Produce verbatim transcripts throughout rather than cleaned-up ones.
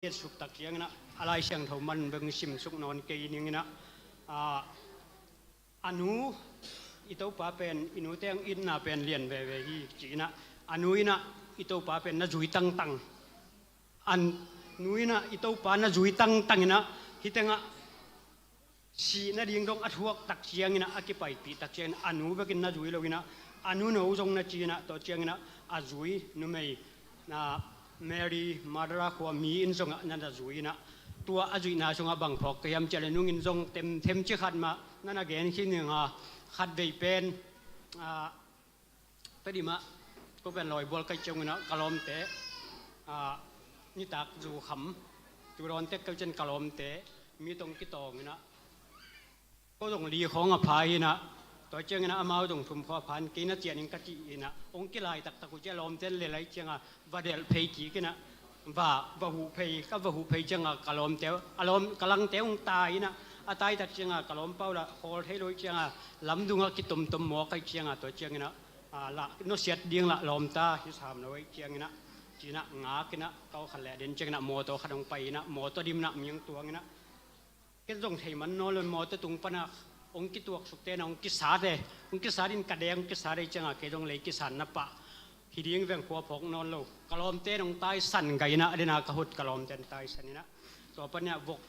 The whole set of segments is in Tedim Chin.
Etsuk tak ciangin ah, a Lai Siangtho man beng simsuk nawn kei ning in ah, a, a nu, i Topa pen i nute hong itna pen lian veve hi ci in ah, a nu in ah i Topa pen na zui tangtang. A nu in ah i Topa na zui tangtang in ah, hih teng ah sih nading dong a thuak tak ciangin ah, a kipaipih tak ciangin ah, a nu bekin na zui lo in ah, a nu no zong na ci in ah, tua ciangin ah a zui numei, na, Mary Magdala khua mi in zong ah na na zui in ah, tua a zuihna sungah bang phawk ka hiam cih leh, nung in zong temthem ci khat mah na na gen khin ning a, khat vei pen, a, Tedim ah ko pen lawibual ka hih ciang in ah, ka lawmte, a, nitak zu kham, tu dawn tek ka hih ciang ka lawmte mi tawh kitawng in ah, ko zong li khawng a pha hi in ah, tua ciangin ah amau zong thum khawng a pha in, kei na ciah ning ka cih in ah, hong kilai taktak uh ciang lawmte'n lel lai ciang a, va delh phei kik in ah, va, va huh phei, ka va huh phei ciang a, ka lawmte, a lawm, ka langte hong tai in ah, a tai tak ciang a, ka lawmpa uh lah khawl thei lo ciang a, lamdung ah kitomtom mawk ka hih ciang a, tua ciangin ah, a, lah nusiat ding lah lawmta hi sam lo hi ciangin ah, ci in ah ngak in ah, kau khat leh den ciangin ah mawtaw khat hong pai in ah, mawtaw dim in ah mi hong tuang in ah, ken zong thei man nawn lo, mawtaw tung pan a hong kituaksuk te in ah hong kisat e, hong kisat in ka deng, hong kisat e ciang a, kei zong lei kisan na pah hi ding veng, khua phawk nawn lo. Ka lawmte in hong taisan gai in ah, a den a ka hut ka lawmte in taisan in ah, tua pan in ah vok,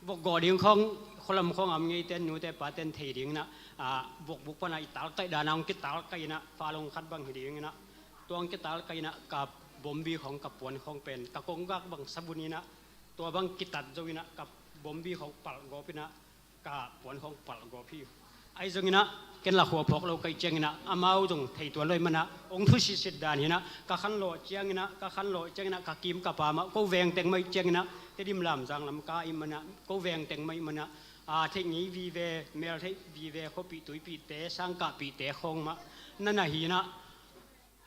vok gawh ding khawng, khualam khawng a om ngeite in, nute pate in thei ding in ah, a, vok buk pan a i talkaih dan a hong kitalkaih in ah, fa long khat bang hi ding in ah, tua hong kitalkaih in ah, ka bombi khawng, ka puan khawng pen, ka konggak bang sabun in ah, tua bang kitat zo in ah, ka bombi khawng palh gawp in ah, ka puan khawng palh gawp hi. Ahi zongin ah, ken lah khua phawk lo ka hih ciangin ah, amau zong thei tuan lo ahih man ah, hong thusisit dan hi in ah, ka khanlawh ciangin ah, ka khanlawh ciangin ah, ka kim ka pam ah, ko veng teng mah ahih ciangin ah, Tedim Lamzang lam ka ahih man ah, ko veng teng mah ahih man ah, a, theih ngei vive, mel theih vive, khuapih tuipihte, sangkahpihte khawng mah na na hi in ah,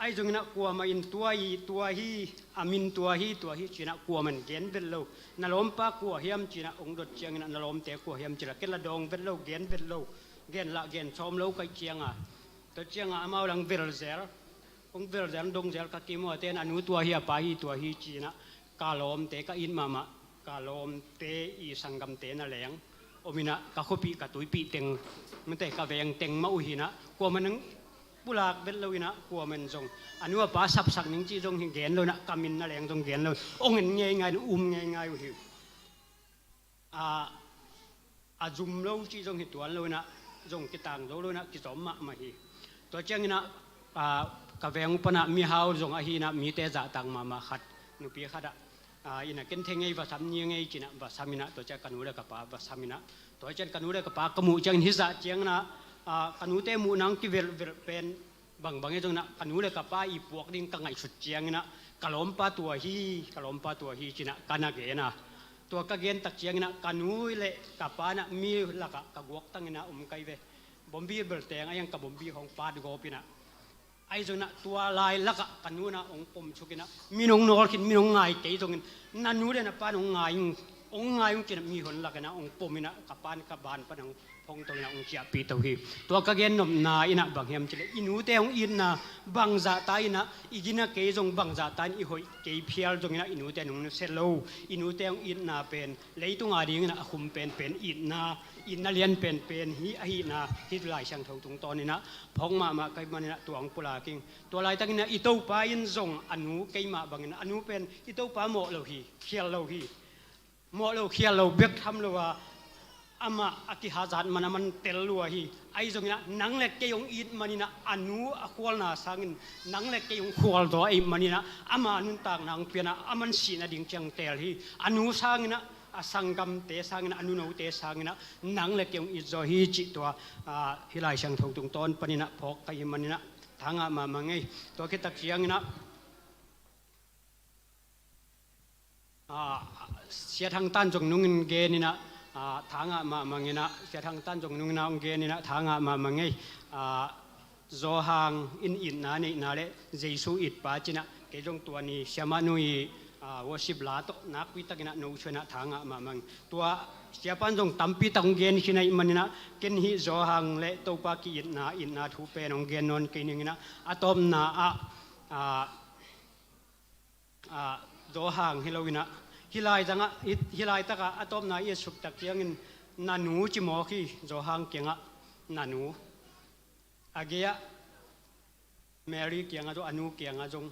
ahi zongin ah kuamah in tua hi, tua hi, a min tua hi, tua hi ci in ah kuamah in gen vet lo. Na lawmpa kua hiam ci in ah hong dot ciangin ah, na lawmte kua hiam ci in ah, ken lah dawng vet lo, gen vet lo, gen lah gen sawm lo ka hih ciang a, tua ciang a amau lah hong velzel, hong velzel, hong dongzel, ka kim uh a te in a nu tua hi, a pa hi, tua hi ci in ah, ka lawmte, ka it mahmah, ka lawmte i sanggamte na leng om in ah, ka khuapih ka tuipih teng, mate, ka veng teng mah uh hi in ah, kuamah in hong pulak vet lo in ah, kuamah in zong a nu a pa sapsak ning cih zong hi gen lo in ah, ka min na leng zong gen lo, hong en ngeingai in, um ngeingai uh hi. A, a zum lo cih zong hi tuan lo in ah, zong kitang zo lo in ah, kizawm mahmah hi. Tua ciangin ah, a, ka veng uh pan ah mihau zong ahi in ah, mite zahtak mahmah khat, nupi khat ah, a, in ah ken thei ngei, va sam ni ngei ci in ah, va sam in ah, tua ciang ka nu le ka pa va sam in ah, tua ciang ka nu le ka pa ka muh ciangin, hih zah ciangin ah, a, ka nute muhna hong kivelhvelh pen, bangbang hi zongin ah, ka nu le ka pa i puak ding ka ngaihsut ciangin ah, ka lawmpa tua hi, ka lawmpa tua hi ci in ah ka na gen a. Tua ka gen tak ciangin ah, ka nu le ka pa in ah mi lakah ka guaktang in ah om kai ve. Bombi bel teng a, iang ka bombi hong pat gawp in ah. Ahi zongin ah tua lai lakah ka nu in ah hong pomsuk in ah, min hong nawl khin, min hong ngai kei zongin, na nu le na pa in hong ngai ung, hong ngai ung ci in ah, mihon lak in ah hong pom in ah, ka pa in ka ban pan hong phong to in ah, hong ciahpih to hi. Tua ka gen nopna in ah bang hiam cih leh, i nute hong itna bangzah ta in ah, i gina kei zong bangzah ta in, i hoih kei phial zongin ah, i nute in hong nusia lo. I nute hong itna pen leitung a dingin ah a khum penpen itna, itna lian penpen hi ahihna hih Lai Siangtho tungtawnin ah phawk mahmah ka hih manin ah tua hong pulak ing. Tua laitakin ah i Topa in zong a nu keimah bangin, a nu pen i Topa mawh lo hi, khial lo hi. Mawh lo, khial lo bek tham lo a, amah a kihazat man a man tel lua hi. Ahi zongin ah nang le kei hong it manin ah, a nu a khualna sangin, nang le kei hong khual zaw ahih manin ah, ama nuntakna hong pian ah, a man sihna ding ciang teel hi. A nu sangin ah, a sanggamte sangin ah, a nunote sangin ah, nang le kei hong it zaw hi cih tua, ah, hih Lai Siangtho tungtawn panin ah phawk ka hih manin ah, thangah mahmah ngei. Tua khit tak ciangin ah, ah, Sia Thang Tan zong nungin genin ah, ah, thangah mahmah ngei in ah, Sia Thang Tan zong nungin ah hong genin ah, thangah mahmah ngei. Ah, Johan in itna neihna le Jesu itpa ci in ah, kei zong tua ni siamah nu i, ah, worship la tawh nakpi takin ah no suan ah thangah mahmah ngei. Tua siapa'n zong tampi tak hong gen khin ahih manin ah, ken hih Johan le Topa ki-itna, itna thu pen hong gen nawn kei ning in ah, a tawpna ah, ah, ah, Johan hi lo in ah, Hih lai tangah, hih, hih laitakah a tawpna i et suk tak ciangin, "Na nu," ci mawk hi, Johan kiangah, "Na nu." A gei-ah Mary kiangah zong, a nu kiangah zong,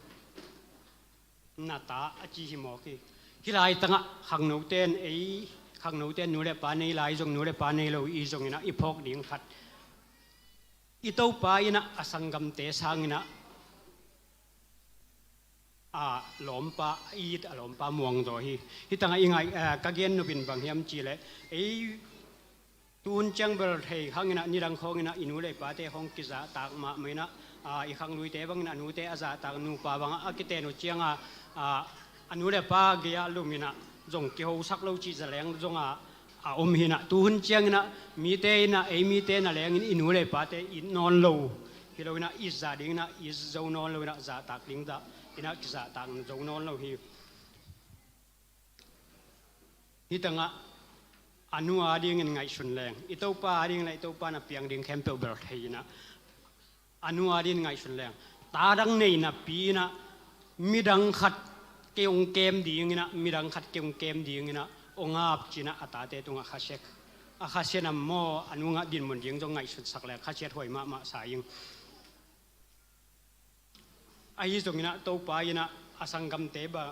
"Na ta," a ci hi mawk hi. Hih laitangah khangnote in, ei khangnote in nu le pa nei lai zong, nu le pa nei lo i zong inah i phawk ding khat, i Topa inah a sanggamte sang inah a lawmpa, a it a lawmpa muangzaw hi. Hih tangah i ngaih, eh, ka gen nop in bang hiam cihleh, ei tuhun ciang bel thei hang inah, nidang khawng inah i nu le i pate hong kizahtak mahmah inah, ah, i khangluite bang inah a nute a zahtak, nupa bangah a kiten uh ciangah, ah, a nu le pa gei-ah lum inah zong kihosak lo cih zaleng zongah a om hi inah, tuhun ciang inah mite inah, ei mite na leng in i nu le i pate it nawn lo hi lo inah, it zah ding inah it zo nawn lo inah, zahtak ding zah inah kizahtak zo nawn lo hi. Hih tangah a nu a dingin ngaihsun leng, i Topa a ding le i Topa na piang ding khempeuh bel thei inah, a nu a dingin ngaihsun leng, ta dang nei napi inah, midang khat kei hong kem ding inah, midang khat kei hong kem ding inah hong ap ci inah a tate tungah khasia, a khasia nam maw, a nungah dinmun ding zong ngaihsutsak leng khasiat huai mahmah sa ing. Ahi zong inah Topa inah a sanggamte bang,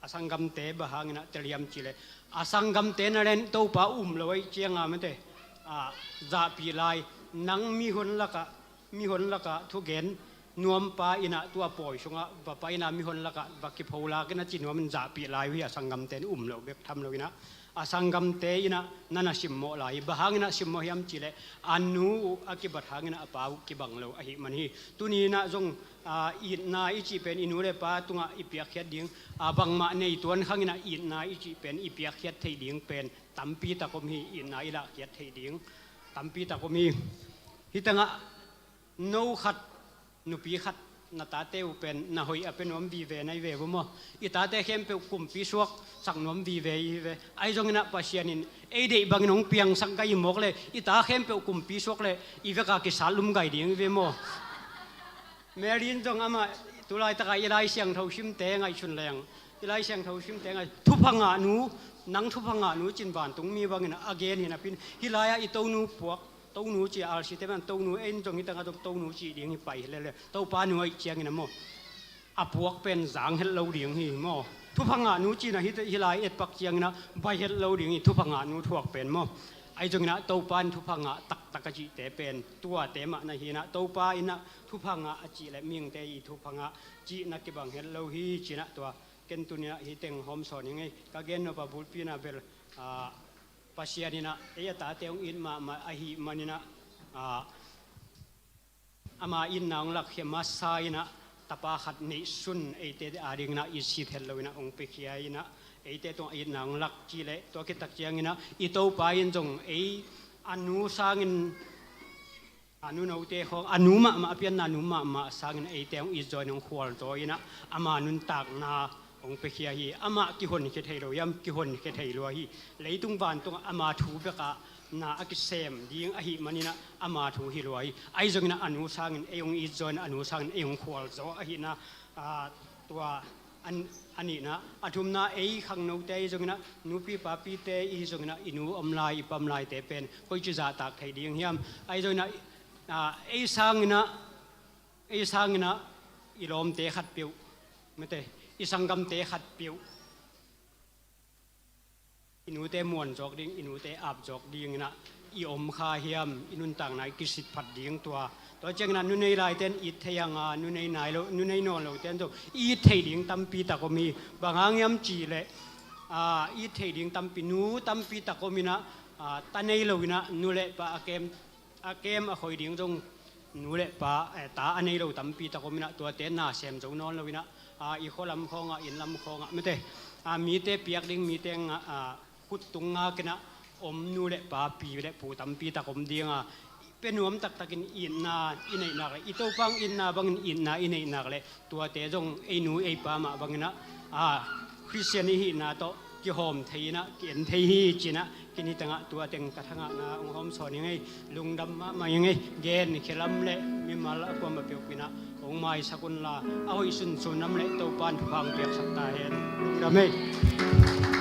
a sanggamte bang hang inah tel hiam cihleh, a sanggamte na leng Topa um lo ahih ciangah mate, ah, zahpih lai, nang mihon lakah, mihon lakah thugen nuampa inah tua pawi sungah va pai inah mihon lakah va kipholak inah ci nuam in zahpih lai uh hi, a sanggamte in um lo bek tham lo inah. A sanggamte inah na na simmawh lai hi. Bang hang inah simmawh hiam cihleh, a nu uh a kibat hang inah a pa uh kibang lo ahih man hi. Tuni inah zong, ah, itna i cih pen i nu le pa tungah i piakkhiat ding, ah, bangmah nei tuan khang inah itna i cih pen i piakkhiat theih ding pen tampi tak om hi. Itna i lahkhiat theih ding tampi tak om hi. Hih tangah no khat, nupi khat, na tate uh pen na hoih a pia nuam vive na hi ve uh maw? I tate khempeuh kumpi suaksak nuam vive i hi ve. Ahi zong inah Pasian in ei deih bangin hong piangsak ka hi mawk leh, i ta khempeuh kumpi suak leh i vekah kisat lum gai ding i hi ve maw? Mary in zong amah tu laitakah i Lai Siangtho simte ngaihsun leng, i Lai Siangtho simte ngai, thupha ngah nu, nang thupha ngah nu ci-in vantungmi bangin a gen hi napi-in, hih lai-ah i Tonu puak, Tonu ci a, a site man Tonu, ei in zong hih tangah zong Tonu cih ding hi pai hi lel e. Topa nu ahih ciangin ah maw, a puak pen zang het lo ding hi maw. Thupha ngah nu cihna hih, hih lai etpak ciangin ah baih het lo ding hi, thupha ngah nu thuak pen maw. Ahi zongin ah Topa in thupha ngah taktak a cihte pen tuate mah na hi-in ah, Topa in ah thupha ngah a cih leh mihingte i thupha ngah cihna kibang het lo hi ci-in ah, tua ken tuni-in ah hih teng hawmsawn ing ei. Ka gen nop a bulpi-in ah bel, ah, Pasian in ah ei a tate hong it mahmah ahih manin ah, ah, ama itna hong lakkhia masa in ah, tapa khat neihsun eite adingin ah i sit het lo in ah hong piakhia in ah, eite tungah itna hong lak cih leh, tua khit tak ciangin ah i Topa in zong ei a nu sangin, a nunote khawng, a nu mahmah, a pianna nu mahmah sangin eite hong itzaw in hong khualzaw in ah, ama nuntakna hong piakhia hi. Amah kihonkhia thei lo hiam? Kihonkhia thei lua hi. Leitung vantungah ama thu bekah na a kisem ding ahih manin ah ama thu hi lua hi. Ahi zongin ah a nu sangin ei hong itzaw in, a nu sangin ei hong khualzaw ahihna, ah, tua a nihna. A thumna, ei khangnote ahi zongin ah, nupi papite i hi zongin ah, i nu om lai, i pa om laite pen koici zahtak thei ding hiam? Ahi zongin ah, ah, ei sangin ah, ei sangin ah i lawmte khatpeuh, mate, i sanggamte khatpeuh i nute muan zawk ding, i nute ap zawk dingin ah i om kha hiam? I nuntakna i kisit phat ding tua. Tua ciangin ah nu nei laite in it thei hang a, nu nei nai lo, nu nei nawn lote in zong it thei ding tampi tak om hi. Bang hang hiam cih leh, ah, it thei ding tampi, nu tampi tak om in ah, ah, ta nei lo in ah nu le pa a kem, a kem a khoi ding zong nu le pa, eh, ta a nei lo tampi tak om in ah, tuate na sem zo nawn lo in ah, ah, i khualam khawngah, inn lam khawngah, mate, ah, mite piak ding, mite nga-, ah, khut tung ngak in ah om nu le pa, pi le pu tampi tak om ding a, pia nuam taktakin itna i neih nak leh, i Topa hong itna bangin itna i neih nak leh, tuate zong ei nu ei pa mah bangin ah, ah, Khristian i hihna tawh kihawm thei in ah, ki-en thei hi ci-in ah, ken hih tangah tua teng ka thangahna hong hawmsawn ing ei. Lungdam mahmah ing ei. Gen khialam le mimal a kuamah peuh in ah hong maisak unla, a hoih sunsun lam le Topa in thupha hong piaksak ta hen. Lungdam ei.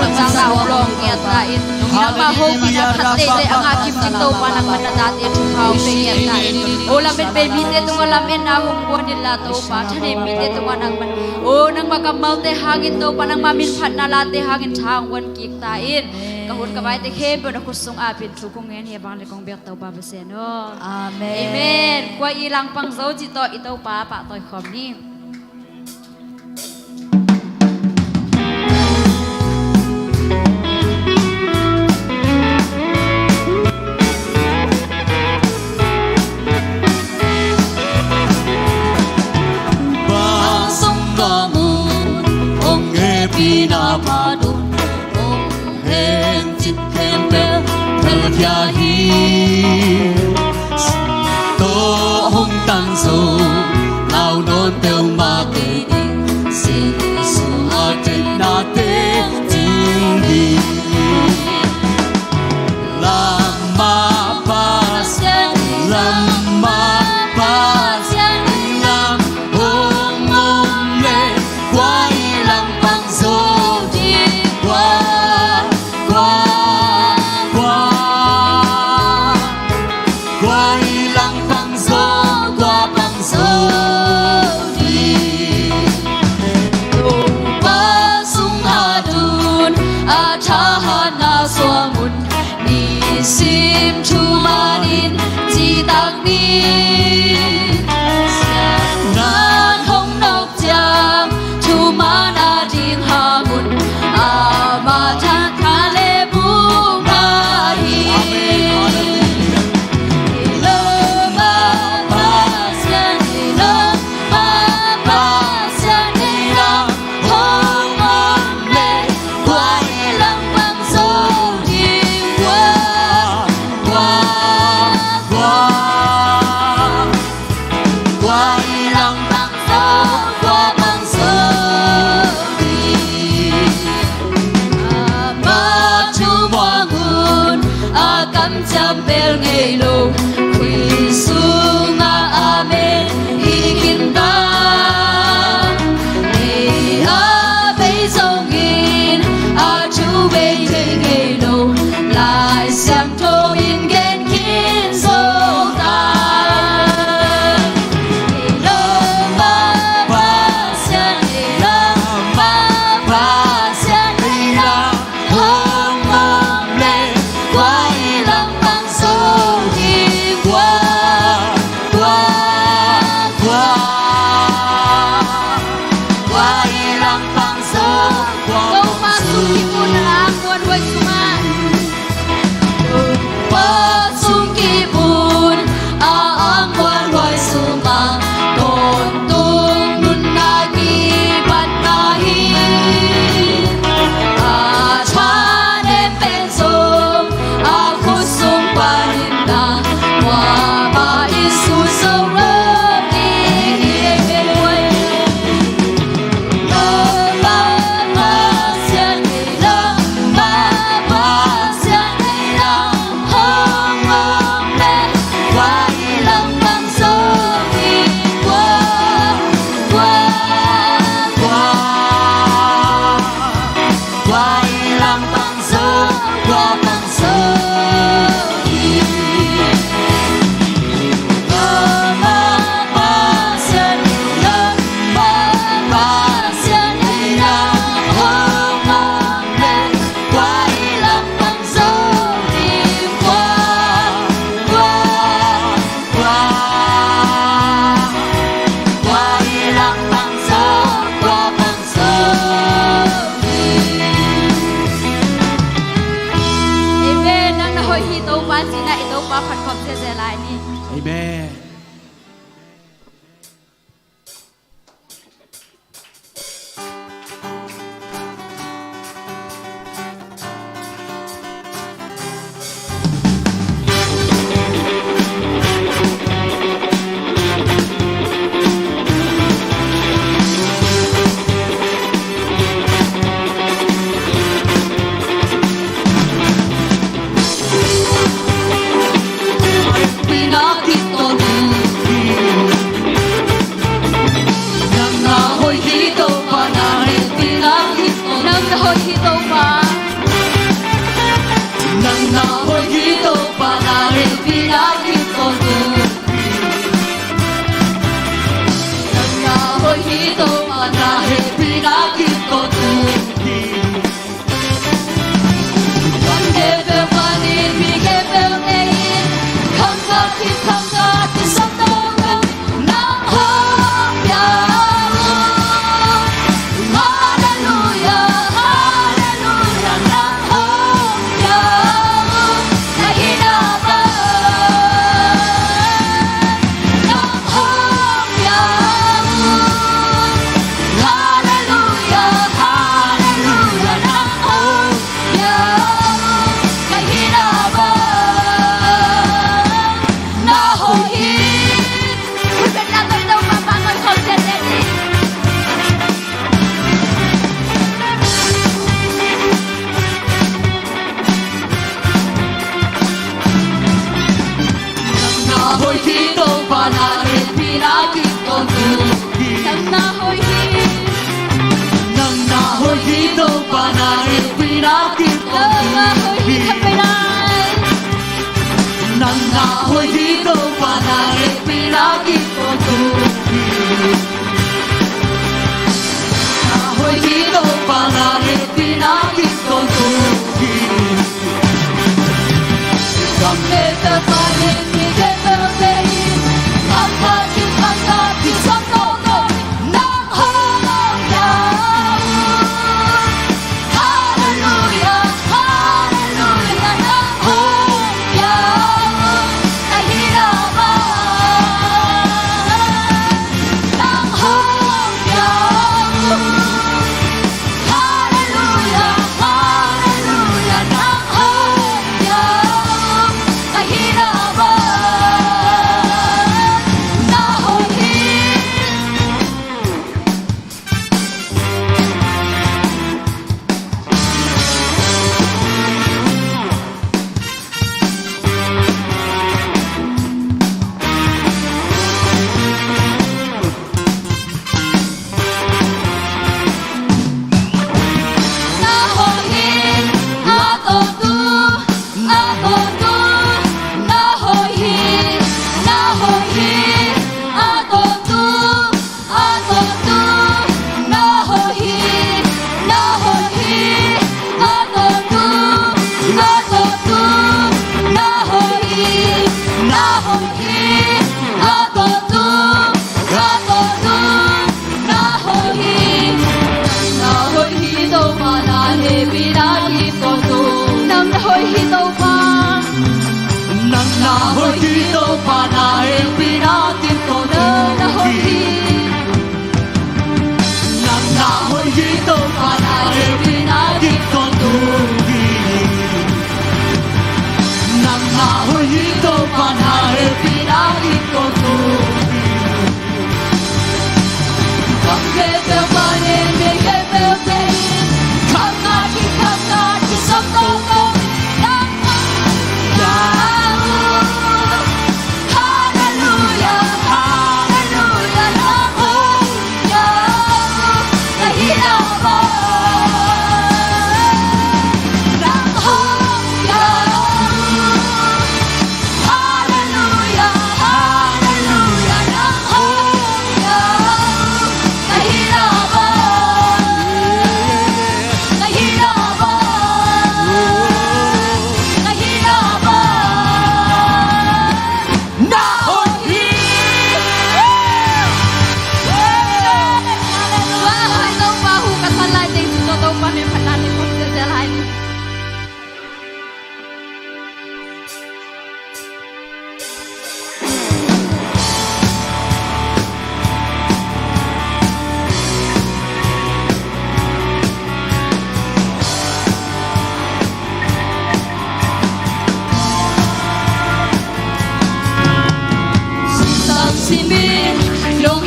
nuntakna uh lawng ngiat ta in. Nangmah hopihna phat teitei a ngah kim ding Topa nangmah na tate thupha hong pia ngiat ta in. O lametna bei mite tungah lametna hong guan inla Topa, thanem mite tungah nangmah, o nangmah kammalte hangin Topa, nangmah min phatna late hangin tha hong guan kik ta in. Ka hun ka vaite khempeuh na khut sungah pia in, thu kong ngen hi a bang le kong biak Topa Pasian aw. Amen. Amen. Kua i langpang zo cih tawh i Topa pahtawi khawm ni. Bang sung ka mun, ong hehpihna phat un, ong hencip khempeuh phelkhia hi. Tawh hong tang zo, lau nawn peuhmah kei ding, Jesu a deihna teci ding. Lampa Pasian, Lampa Pasian, lam hong om leh, kua i langpang zo ding, kua, kua, kua. Kua i langpang zo, kua pang zo ding. Topa sungah tun, a thahatna suang un, nisim thumanin citak ni. Siatna hong nawk ciang, thuman a ding hang un, amah thahat le buk na hi. Lampa Pasian, Lampa Pasian, lam hong om leh, kua i langpang zo ding, kua, kua, kua. Kua i langpang zo, kua pang zo ding. Amah thu muang un, a kamciam bel ngei lo, Khrih sungah amen hi khin ta. Ei a bei zongin, a thu bei thei ngei lo, Lai Siang Tho in gen khin zo ta. Lampa Pasian, Lampa Pasian, lam hong om leh, kua i langpang zo ding, kua, kua, kua. Kua i langpang zo, kua pang zo ding. Topa sung kip un, a angkuan huai sungah, tawntung nunna kibatna hi. A thanem pen zong, a khut sung panin na, kuamah in suso lo ding hi. Amen. Hi Topa cih na i Topa phat khop ziahziah lai ni. Amen.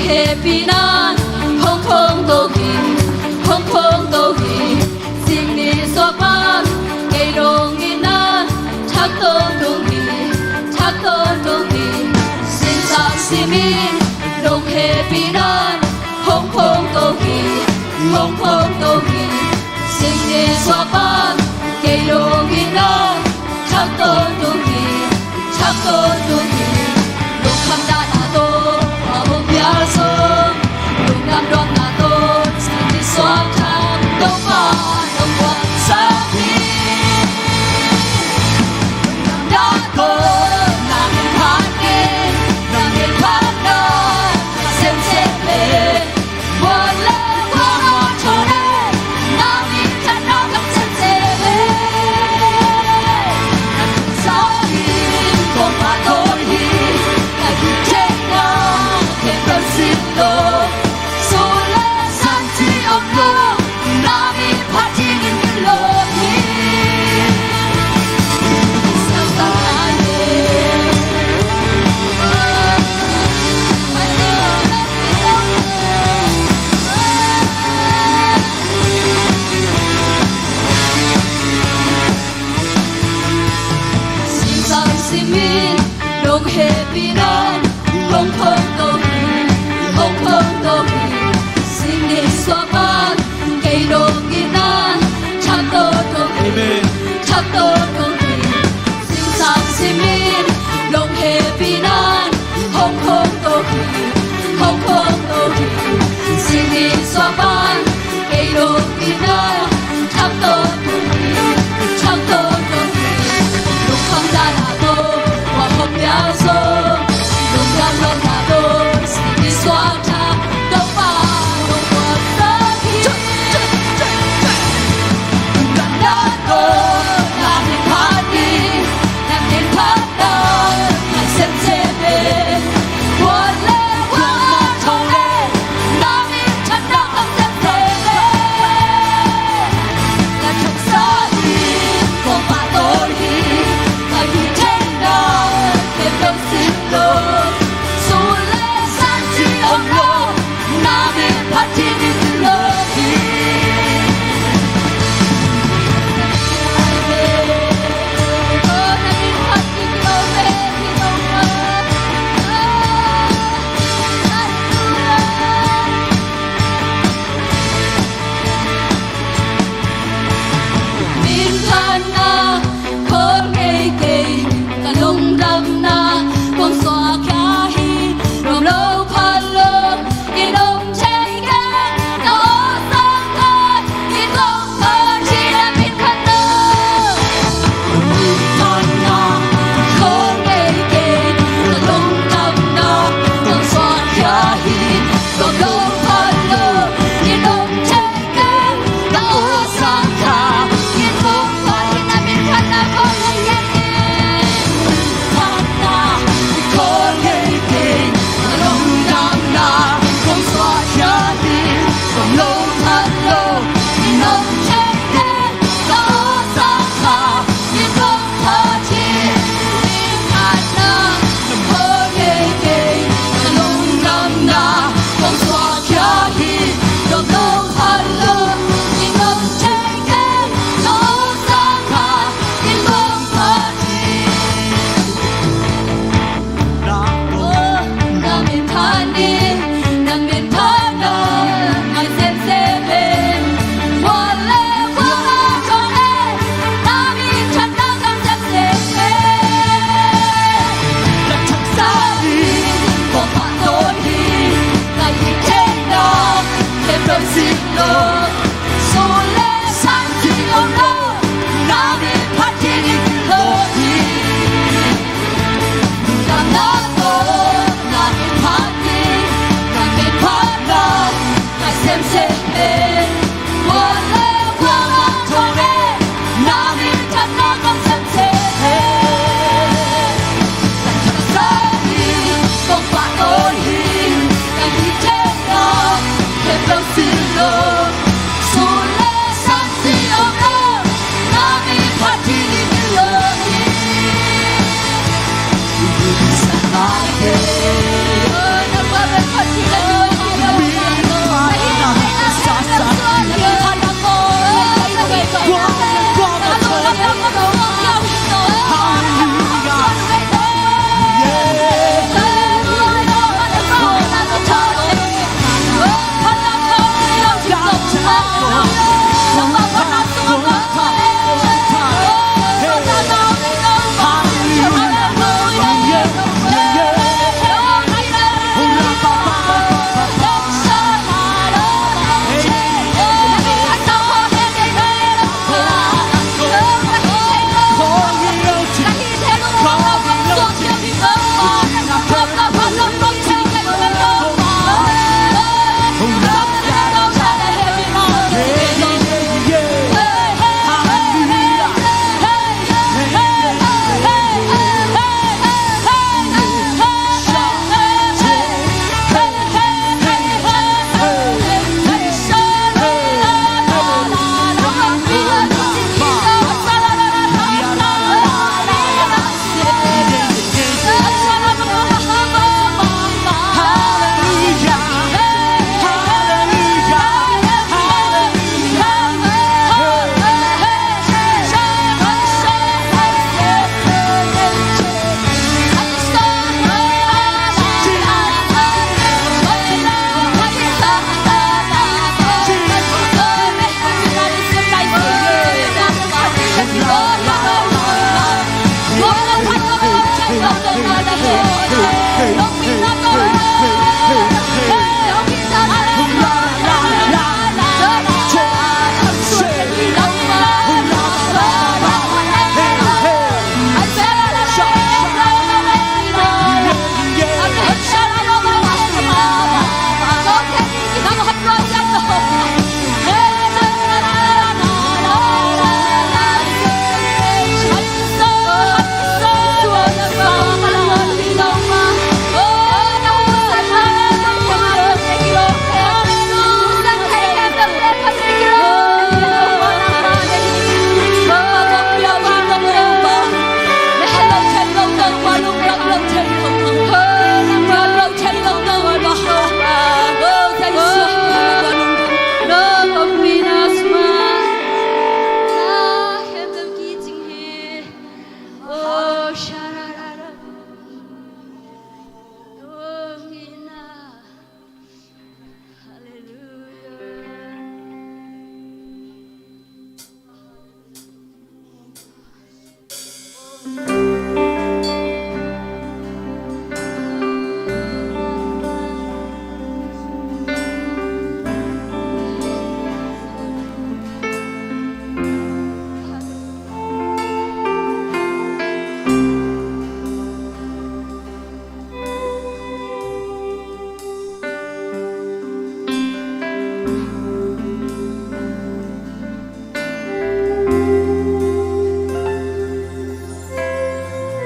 Hehpihna in hong phongto hi, hong phongto hi. Sing nih suak pan kei dong in ah, thak tawntung hi, thak tawntung hi. Singsang simin dong hehpihna in hong phongto hi, hong phongto hi. Sing nih suak pan kei dong in ah, thak tawntung hi, thak tawntung hi. Lungkham dan a tawh a hong pial sawm, lungdam dong a tawh sing nih suak thak, Topa hong kuansak hi. Lungdam dan a tawh na min phat in, na min phat na, a sem sem le. Singsang simin dong hehpihna in hong phongto hi, hong phongto hi. Sing nih suak pan kei dong in ah, thak tawntung hi, amen, thak tawntung hi. Singsang simin dong hehpihna in hong phongto hi, hong phongto hi. Sing nih suak pan kei dong in ah, thak tawntung hi, thak tawntung hi. Lungkham dan a tawh a hong pial sawm, lungdam dong a tawh sing nih suak thak, Topa hong kuansak hi. Lungdam dan a tawh na min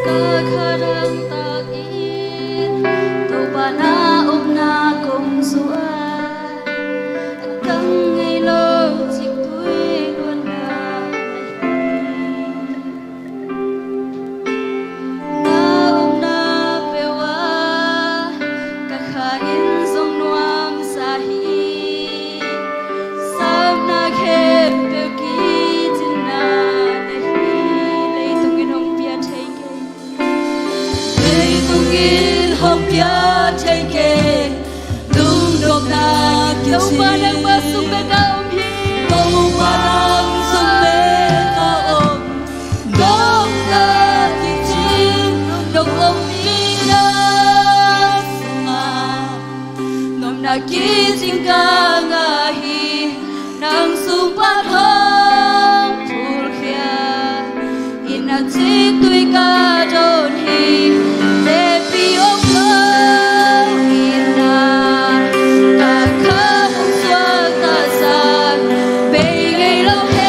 Ka kha dangtak in Topa na omna kong zuan, a kang ngei lo ciktui luanna na hi. Na omna peuh ah ka kha in zong nuamsa hi. Sapna khempeuh kicinna na hi. Leitung in hong pia thei kei. Leitung in hong pia thei kei. Lungdamna kicing. Topa nangmah sung bek a om hi. Topa nang sung bek a om. Nopna kicing, nong om ni na sungah. Nopna kicing ka ngah hi, nang sung pan hong phulkhia. Inn ah ciktui ka don hi, tepi om lo inn ah, ka kha hong suak taksan, bei ngei lo hen.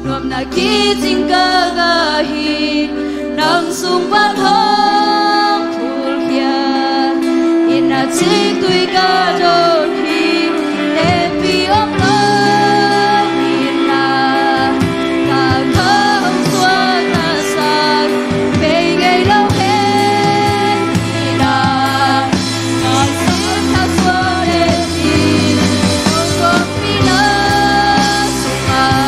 Nuamna kicing ka ngah hi, nang sung pan hong phulkhia. Inn ah cingtui ka dawn hi, hehpih om lo hi na. Ka kha hong suak na sang, bei ngei lo hen hi na. Ka sung ka suak hen hi, hong kawmpi na sungah.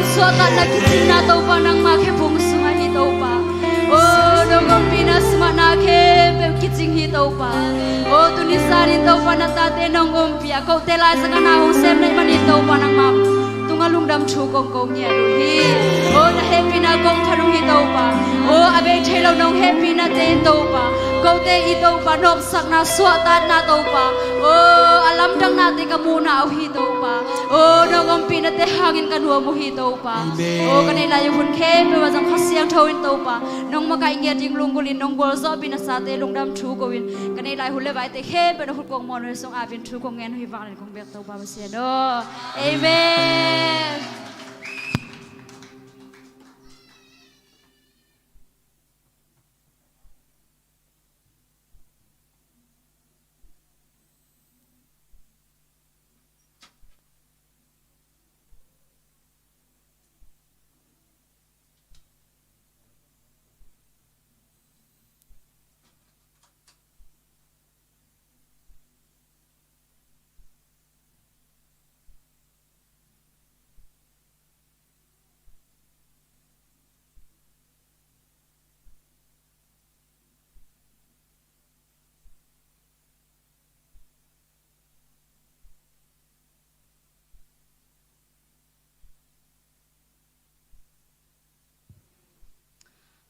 Suahtakna kicingna Topa, nangmah khephung sungah hi Topa. O, dongkawmpina sungah na khempeuh kicing hi Topa. O, tuni sanin Topa na tate nong ompih a, kote laizangah na hong sem na hih manin Topa nangmah tungah lungdam thu kong ko ngiat uh hi. O, na hehpihna kong phat uh hi Topa. O, a bei thei lo nong hehpihnate in Topa Kote i Topa, nopsakna, suahtakna Topa. Oh, a lamdangnate ka muhna uh hi Topa. Oh, nong ompihnate hangin ka nuam uh hi Topa. Amen. Oh, ka neih lai hun khempeuh ah zong Kha Siangtho in Topa, nong makaih ngiat ding lunggulh in, nong gualzawhpih nasate lungdam thu ko-in, ka neih lai hun le vaite khempeuh na khut kong muan uh sung apin thu kong ngen uh hi vanglian kong biak Topa Pasian aw. Amen.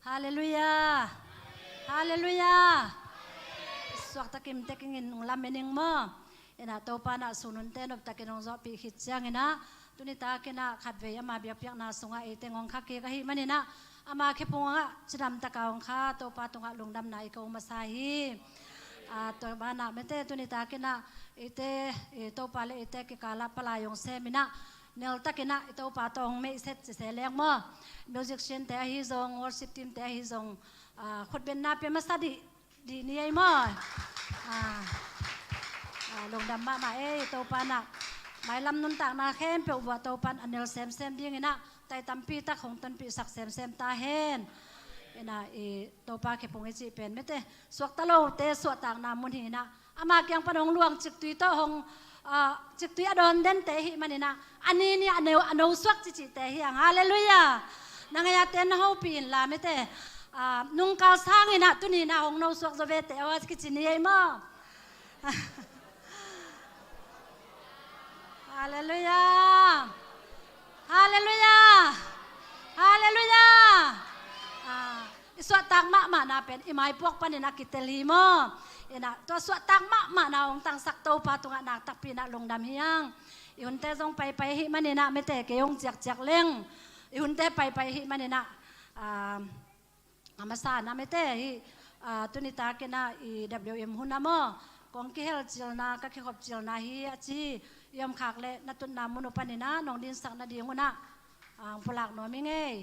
Halleluiah. Halleluiah. Suakta kimtek ingin ung lamen ing maw. Inah Topa nah sununte noptakin ung zawhpih khit cianginah, tuni takinah khatvei ama biakpiakna sungah eite ngong kha kik ahih maninah, ama khephung ah cidamtaka ung kha Topa tungah lungdamna i ko masa hi. Ah, Topa nah mete tuni takinah eite, eh, Topa le eite kikalah palai ung seminah, neltakinah i Topa tawh hong meihset cise leng maw. Musician te ahi zong, worship team te ahi zong, ah, khutbenna pia masa dih, dih ni ei maw. Ah, ah, lungdam mahmah ei, Topa nah mailam nuntakna khempeuh vuah Topan a nel semsem dinginah tai tampi tak hong tonpihsak semsem ta hen. Inah i Topa khephung i cih pen mete suakta lote suahtakna mun hinah, ama kiang pan hong luang ciktui tawh hong, ah, ciktui a dawn dente ahih maninah, a ni ni a no, a no suak cicihte hi ang. Halleluiah. Na ngeiate na hopih inla mete, ah, nungkal sanginah tuninah hong no suak zaw vete aw kici ni ei maw. Halleluiah. Halleluiah. Halleluiah. Ah, i suahtak mahmahna pen i maipuak panin a kitel hi maw. Inah tua suahtak mahmahna hong tangsak Topa tungah naktakpi inah lungdam hi ang. I hunte zong paipai ahih maninah mete kei hong ciakciak leng i hunte paipai ahih maninah, ah, a masa na mete hi. Ah, tuni takinah i W M hun a maw, kong kihel cilna, ka kikhop cilna hi a ci. I om khak le na tutna mun uh paninah nong dinsak nading unah, ah, pulak nuam i ngei.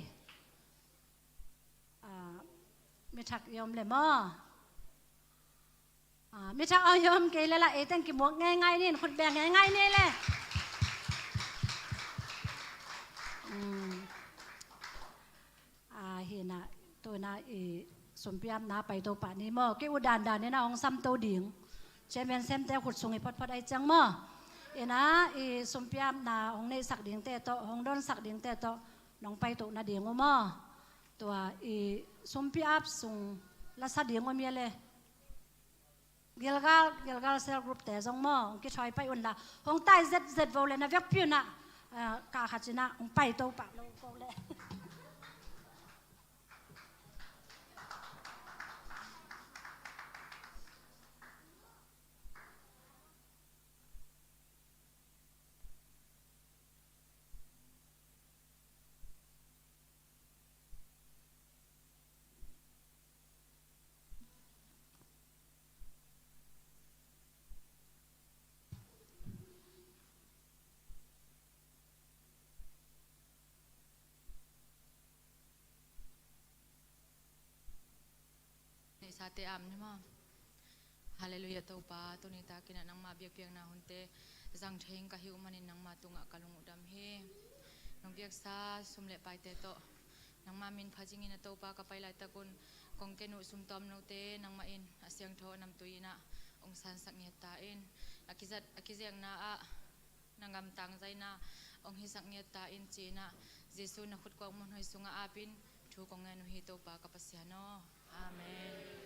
Ah, mi thak i om le maw? Ah, mi thak a i om kei le lah eiteng kimuak ngeingai nin, khut beng ngeingai ni le. Hmm. Ah, hinah tuna i sumpiapna paito pah ni maw, kei uh dandan inah hong samto ding. Chairman semte khut sung i photphot ai ciang maw. Inah i sumpiapna hong neihsak dingte tawh, hong dawnsak dingte tawh nong paito nading uh maw. Tua i sumpi ap sung lasa ding om ia le. Gilgal, Gilgal cell group te zong maw, hong kithawi pai unla. Hong tai zetzet vo le na vekpi unah, ah, kah khat cinah hong paito pah lo ko le. Neihsate am ni maw. Halleluiah Topa, tuni takinah nangmah biakpiakna hunte zang thei ing ka hi uh manin nangmah tungah ka lung uh dam hi. Nong piaksa sum le paite tawh nangmah min pha zingin a Topa ka pai laitakun kong ken uh sumtawm note nangmah in a siangtho a namtui inah hong sansak ngiat ta in, a kizat a kizekna ah na ngamtang zaina hong hisak ngiat ta in cinah, Jesu na khutkuak munhoi sungah apin thu kong ngen uh hi Topa ka Pasian aw. Amen.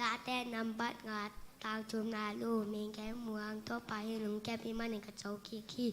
Late nambat nga, tang thumna, lu ming kei muang, Topa hi lungkiam hi manin ka co kik hi.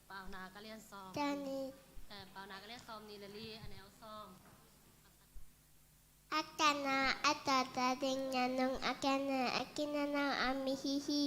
Paunak a lian sawm. Tani. Eh, Paunak a lian sawm nih le li, a neu sawm. A tana a tata ding na nung a kena a kinanau a mi hi hi.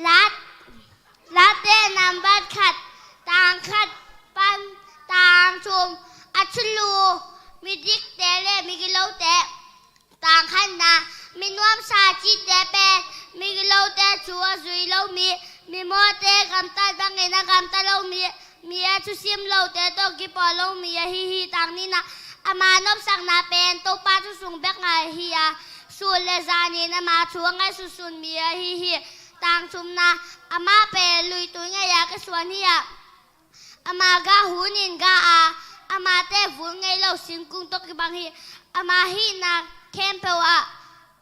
Lat, Late nambat khat, tang khat pan tang thum, a thulu, midikte le migilote. Tang khatna, mi nuamsa cihte pen migilote thu a zui lo mi, mimawhte gamtat bangin a gamta lo mi, mi a thusim lote tawh kipawl lo mi ahi hi. Tang nihna, ama nopsakna pen Topa thu sung bek ngai hi a, sun le zanin ama thu a ngaihsutsun mi ahi hi. Tang thumna, amah pen luitui ngei a kisuan hi a, ama gah hunin gah a, amate vul ngei lo singkung tawh kibang hi. Ama hihna khempeuh ah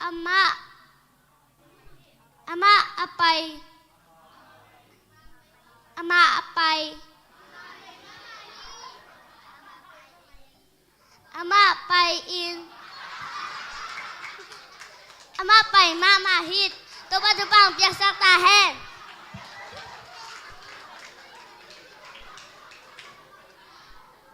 amah, amah a pai, amah a pai, amah pai in, amah pai mahmah hi. Topa thupha hong piaksak ta hen.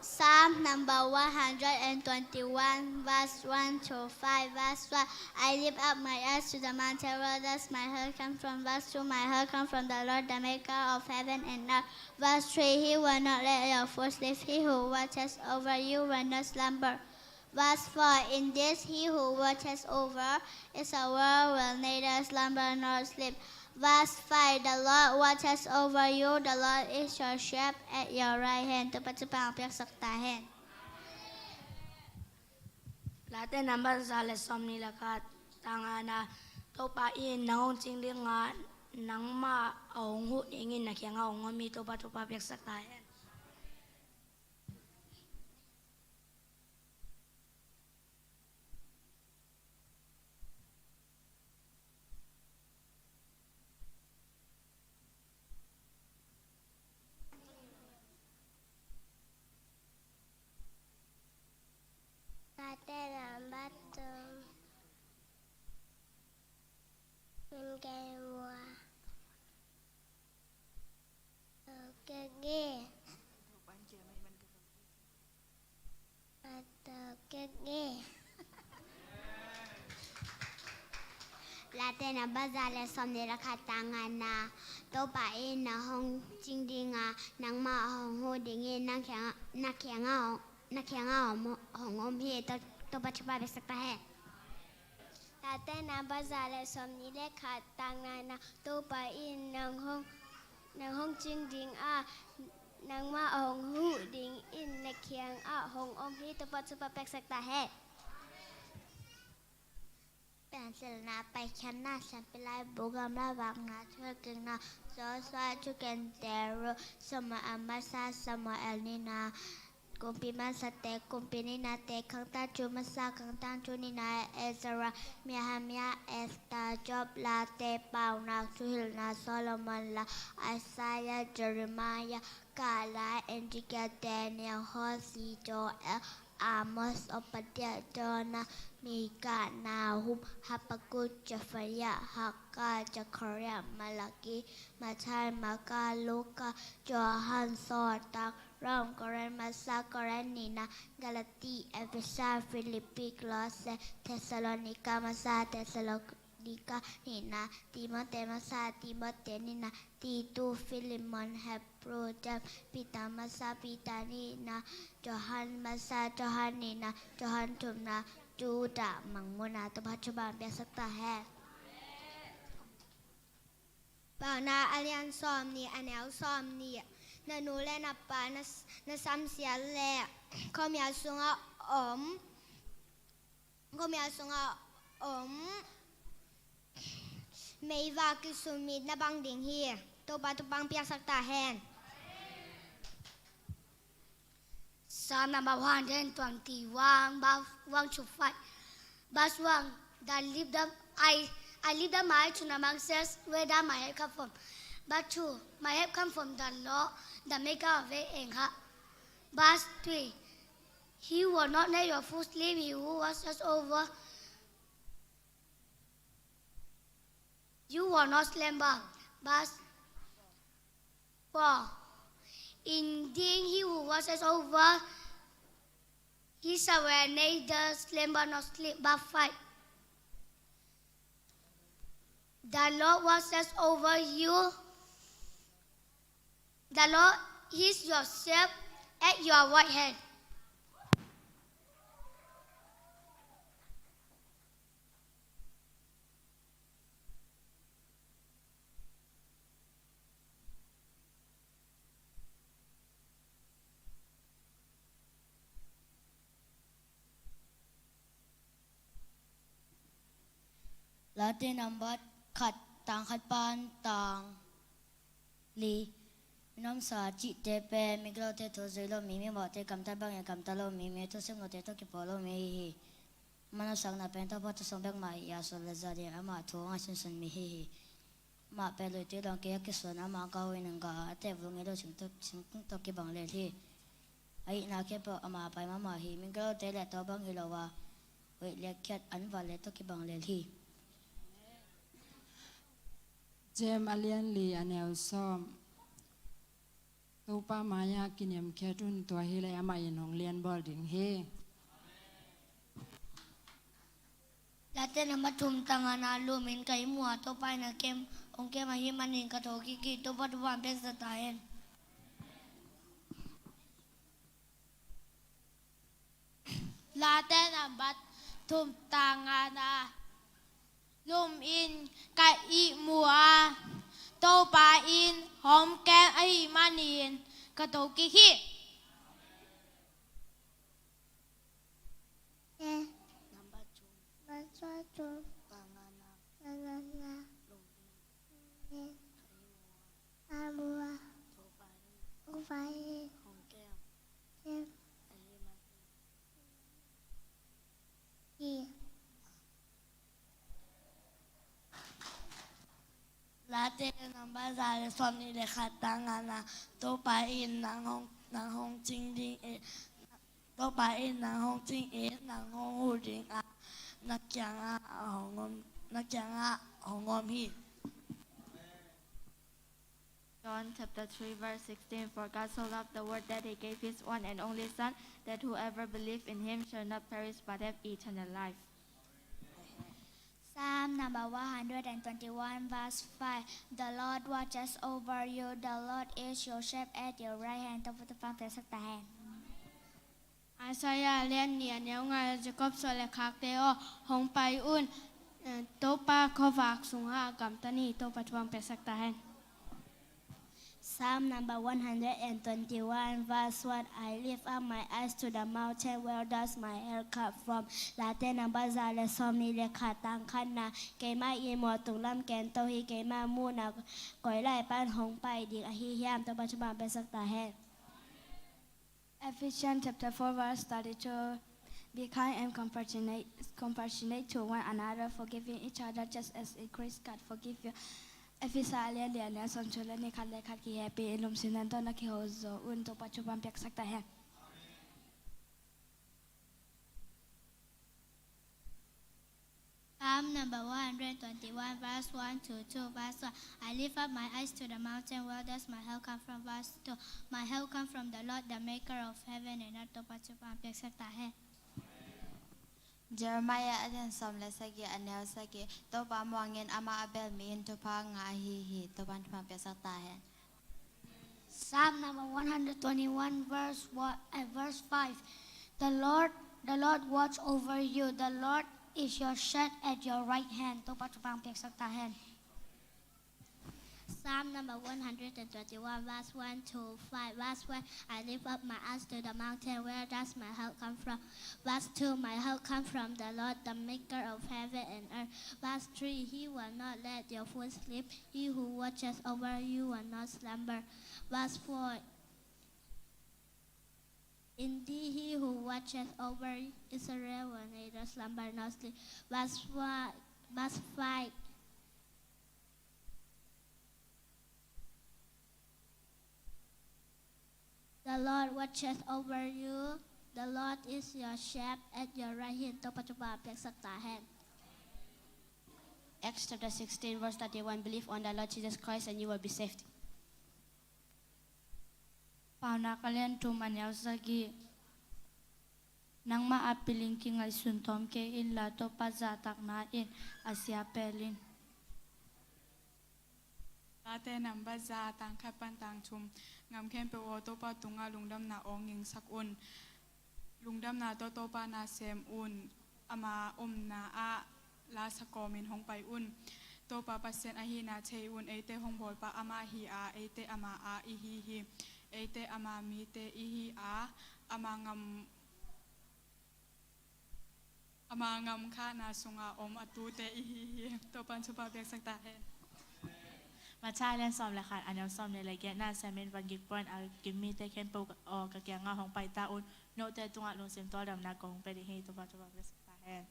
Psalm number one hundred and twenty-one, verse one to five, verse one. I lift up my eyes to the mountain, where does my help come from? Verse two, my help comes from the Lord, the maker of heaven and earth. Verse three, he will not let your foot slip, he who watches over you will not slumber. Verse four, indeed, he who watches over his world will neither slumber nor sleep. Verse five, the Lord watches over you, the Lord is your shepherd at your right hand. Topa thupha hong piaksak ta hen. Late nambat za le sawmnih le khat, tang ngana, Topa in nang hong cing ding a, nangmah a hong huh dingin na kiangah hong om hi. Topa thupha piaksak ta hen. Late nambat thum, Min Kei Mua. Tawh kek i. Tawh kek i. Late nambat za le sawmnih le khat, tang ngana, Topa in nang hong cing ding a, nangmah a hong huh dingin na kiangah, na kiangah hong, na kiangah hong, hong om hi. Topa, Topa thupha piaksak ta hen. Late nambat za le sawmnih le khat, tang ngana, Topa in nang hong, nang hong cing ding a, nangmah a hong huh dingin na kiangah hong om hi. Topa thupha piaksak ta hen. Piancilna, paikhiatna, siampi laibu, gamla vakna, thukikna, Joshua thukente ruh, Samuel masa, Samuel nihna, Kumpi masate, Kumpi nihnate, Khangtangthu masa, Khangtangthu nihna, Ezra, Nehemiah, Esther, Job, Late, Paunak, Thuhilhna, Solomon la, Isaiah, Jeremiah, Kala, Ezekiel, Daniel, Hosea, Joel, Amos, Obadiah, Jonah, Micah, Nahum, Habakkuk, Zephaniah, Haggai, Zechariah, Malachi, Matthai, Marka, Luka, Johan, Sawltak, Rom, Korin masa, Korin nihna, Galati, Efesa, Filipi, Kolose, Thessalonika masa, Thessalonika nihna, Timote masa, Timote nihna, Titu, Filemon, Hebru, James, Peter masa, Peter nihna, Johan masa, Johan nihna, Johan thumna, Judah, Mangmuhna. Topa thupha piaksak ta hen. Paunak a lian sawmnih, a neu sawmnih. Na nu le na pa na, na samsiat leh khuamial sungah om, khuamial sungah om meivak kisumit na bang ding hi. Topa thupha piaksak ta hen. Psalm number one hundred and twenty-one, verse one to five. Verse one, that lift them, I, I lift them high to the mountains, where does my help come from? Verse two, my help come from the Lord, the maker of heaven and earth. Verse three, he will not let your foot slip, he who watches over you will not slumber. Verse four. Indeed, he who watches over his soul will neither slumber nor sleep. Verse five. The Lord watches over you. The Lord is your shepherd at your right hand. Late nambat khat, tang khat pan tang li. Minamsa cihte pen migilote thu zui lo mi, mimawhte kamtat bangin kamtat lo mi, mi thusim lote tawh kipawl lo mi hi. Amah nopsakna pen Topa thusung bek mah hi a, suan le za ding amah thu ngaihsunsun mi hi hi. Amah pen luitui dong kei a kisuan, amah gah huih in gah a, a teh vung i lo singkung tawh kibang lel hi. A hihna khempeuh amah pai mahmah hi. Migilote le tua bang hi lo a, hoih le khiat an val le tawh kibang lel hi. James a lian li, a neu sawm. Topa mai-ah kiniamkhiat un, tua hileh amah in hong lianbawl ding hi. Late nambat thum, tang ngana, lum in, ka ihmu a, Topa in a kem, hong kem ahih manin ka tho kik hi. Topa thupha piaksak ta hen. Late nambat thum, tang ngana, lum in, ka ihmu a, Topa in hong kem ahih manin ka tho kik hi. Eh, Late namba za le sawmnih le khat tang ngana. Topa in nang hong, nang hong cing ding e. Topa in nang hong cing e, nang hong huh ding a, na kiangah hong om, na kiangah hong om hi. John chapter three verse sixteen, "For God so loved the world that he gave his one and only Son, that whoever believes in him shall not perish but have eternal life." Psalm number one hundred and twenty-one, verse five. The Lord watches over you. The Lord is your shepherd at your right hand. Topa thupha piaksak ta hen. Isaiah lian nih a neu nga, Jacob suan le khakte aw, hong pai un. Eh, Topa khuavak sungah a gamta ni. Topa thupha piaksak ta hen. Psalm number one hundred and twenty-one, verse one. I lift up my eyes to the mountain, where does my help come from? Late namba za le sawmnih le khat tang khatna. Keima i mawh tung lam ken to hi, keima muhna koi lai pan hong pai ding ahi hiam? Topa thupha piaksak ta hen. Ephesians chapter four verse thirty-two. Be kind and compassionate, compassionate to one another, forgiving each other just as in Christ God forgive you. Efesa lian li a neu sawmthum le nih, khat le khat kihepi in lungsim nat tawh na kiho zaw un. Topa thupha piaksak ta hen. Psalm number one hundred twenty-one, verse one to two, verse one. I lift up my eyes to the mountain, where does my help come from? Verse two. My help come from the Lord, the maker of heaven and earth. Topa thupha piaksak ta hen. Jeremiah a lian sawm le sagih a neu sagih. Topa muangin amah a bel mi in thupha ngah ahi hi. Topa thupha piaksak ta hen. Psalm number one hundred twenty-one, verse one, uh, verse five. The Lord, the Lord watch over you. The Lord is your shed at your right hand. Topa thupha piaksak ta hen. Psalm number one hundred and twenty-one, verse one to five. Verse one. I lift up my eyes to the mountain. Where does my help come from? Verse two. My help comes from the Lord, the maker of heaven and earth. Verse three. He will not let your foot slip. He who watches over you will not slumber. Verse four. Indeed, he who watches over Israel will neither slumber nor sleep. Verse five, verse five. The Lord watches over you. The Lord is your shepherd at your right hand. Topa thupha piaksak ta hen. Acts chapter sixteen, verse thirty-one. Believe on the Lord Jesus Christ and you will be saved. Paunak a lian thum a neu sagih. Nangmah a pilin kingaihsun tawm kei inla, Topa zahtakna in a sia pelin. Late namba za, tang khat pan tang thum. Gam khempeuh aw, Topa tungah lungdamna awng gingsak un. Lungdamna tawh Topa na sem un. Ama omna ah la sa kawmin hong pai un. Topa Pasian ahihna thei un. Eite hong bawlpa amah hi a, eite ama a ihi hi. Eite ama mite ihi a, ama ngam, ama ngam khahna sungah om a tute ihi hi. Topa in thupha piaksak ta hen. Matthai a lian sawm le khat a neu sawmnih le giatna. Siamin vangik puan a kim mite khempeuh aw, ka kiangah hong pai ta un. Note tungah lungsim tawldamna kong hong pia ding hi. Topa thupha piaksak ta hen.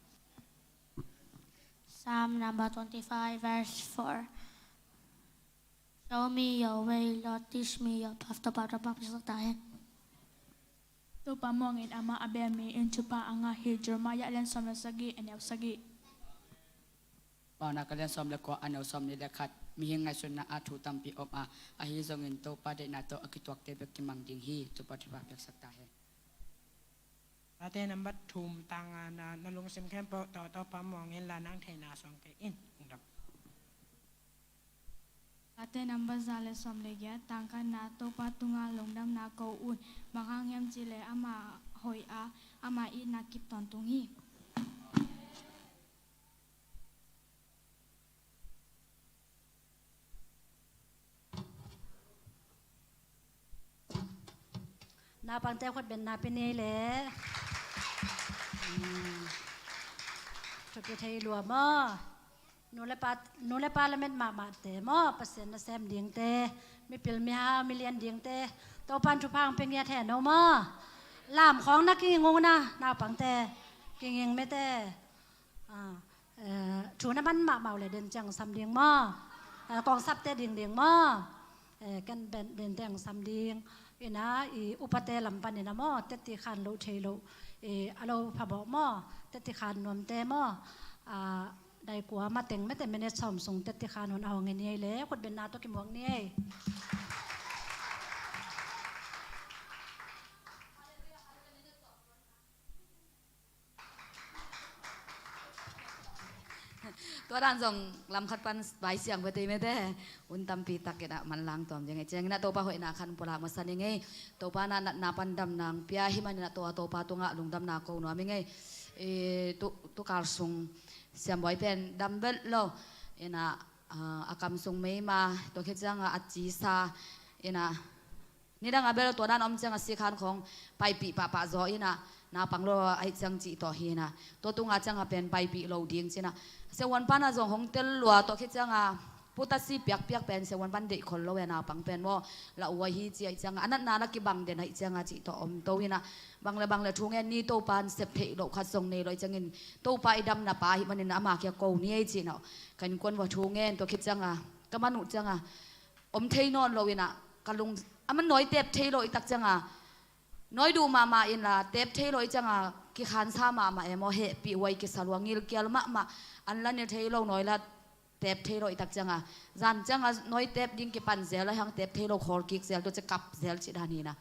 Psalm number twenty-five, verse four. Show me your way, Lord, teach me your path. Topa thupha piaksak ta hen. Topa muangin amah a bel mi in thupha a ngah hi. Jeremiah a lian sawm le sagih a neu sagih. Paunak a lian sawm le kua a neu sawmnih le khat. Mihing ngaihsutna ah thu tampi om a, ahi zongin Topa deihna tawh a kituakte bek kimang ding hi. Topa thupha piaksak ta hen. Late namba thum, tang ngana. Na lungsim khempeuh tawh Topa muang inla, nang theihna suang kei in. Lungdam. Late namba za le sawm le giat, tang khatna. Topa tungah lungdamna ko un. Bang hang hiam cih leh amah hoih a, ama itna kip tawntung hi. Naupangte khuat beng napi ni leh. Hmm. Thupi thei lua maw? Nu le pa, nu le pa lamet mahmahte maw? Pasian nasem dingte, mipil mihau milian dingte, Topa'n thupha hong pia ngiat hen aw maw? Lam khawng na kinging ung na, naupangte. Kinging mete. Ah, eh, thu na man mahmah uh leh den ciang sam ding maw? Ah, kong sapte dingding maw? Eh, ken ben dente hong sam ding. Ina i upate lam panin a maw, teti khan loh thei loh, eh, a lo pha bawh maw? Teti khan nuamte maw? Ah, dai kua mateng mete minute sawm sung teti khan hun a hong hi ni ei le, khutbetna tawh kimuak ni ei. Tua dan zong lam khat pan vai siang bete mete, hun tampi tak ina manlang tuam ding ei. Ciang ina Topa hoihna khan pulak masa ni ngei. Topa na natna pan damna hong pia hi man ina Topa, Topa tungah lungdamna ko nuam i ngei. Eh, tu, tu kal sung siambawi pen dam vet lo. Ina, ah, a kam sung meima, tua khit cianga a cisa, ina, nidang a bel tua dan om cianga sikhan khong paipih pahpah zaw ina, naupang lo ahi ciang cih tawh hi ina, tua tunga cianga pen paipih lo ding cina. Siahuan pana zong hong tel lua, tua khit cianga putasi piakpiak pen siahuan pan deih khol lo e, naupang pen maw, la uai hi ci ahi cianga, a natna na kibang den ahi cianga cih tawh om to ina, bang le bang le thu ngen ni Topan sep theih loh khat zong nei lo ahi ciangin, Topa i damna pa hi manin ama kia ko ni ei cina. Kan kuan va thu ngen, tua khit cianga ka man uh cianga om thei nawn lo ina, ka lung, a man nawi tep thei lo i tak cianga, nawi duh mahmah inla tep thei lo i cianga, kikhansa mahmah e maw, hehpih huai kisa lua, ngilkial mahmah, an la ni thei lo nawi la tep thei lo i tak cianga, zan cianga nawi tep ding kipan zel, a hang tep thei lo khawl kik zel, tua cia kap zel cih dan hi ina.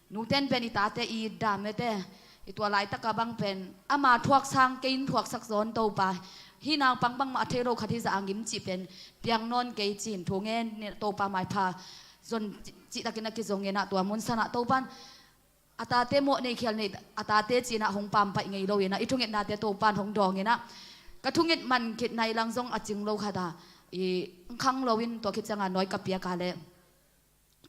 Nuten pen i tate i dam mete, i tua laitaka bang pen ama thuak sang kei in thuaksak zawn Topa, hih naupang bangmah a thei lo khat hi zah a ngim cih pen piang nawn kei cin thu ngen ni, Topa maipha zon cihtakin a kizong ina, tua munsanah Topan a tate mawh nei khial nei, a tate cina hong pampaih ngei lo ina, i thungetnate Topan hong dawng ina, ka thunget man khit nai lang zong a cing lo khata i khang lo in, tua khit cianga nawi ka piaka le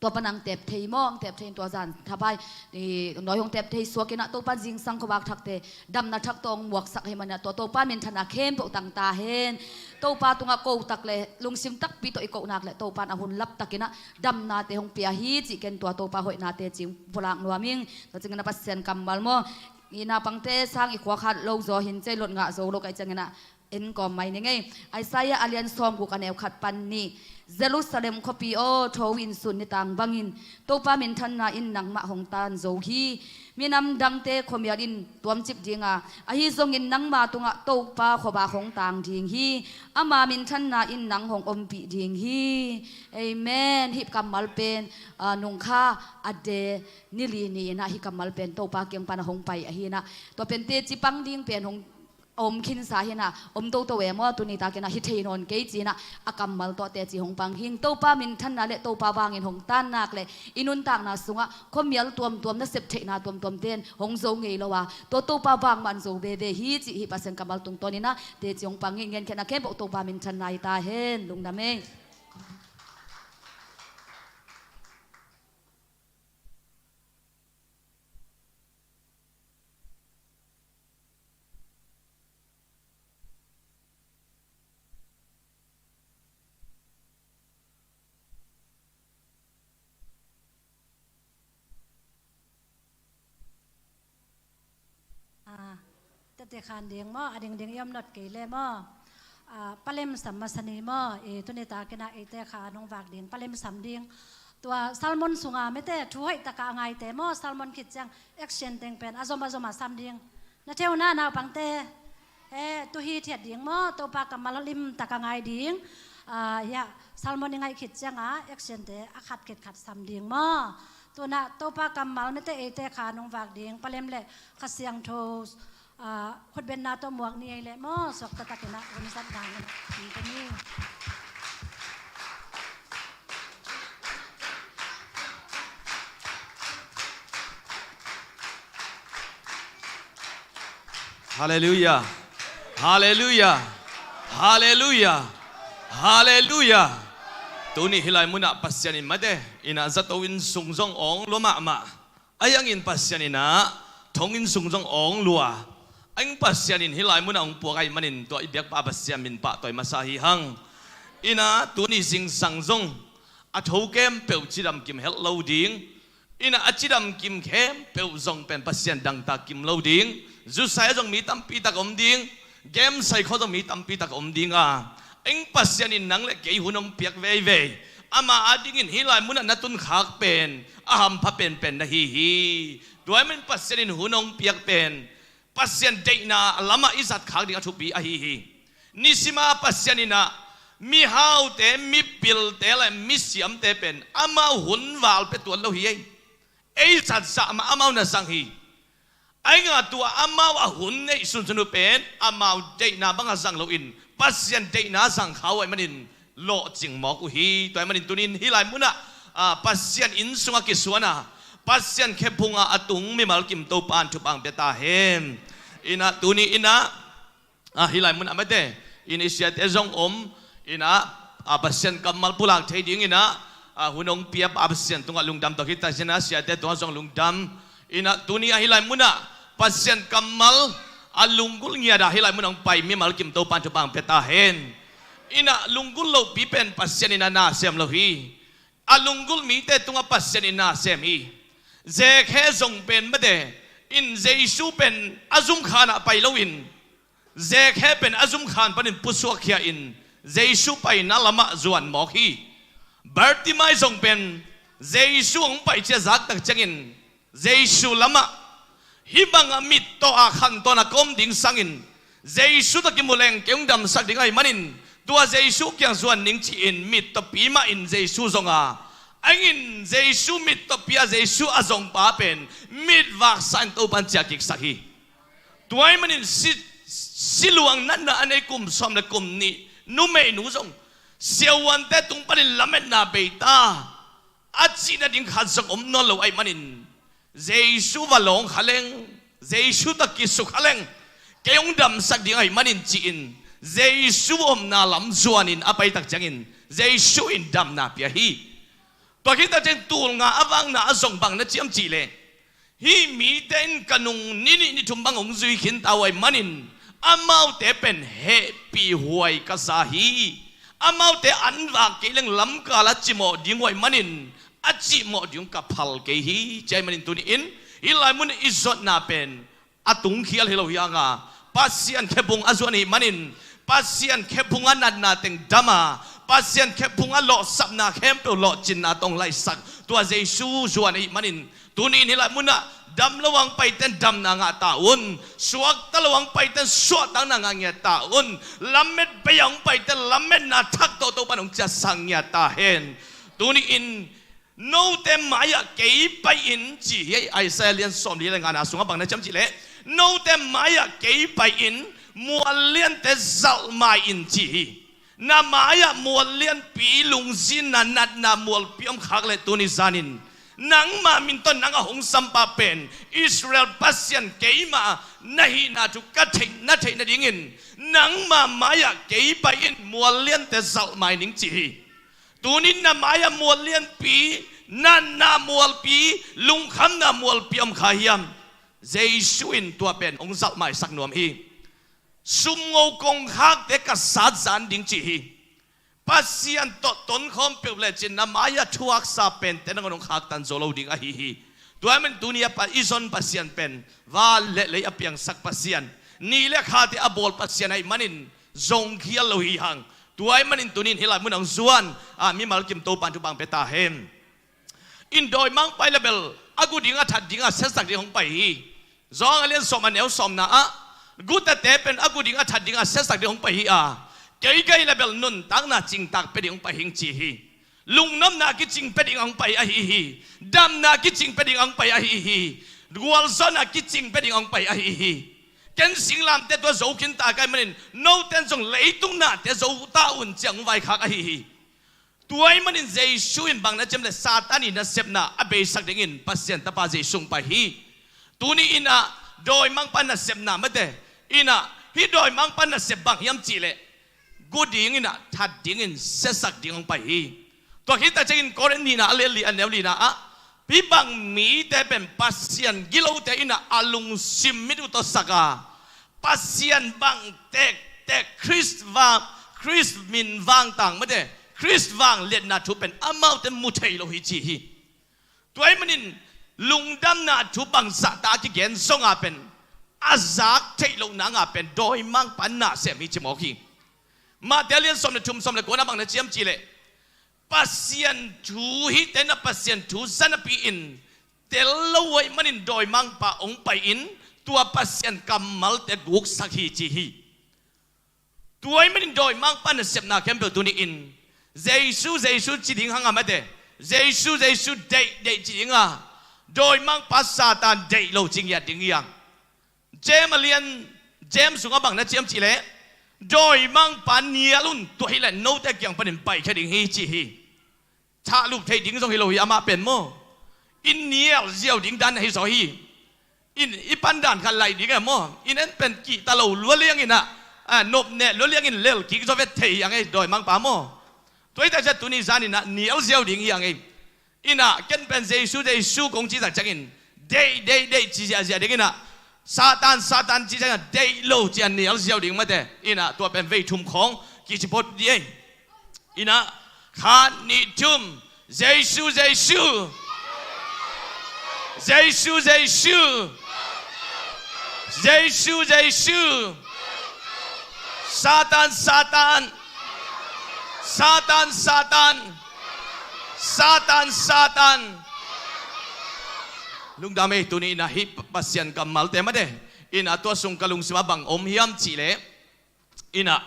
tua pan ang tep thei maw, ang tep thei in tua zan thapai, i, nawi hong tep thei suak ina, Topan zingsang khuavak thakte damna thak tawh hong muaksak hi manina, tua Topa minthanna khempeuh tang ta hen. Topa tungah ko tak le lungsim takpi tawh i koh nak le Topan a hun lap tak ina damnate hong pia hi cih ken tua Topa hoihnate cing pulak nuam ing. Tua ciangina Pasian kammal maw, i naupangte sang i khua khat lo zaw hin cei lot ngah zo lo ka i ciangina en kawm mai ni ngei. Isaiah a lian sawmguk a neu khat pan nih. Jerusalem khuapi aw, tho in, sun nitang bangin Topa minthanna in nangmah hong tan zo hi. Minam dangte khuamial in tuamcip dinga, ahi zongin nangma tungah Topa khuavak hong tang ding hi. Ama minthanna in nang hong ompih ding hi. Amen. Hih kammal pen, ah, nungkha a de nili ni ina, hih kammal pen Topa kiang pana hong pai ahi ina, tua pen teci pang ding pen hong a om khinsa hi ina, om toto e maw, tuni takin a hi thei nawn kei ci ina, a kammal tawh teci hong pang hing. Topa minthanna le Topa vangin hong tan nak le i nuntakna sungah khuamial tuamtuam, nasep theihna tuamtuam ten hong zo ngei lo a, tua Topa vang man zo veve hi cih hih Pasian kammal tungtawn ina teci hong pang hi. Ngenkhiatna khempeuh Topa minthanna hi ta hen. Lungdam ei. Ah, tete khan ding maw, a dingding i om not kei le maw. Ah, palem sam masa ni maw, i tuni takin a eite kha nong vak ding, palem sam ding. Tua sermon sunga mete thu hoih taka a ngaite maw, sermon khit ciang action teng pen a zom a zom a sam ding. Na theu na naupangte, eh, tu hi thiat ding maw, Topa kammal lim taka ngai ding. Ah, ya, sermon i ngaih khit cianga action te a khat khit khat sam ding maw. Tuna Topa kammal mete eite kha nong vak ding, palem le Kha Siangtho, ah, khutbetna tawh muak ni ei le maw, suak taktakin a hun zat dangin. Halleluiah. Halleluiah. Halleluiah. Halleluiah. Tuni hih lai munah Pasian in mate, ina zato inn sung zong awng lua mahmah. A hiangin Pasian ina thong inn sung zong awng lua. A ing Pasian in hih lai munah hong puak ahih manin tua i biakpa Pasian min pahtawi masa hi hang. Ina tuni zingsang zong a tho khempeuh cidam kim helh lo ding. Ina a cidam kim khempeuh zong pen Pasian dangtak kim lo ding. Zusai ah zong mi tampi tak om ding. Gemsai khua zong mi tampi tak om ding a, Eng, Pasian in nang le kei hun hong piak veivei. Ama adingin hih lai munah na tunkhak pen a hampha penpen na hi hi. Tua ahih manin Pasian in hun hong piak pen Pasian deihna lamah i zatkhak ding a thupi ahi hi. Nisima Pasian in ah mihaute, mipilte le misiamte pen amau hun val pia tuan lo hi ei. Ei zatzah mah amau na zang hi. Ahi zongin tua amau a hun neih sunsun uh pen amau deihna bang a zang loin Pasian deihna zang kha uh ahih manin lawhcing mawk uh hi. Tua ahih manin tuni-in hih lai munah, ah, Pasian inn sungah kisuan a, Pasian khephungah a tung mimal kim Topa'n thupha hong pia ta hen. In ah tuni-in ah, ah, hih lai munah mate in i siate zong om in ah, ah, Pasian kammal pulak thei dingin ah, ah, hun hong pia pa Pasian tungah lungdam, tua khit tak ciangin ah siate tungah zong lungdam. In ah tuni ah hih lai munah Pasian kammal a lunggulh ngiat ah hih lai munah hong pai mimal kim Topa'n thupha hong pia ta hen. In ah lunggulh lopi pen Pasian in ah na sem lo hi. A lunggulh mite tungah Pasian in na sem hi. Zekhe zong pen mate in Jesu pen a zumkhan ah pai loin Zekhe pen a zumkhan panin pusuakkhia in Jesu paina lamah zuan mawk hi. Bartimai zong pen Jesu hong pai ciah zak tak ciangin Jesu lamah, hih bangah mittawh a khantawn a ka om ding sangin Jesu tawh kimu leng kei hong damsak ding ahih manin tua Jesu kiang zuan ning ci-in mittawpi mah in Jesu zong a, ahi zongin Jesu mittawpi a Jesu a zongpa pen mitvaksa in Topa'n ciah kiksak hi. Tua ahih manin si, siluang natna a nei kum sawm le kum nih numeinu zong siavuante tung panin lametna bei ta, a cih nading khat zong om nawn lo ahih manin Jesu va lawng kha leng, Jesu tawh kisukha leng kei hong damsak ding ahih manin ci-in Jesu omna lam zuanin a pai tak ciangin Jesu in damna pia hi. Tua khit tak ciangin tul nga a vakna ah zong bang na ci hiam cih leh, hih mite in ka nung ni nih ni thum bang hong zui khin ta uh ahih manin amaute pen hehpih huai ka sa hi. Amaute an vak kei leng lamkal ah cimawh ding uh ahih manin a cimawh ding ka phal kei hi, ci ahih manin tuni-in hih lai mun i zuatna pen a tungkhial hi lo hi hang a, Pasian khephung a zuan ahih manin Pasian khephung a natna teng dam a, Pasian khephung a lawhsapna khempeuh lawhcinna tawh hong laihsak tua Jesu zuan ahih manin tuni-in hih lai munah dam lo a hong paite in damna ngah ta un, suakta lo a hong paite in suahtakna ngah ngiat ta un, lamet bei a hong paite in lametna thak tawh Topa'n hong ciahsak ngiat ta hen. Tuni-in note mai-ah kei pai in ci hi. Isaiah lian sawmli le ngana sungah bang na ci hiam cih leh, note mai-ah kei pai in mual liante zalh mai in ci hi. Na mai-ah mual lianpi, lungzinna, natna mualpi om khak leh tuni zanin nangma min tawh nang a hong sampa pen Israel Pasian keimah na hihna thu ka theih na theih nadingin nangma mai-ah kei pai in mual liante zalh mai ning ci hi. Tuni-in na mai-ah mual lianpi, natna mualpi, lungkhamna mualpi om kha hiam? Jesu in tua pen hong zalh maisak nuam hi. Sumngo kongkhakte ka sat zan ding ci hi. Pasian tawh tonkhawm peuh lecin na mai-ah thuaksa pente nangawn hong khaktan zo lo ding ahi hi. Tua ahih manin tuni-a pa, i zon Pasian pen van le lei a piangsak Pasian, ni le khate a bawl Pasian ahih manin zongkhial lo hi hang. Tua ahih manin tuni-in hih lai mun hong zuan, a, mimal kim Topa'n thupha hong pia ta hen. In dawimangpa hi leh bel a gu ding a that ding a siasak ding hong pai hi. Zawng a lian sawm a neu sawmna ah, gutate pen a gu ding a that ding a siasak ding hong pai hi a, kei ka hi leh bel nuntakna cingtak pia ding hong pai hing ci hi. Lungnopna kicing pia ding hong pai ahi hi. Damna kicing pia ding hong pai ahi hi. Gualzawhna kicing pia ding hong pai ahi hi. Ken singlamteh tua zo khin ta ka hih manin note'n zong leitung nate zo ta un ci-a hong vaikhak ahi hi. Tua ahih manin Jesu in bang na ci hiam leh Satan i nasepna a beisak dingin Pasian Tapa Jesu hong pai hi. Tuni in ah dawimangpa nasepna mate in ah, hih dawimangpa nasep bang hiam cih leh gu dingin ah that dingin siasak ding hong pai hi. Tua khit tak ciangin Korin nihna a lian li a neu lina ah, hih bang mite pen Pasian gilote in ah a lungsim mit uh tawh sak a, Pasian bang tektek Khrist vang, Khrist min vangtang mate, Khrist vangliatna thu pen amaute mu thei lo hi ci hi. Tua ahih manin lungdamna thu bangzah ta a kigen zong a pen a zak theih loh nang a pen dawimangpa nasem hi ci mawk hi. Matthai a lian sawm le thum, sawm le kua na bang na ci hiam cih leh, Pasian thu hihte na Pasian thu zanapi-in tel lo uh ahih manin dawimangpa hong pai-in tua Pasian kammalte guksak hi ci hi. Tua ahih manin dawimangpa nasepna khempeuh tuni-in Jesu, Jesu ci ding hang a mate, Jesu, Jesu deih, deih ci ding a, dawimangpa Satan deih lo ci ngiat ding hi hang. James a lian, James sungah bang na ci hiam cih leh, dawimangpa nial un, tua hi leh note kiang panin paikhia ding hi ci hi. Thahlup theih ding zong hi lo hi amah pen maw. In nial ziau ding dan ahi zaw hi. In i pan dan khat laih ding e maw. In en pen kihta lo lua liangin ah, a, nopneh lua liangin lel kik zaw vet thei hi ang ei dawimangpa maw. Tua hi tak ciang tuni zanin ah nial ziau ding hi ang ei. In ah ken pen Jesu, Jesu kong ci tak ciangin deih, deih, deih ci ziahziah dingin ah, Satan, Satan ci ciangin ah deih lo ci a nial ziau ding mate. In ah tua pen vei thum khawng kici phot dih ei. In ah khat, nih, thum. Jesu, Jesu. Jesu, Jesu. Jesu, Jesu. Satan, Satan. Satan, Satan. Satan, Satan. Lungdam ei, tuni in ah hih Pasian kammalte mate. In ah tua sung ka lungsim ah bang om hiam cih leh, in ah,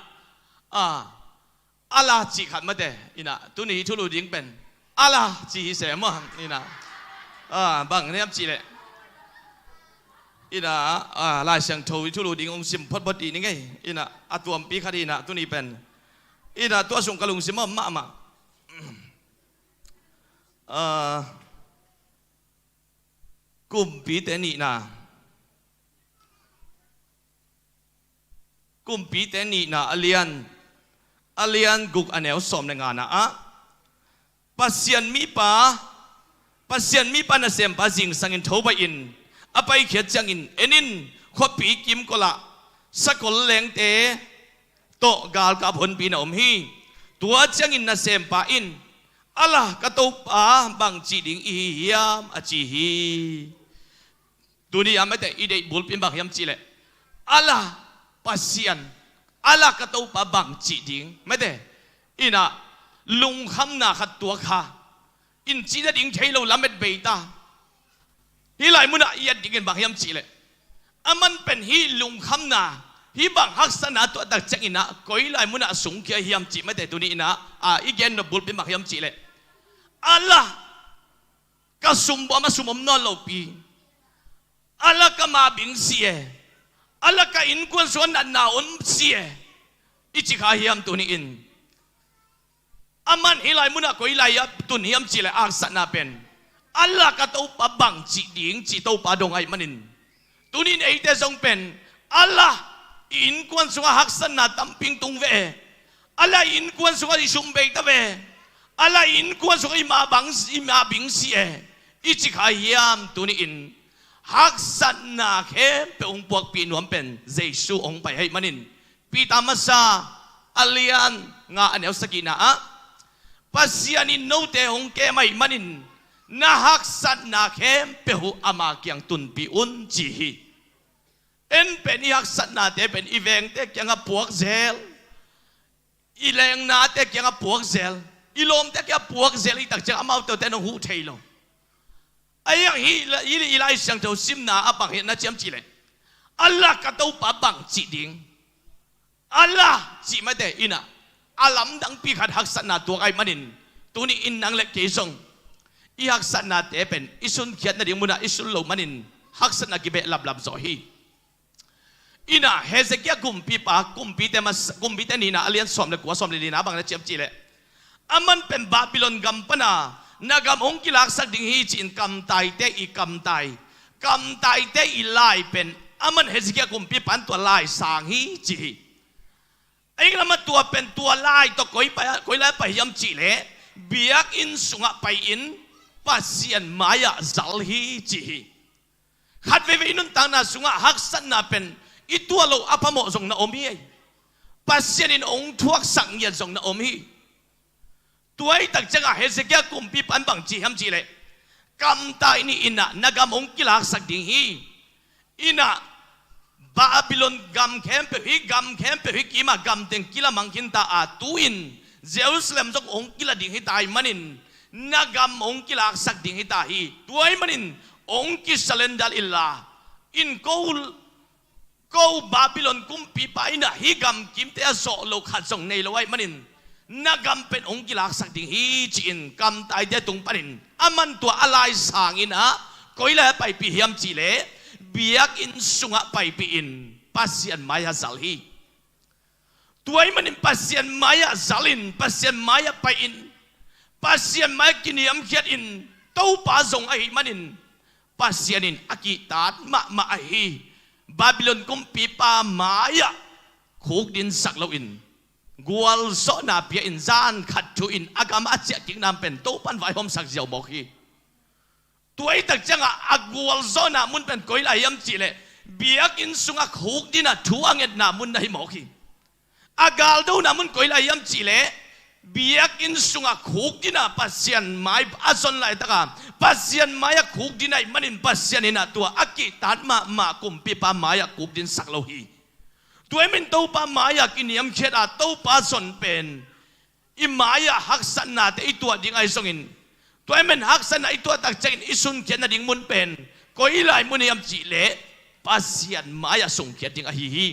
a, Allah cih khat mate. In ah tuni i thulu ding pen Allah cih hi se maw. In ah, a, bang hiam cih leh, in ah, a, Lai Siangtho i thulu ding hong sim photphot dih ning ei. In ah a tuampi khat in ah tuni pen, in ah tua sung ka lungsim ah mahmah, a, Kumpite nihna. Kumpite nihna a lian, a lian guk a neu sawm le ngana ah, Pasian mipa, Pasian mipa nasempa zingsangin tho paihin a paikhiat ciangin, en in, khuapi kimkol ah sakol lengte tawh galkap honpi na om hi. Tua ciangin nasempa in, Allah, ka Topa, bangci ding i hi hiam? a ci hi. Tuni a mate i deih bulpi in bang hiam cih leh, Allah, Pasian, Allah, ka Topa, bangci ding? Mate, in ah lungkhamna khat tuak kha, in cih nading thei lo lamet bei ta. Hih lai munah i et dingin bang hiam cih leh, aman pen hih lungkhamna, hih bang haksatna tuahtak ciangin ah koi lai munah sungkhia hiam cih mate tuni in ah, a, i gen nop bulpi in bang hiam cih leh, Allah, ka sumbuam a sum om nawn lopi, Allah, ka mabing si e, Allah, ka innkuan sungah natna om si e, i ci kha hiam tuni in? Aman hih lai munah koi lai ah tun hiam cih leh a haksatna pen, Allah, ka Topa, bangci ding, cih Topa dong ahih manin, tuni in eite zong pen, Allah, i innkuan sungah haksatna tampi tung ve e, Allah, i innkuan sungah i sum bei ta ve, Allah, i innkuan sungah i mabang, i mabing si e, i ci kha hiam tuni in? Haksatna khempeuh hong puakpih nuam pen Jesu hong pai ahih manin, Peter masa a lian nga a neu sagihna ah, Pasian in note hong kem ahih manin na haksatna khempeuh uh ama kiang tunpih un ci hi. En pen i haksatnate pen i vengte kiangah puakzel, i lengnate kiangah puakzel, i lawmte kiangah puakzel i tak ciang amaute ten hong huh thei lo. Ahi hang hih i Lai Siangtho simna ah bang hiam na ci hiam cih leh, Allah, ka Topa, bangci ding? Allah cih mate in ah a lamdangpi khat haksatna tuak ahih manin, tuni in nang le kei zong i haksatnate pen i sunkhiat nading munah i sun loh manin haksatna kibeh laplap zawh hi. In ah Hezekiah kumpipa, Kumpite mas-, Kumpite nihna a lian sawm le kua, sawm le lina bang na ci hiam cih leh, aman pen Babylon gam pana na gam hong kilaksak ding hi ci-in kamtaite i kamtai, kamtaite i lai pen aman Hezekiah kumpipa in tua lai sang hi ci hi. Ahi hang lamah tua pen tua lai tawh koi pai, koi lai pai hiam cih leh, biakinn sungah pai-in Pasian mai-ah zal hi ci hi. Khat veivei i nuntakna sungah haksatna pen i tuah loh a phamawh zong na om hi. Pasian in hong thuaksak ngiat zong na om hi. Tua hi tak ciangah Hezekiah kumpipa in bang ci hiam cih leh, kamtai nih in ah na gam hong kilaksak ding hi. In ah Babylon gam khempeuh, hih gam khempeuh, hih kimah gam teng kila mang khinta a, tu-in Jerusalem zong hong kila ding hita ahih manin, na gam hong kilaksak ding hita hi. Tua ahih manin hong kisalendal inla, in ko, ko Babylon kumpipa in ah hih gamkimte a zawh loh khat zong nei lo ahih manin, na gam pen hong kilaksak ding hi, ci-in kamtaite tung panin, aman tua a lai sangin ah koi lai a paipih hiam cihleh, biakinn sungah paipihin Pasian mai-ah zal hi. Tua ahih manin Pasian mai-ah zalin, Pasian mai-ah pai-in, Pasian mai-ah kiniamkhiatin, Topa zong ahih manin, Pasian in a kihtak mahmah ahi Babylon kumpipa mai-ah khukdinsak loin, gualzawhna pia-in, zan khat thu-in a gam a ciahkikna pen Topan vaihawmsak ziau mawk hi. Tua ahih tak ciangah a gualzawhna mun pen koi lai hiam cihleh, biakinn sungah khukdina thu a ngetna mun na hi mawk hi. A galdona mun koi lai hiam cihleh, biakinn sungah khukdina Pasian mai a zon laitaka, Pasian mai-ah khukdin ahih manin Pasian in ah tua a kihtak mahmah kumpipa mai-ah khukdinsak lo hi. Tua ahih manin Topa mai-ah kiniamkhiat a Topa zon pen i mai-ah haksatnate i tuah ding ahi zongin, tua ahih manin haksatna i tuah tak ciangin i sunkhiat nading mun pen koi lai mun hiam cihleh, Pasian mai-ah sunkhiat ding ahi hi.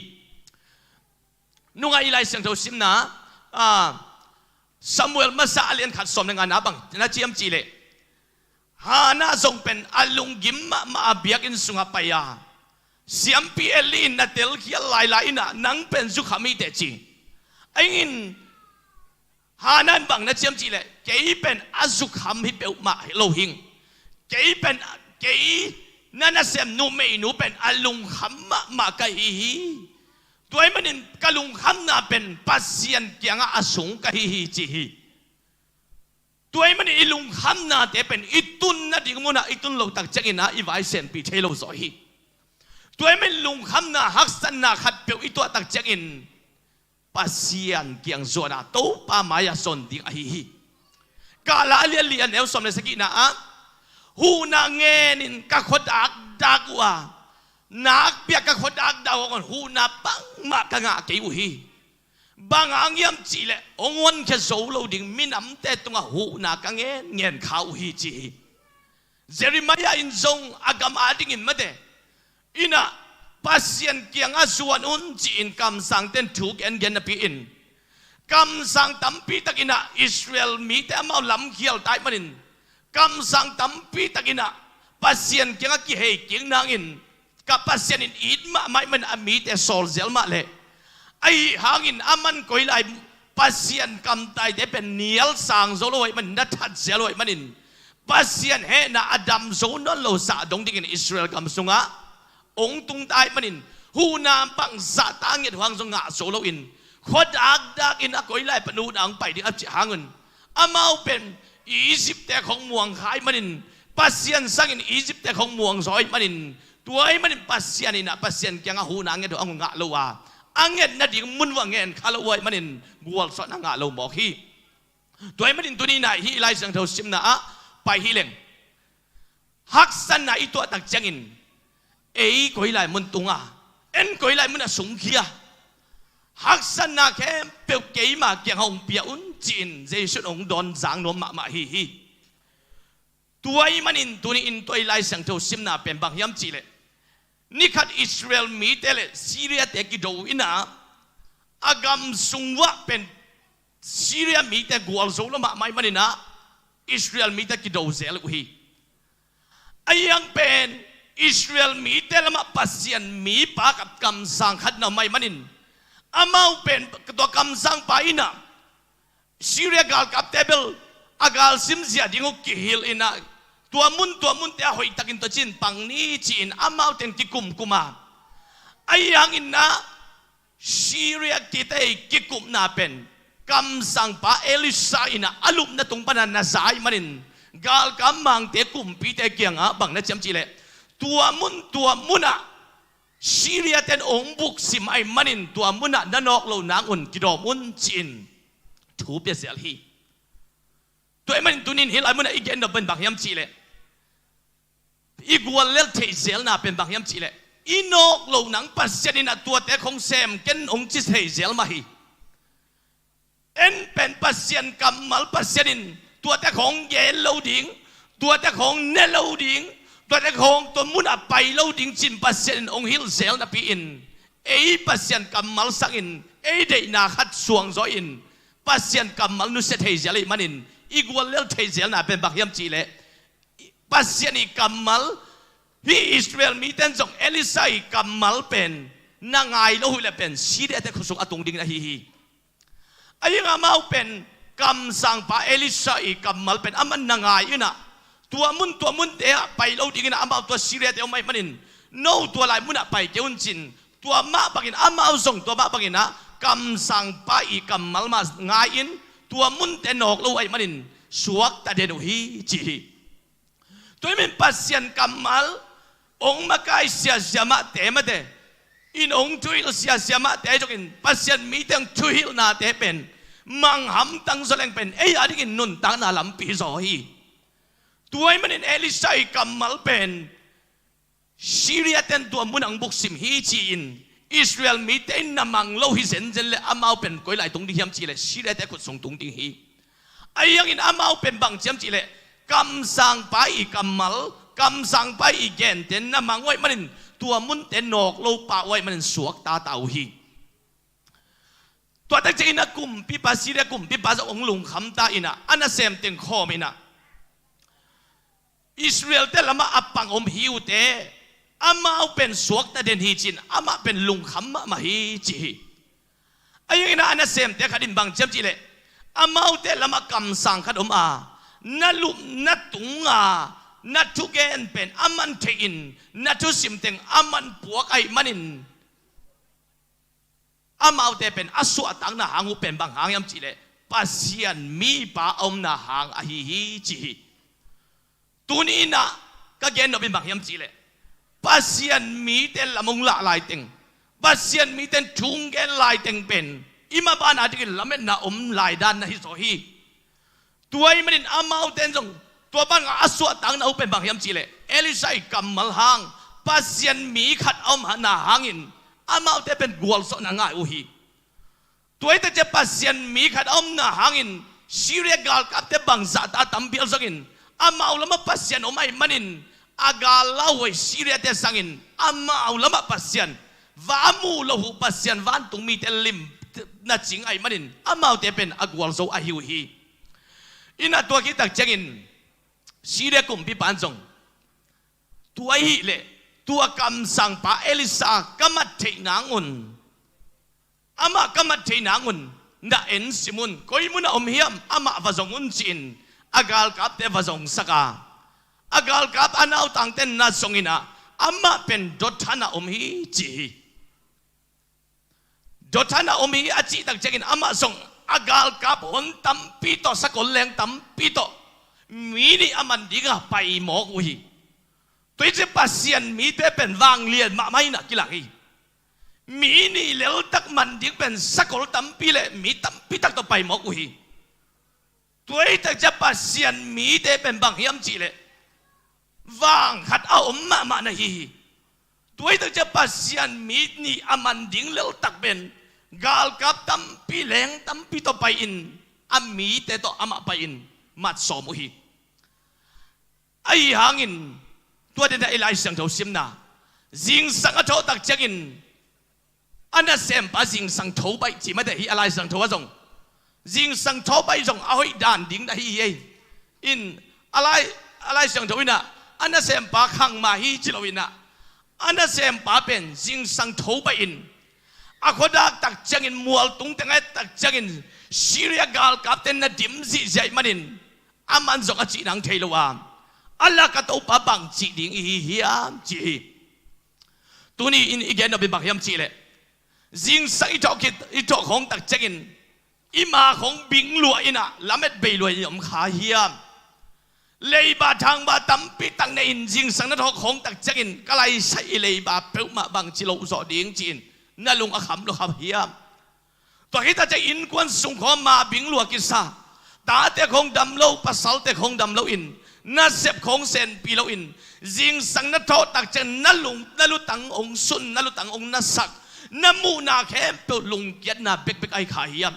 Nungah i Lai Siangtho simna, a, Samuel masa a lian khat sawm le ngana bang na ci hiam cihleh, Hannah zong pen a lunggim mahmah a biakinn sungah pai a, siampi Eli in na telkhial lailai in ah, nang pen zukham hi teh ci. Ahi zongin Hannah in bang na ci hiam cihleh, kei pen a zukham hi peuhmah hi lo hing. Kei pen, kei na nasem numeinu pen a lungkham mahmah ka hi hi. Tua ahih manin ka lungkhamna pen Pasian kiangah a sung ka hi hi, ci hi. Tua ahih manin i lungkhamnate pen i tun nading munah i tun loh tak ciangin ah i vai senpih thei lo zaw hi. Tua ahih manin lungkhamna haksatna khatpeuh i tuah tak ciangin Pasian kiang zuan a Topa mai-ah zon ding ahi hi. Kahla a lian li a neu sawm le sagihna ah, huhna ngenin ka khua dakdak uh a, nakpi-a ka khua dakdak uh a, huhna bangmah ka ngah kei uh hi. Bang hang hiam cihleh hong honkhia zo lo ding minamte tungah huhna ka ngen ngen kha uh hi, ci hi. Jeremiah in zong a gam adingin mate in ah, Pasian kiangah zuan un ci-in kamsangte in thu gengen napi-in, kamsang tampi takin ah Israel mite amau lamkhial ta ahih manin, kamsang tampi takin ah Pasian kiangah kihei kik nangin, ka Pasian in it mahmah ahih manin a mite sawl zel mah leh, ahi hangin aman koi lai Pasian kamtaite pen nial sang zo lo ahih manin, na that zel lo ahih manin, Pasian hehna a dam zo nawn lo zah dong dingin Israel gam sungah hong tung ta ahih manin, huhna bangzah ta a nget uh hang zong ngah zo loin, khua dakdakin a koi lai pan huhna hong pai ding a cih hang un, amau pen Egypt-te khong muang kha ahih manin, Pasian sangin Egypt-te khong muang zaw ahih manin, tua ahih manin Pasian in ah Pasian kiangah huhna nget uh hang uh ngah lo a, a nget nading mun uh a ngen kha lo uh ahih manin gualzawhna ngah lo mawk hi. Tua ahih manin tuni in ah hih Lai Siangtho simna ah pai hi leng, haksatna i tuah tak ciangin ei koi lai mun tung a, en koi lai mun a sungkhia, haksatna khempeuh keima kiangah hong pia un ci-in Jesuh in hong dawn zang nuam mahmah hi hi. Tua ahih manin tuni in tua i Lai Siangtho simna pen bang hiam cihleh, ni khat Israel mite le Syria-te kido in ah, a gam sung uah pen Syria mite gualzo lo mahmah ahih manin ah Israel mite kido zel uh hi. Ahi hang pen Israel mite lamah Pasian mipa kamsang khat na om ahih manin, amau pen tua kamsangpa in ah Syria galkapte bel a galsim zia ding uh kihilh in ah, tua mun tua munte ah hoihtakin tua cin pang ni ci-in amaute in kikumkum a, ahi hangin ah Syria kite i kikupna pen kamsangpa Elisha in ah a lupna tung pan ah na za ahih manin, galkap mangte, kumpite kiangah bang na ci hiam cihleh, tua mun tua munah Syria-te in hong buksim ahih manin tua munah na nawk loh nang un kidawm un ci-in thu pia zel hi. Tua ahih manin tuni in hih lai munah i gen nop pen bang hiam cihleh, i guallel theih zelna pen bang hiam cihleh, I nawk loh nang Pasian in a tuate khong sem ken hong ci thei zel mah hi. En pen Pasian kammal Pasian in tuate khong gen lo ding, tuate khong ne lo ding, tuate khong tua munah pai lo ding cin Pasian in hong hilh zel napi-in ei Pasian kammal sangin ei deihna khat suangzaw in Pasian kammal nusia thei zel ahih manin i guallel thei zelna pen bang hiam cihleh Pasian i kammal hi Israel mite in zong Elisha i kammal pen na ngai lo uh leh pen Syria te khut sung a tung ding ahi hi. Ahi hang amau pen kamsangpa Elisha i kammal pen aman na ngai inah tua mun tua munte ah pai lo ding inah amau tua Syria te om ahih manin no tua lai munah pai kei un cin tua mah bangin amau zong tua mah bangin ah kamsangpa i kammal mah ngai in tua munte nawk lo ahih manin suakta den uh hi ci hi. Tua ahih manin Pasian kammal hong makai siasia mahte mate in hong thuhilh siasia mahte zongin Pasian mite hong thuhilhnate pen mang hamtang zaw leng pen ei a dingin nuntakna lampi zaw hi. Tua ahih manin Elisha i kammal pen Syria ten tua mun ang buksim hi ci-in Israel mite in na mang lo hi zenzen le amau pen koi lai tung ding hiam cihleh Syria te khut sung tung ding hi. Ahi hangin amau pen bang ciam cihleh kamsangpa i kammal kamsangpa i gente na mang uh ahih manin tua munte nawk lo pah uh ahih manin suakta ta uh hi. Tua tak ciangin a kumpipa Syria kumpipa zong hong lungkham ta inah a nasem teng khawm inah Israel te lamah a pang om hi uhte amau pen suakta den hi cin amah pen lungkham mahmah hi ci hi. Ahi hangin ah a nasemte khat in bang ciam cihleh amaute lamah kamsang khat om a na lupna tunga na thugen pen aman theihin na thusim teng aman puak ahih manin amaute pen a suahtakna hang uh pen bang hang hiam cihleh Pasian mipa a omna hang ahi hi ci hi. Tuni inah ka gen nop in bang hiam cihleh Pasian mite lam hong lah laiteng Pasian mite thungen laiteng pen i mabana dingin lametna om laidan na hi zaw hi. Tua ahih manin amaute in zong tua bangah a suahtakna uh pen bang hiam cihleh Elisha i kammal hang Pasian mi khat a omna hangin amaute pen gualzawhna ngai uh hi. Tua hi takciang Pasian mi khat a omna hangin Syria galkapte bangzahta tampi a zongin amau lamah Pasian om ahih manin a gal lauhuai Syria te sangin amau lamah Pasian va a muh loh uh Pasian vantung mite limna cing ahih manin amaute pen a gualzo ahi uh hi. Inah tua khit takciangin Syria kumpipa in zong tua ahih leh tua kamsangpa Elisha ka mat theih nangun amah ka mat theih nangun na ensim un koi munah om hiam amah va zong un ci-in a galkapte va zongsak a a galkap a nautangte na zong inah amah pen Dothan ah om hi ci hi. Dothan ah om hi a cih takciangin amah zong a galkap hon tampi tawh sakol leng tampi tawh mi nih a man dingah pai mawk uh hi. Tua hi ciang Pasian mite pen vanglian mahmah inah kilang hi. Mi nih leltak man ding pen sakol tampi le mi tampi tak tawh pai mawk uh hi. Tua hi takciang Pasian mite pen bang hiam cihleh vang khat a om mahmah na hi hi. Tua hi takciang Pasian mi nih a man ding leltak pen galkap tampi leng tampi tawh pai-in a mite tawh amah pai-in mat sawm uh hi. Ahi hangin tua dena i Lai Siangtho simna zingsang a thawh takciangin a nasempa zingsang tho baih cih mate hi a Lai Siangtho ah zong zingsang tho baih zong a hoih dan ding na hi hi ei. In a Lai a Lai Siangtho inah a nasempa khangmah hi ci lo inah a nasempa pen zingsang tho baih in a khuadak takciangin mualtung teng a et takciangin Syria galkapte na dim zihziah ahih manin aman zong a cih nang thei lo a a lak a Topa bang cih ding i hi hiam cih hi. Tuni in i gen nop in bang hiam cihleh zingsang i thawh khit i thawh khawng takciangin i ma khawng bing luah inah lamet bei luah in i om kha hiam? Leiba thangba tampi tak ne in zingsang na thawh khawng takciangin ka laisaih i leiba peuhmah bangci loh zawh ding ci-in na lung a kham lo kha hiam? Tua khit takciang innkuan sung khawng ma bing luah kisa tate khawng dam lo pasalte khawng dam lo in Na sep khawng senpi loin, zingsang na thawh takciang na lung, na lutang hong sun, na lutang hong nasak, na muhna khempeuh lungkiatna bekbek ahi kha hiam?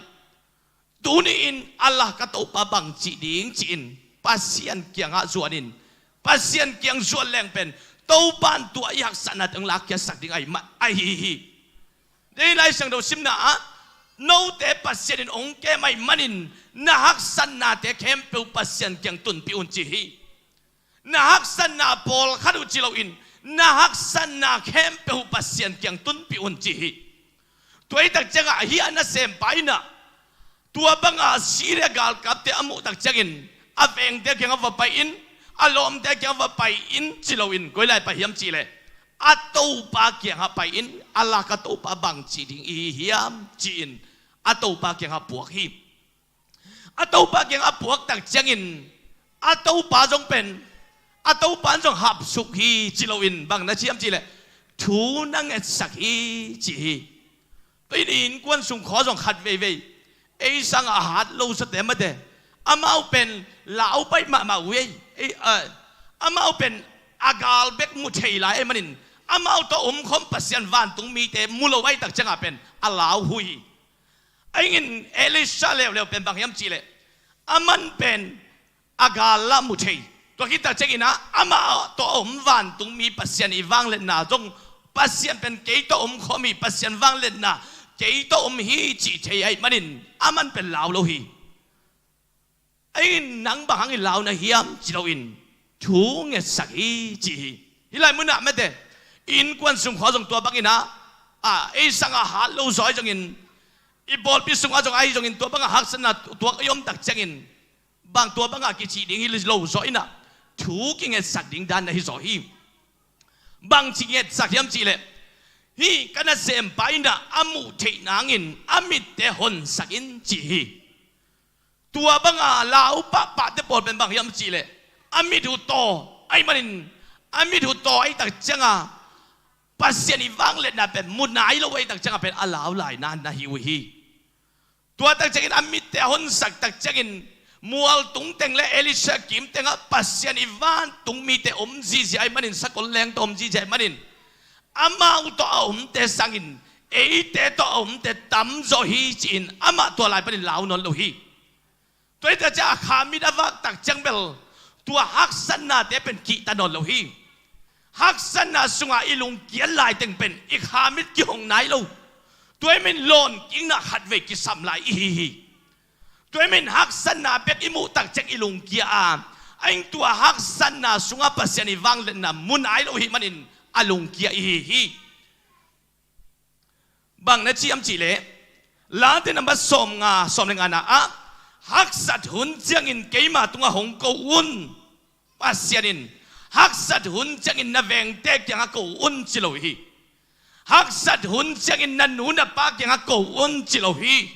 Tuni-in a la ka Topa bang ci ding ci-in Pasian kiangah zuanin, Pasian kiang zuan leng pen Topa in tua i haksatnate hong lakkhiatsak ding ahi mah ahi hi. Dei Lai Siangtho simna ah, note Pasian in hong kem ahih manin na haksatnate khempeuh Pasian kiang tunpih un ci hi. Na haksatna pawlkhat uh ci loin, na haksatna khempeuh Pasian kiang tunpih un ci hi. Tua hi takciangah hih a nasempa in ah, tua banga Syria galkapte a muh takciangin, a vengte kiangah va pai in, a lawmte kiangah va pai in ci loin, koi lai pai hiam cihleh, a Topa kiangah pai in, a la ka Topa bang ci ding i hi hiam ci-in, a Topa kiangah puak hi. A Topa kiangah a puak takciangin, a Topa zong pen, a Topa in zong hapsuk hi ci loin, bang na ci hiam cihleh, thu na ngetsak hi ci hi. Tua in innkuan sung khua zong khat veivei, ei sangah a hat lo sate mate, amau pen lau baih mahmah uh ei, ei, a, amau pen a gal bek mu thei lai ahih manin, amau tawh omkhawm Pasian vantung mite mu lo ahih takciangah pen a lau uh hi. Ahi hangin Elisha leuleu pen bang hiam cihleh, aman pen a gal lah mu thei, tua khit takciangin ah amah tawh a om vantung mi Pasian i vangliatna zong, Pasian pen kei tawh omkhawm hi, Pasian vangliatna kei tawh om hi cih thei ahih manin aman pen lau lo hi. Ahi hangin nang bang hangin lau na hiam ci loin, thu ngetsak hi ci hi. Hih lai munah mate, innkuan sung khua zong tua bangin ah, a, ei sangah hat lo zaw ahi zongin, i pawlpi sungah zong ahi zongin, tua bangah haksatna tuak i om takciangin, bang tua bangah kicih ding hi lo zaw in ah, thu kingetsak ding dan na hi zaw hi. Bang ci ngetsak hiam cihleh, hih ka nasempa in ah a muh theih nangin a mitte honsak in ci hi. Tua banga lau pahpahte pawl pen bang hiam cihleh, a mit uh taw ahih manin, a mit uh taw ahih takcianga Pasian i vangliatna pen mu nai lo ahih takcianga pen a lau laina na hi uh hi. Tua takciangin a mitte a honsak takciangin, mual tung teng le Elisha kim tengah Pasian i vantung mite om zizia ahih manin, sakol leng tawh om zizia ahih manin, amau tawh a omte sangin eite tawh a omte tamzaw hi ci-in amah tua lai panin lau nawn lo hi. Tua hi takciang a khamit a vak takciang bel tua haksatnate pen kihta nawn lo hi. Haksatna sungah i lungkiat laiteng pen i khamit kihong nai lo. Tua ahih manin lawnkikna khatvei kisam lai i hi hi. Tua ahih manin haksatna bek i muh takciang i lungkia a, ahi hangin tua haksatna sungah Pasian i vangliatna mu nai lo ahih manin a lungkia i hi hi. Bang na ci hiam cihleh, Late nambat sawmnga, sawm le ngana ah, haksat hun ciangin keima tungah hong ko un. Pasian in, haksat hun ciangin na vengte kiangah ko un ci lo hi. Haksat hun ciangin na nu na pa kiangah ko un ci lo hi.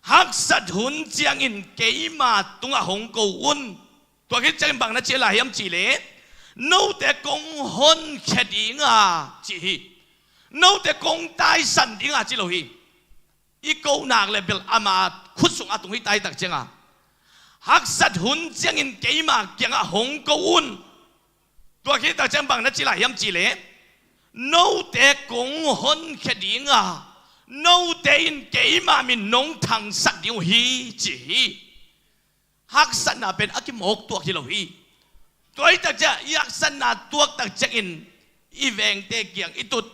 Haksat hun ciangin keima tungah hong ko un. Tua khit ciangin bang na ci lai hiam cihleh, note kong honkhia dinga ci hi. Note kong taisan dinga ci lo hi. I ko nak le bel ama khut sungah tung hi ta hi takcianga, haksat hun ciangin keima kiangah hong ko un. Tua khit takciang bang na ci lai hiam cihleh, note kong honkhia dinga, note in keima min nong thangsak ding uh hi ci hi. Haksatna pen a kimawk tuak hi lo hi. Tua hi takciang i haksatna tuak takciangin i vengte kiang i tut,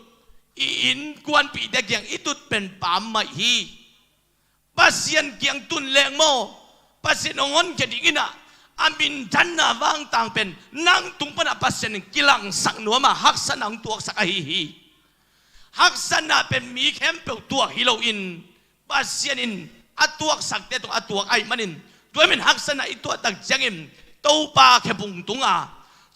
i innkuanpihte kiang i tut pen pammaih hi. Pasian kiang tun leng maw, Pasian hong honkhia dingin ah, a minthanna vangtang pen nang tung panah Pasian in kilangsak nuam a, haksatna hong tuaksak ahi hi. Haksatna pen mi khempeuh tuak hi loin, Pasian in a tuaksakte tungah a tuak ahih manin, tua ahih manin haksatna i tuah takciangin Topa khephung tunga,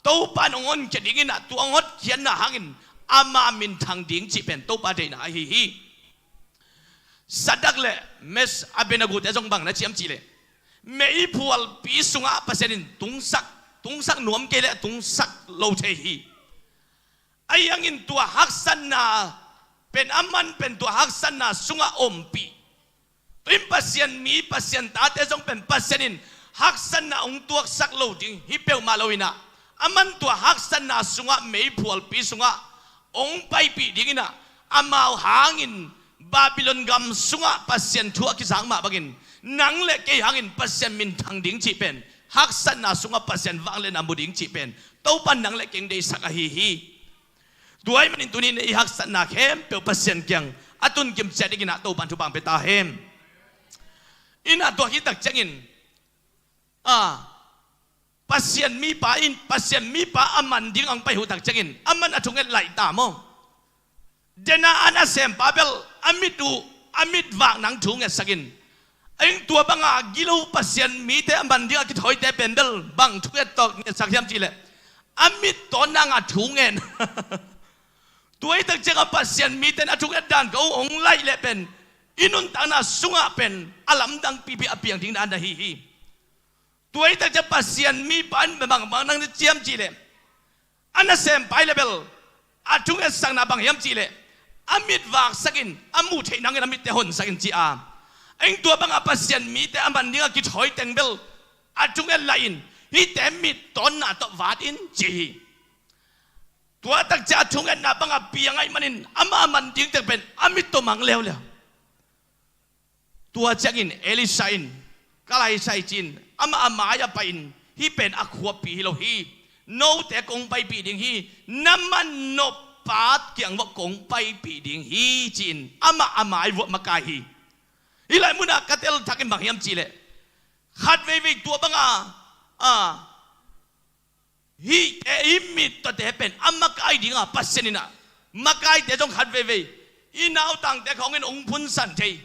Topa in hong honkhia dingin ah, tua hong hotkhiatna hangin ama minthang ding cih pen Topa deihna ahi hi. Sadrak le Mesh, Abednego te zong bang na ci hiam cihleh, meiphualpi sungah Pasian in tungsak, tungsak nuam kei leh tungsak lo thei hi. Ahi hangin tua haksatna pen, aman pen tua haksatna sungah ompih. Tua in Pasian mi, Pasian tate zong pen Pasian in haksatna hong tuaksak lo ding hi peuhmah lo in ah, aman tua haksatna sungah meiphualpi sungah hong paipih ding in ah, amau hangin Babylon gam sungah Pasian thu a kizak mah bangin, nang le kei hangin Pasian minthang ding cih pen, haksatna sungah Pasian vangliatna mu ding cih pen, Topa in nang le kei hong deihsak ahi hi. Tua ahih manin tuni in i haksatna khempeuh Pasian kiang a tunkim ciat dingin ah Topa in thupha hong pia ta hen. In ah tua khit tak ciangin, a, Pasian mipa in, Pasian mipa a man ding a hong pai uh tak ciangin, aman a thunget laih ta maw? Dena a nasempa bel a mit uh, a mit vak nang thu ngetsak in, a ing tua banga gilo Pasian mite a man ding a kithawite pen bel bang thunget tawh ngetsak hiam cih leh, a mit tawn nang a thu ngen. Tua hi tak ciangah Pasian mite in a thunget dan ko hong laih leh pen, i nuntakna sungah pen a lamdang pipi a piang ding dan ahi hi. Tua hi tak ciang Pasian mipa in bang bang nang ci hiam cih leh, a nasempa i le bel a thungetsakna bang hiam cih leh, a mit vaksak in a muh theih nangin a mitte honsak in ci a. A ing tua bangah Pasian mite a man ding a kithawi teng bel a thunget laih in, hihte mit tawnna tawh vat in ci hi. Tua tak ciang a thungetna bangah piang ahih manin amah a man ding teng pen a mit tawh mang leuleu. Tua ciangin Elisha in, ka laisai ci-in amah a mai-ah pai-in, hih pen a khuapi hi lo hi. Note kong paipih ding hi. Na man noppa kiang bawh kong paipih ding hi ci-in amah a mai vuah makai hi. Hih lai munah ka tel thakin bang hiam cih leh, khat veivei tua banga, a, hihte, hih mit tawhte pen a makai dinga Pasian in ah, makaite zong khat veivei i nautangte khawngin hong phunsan thei,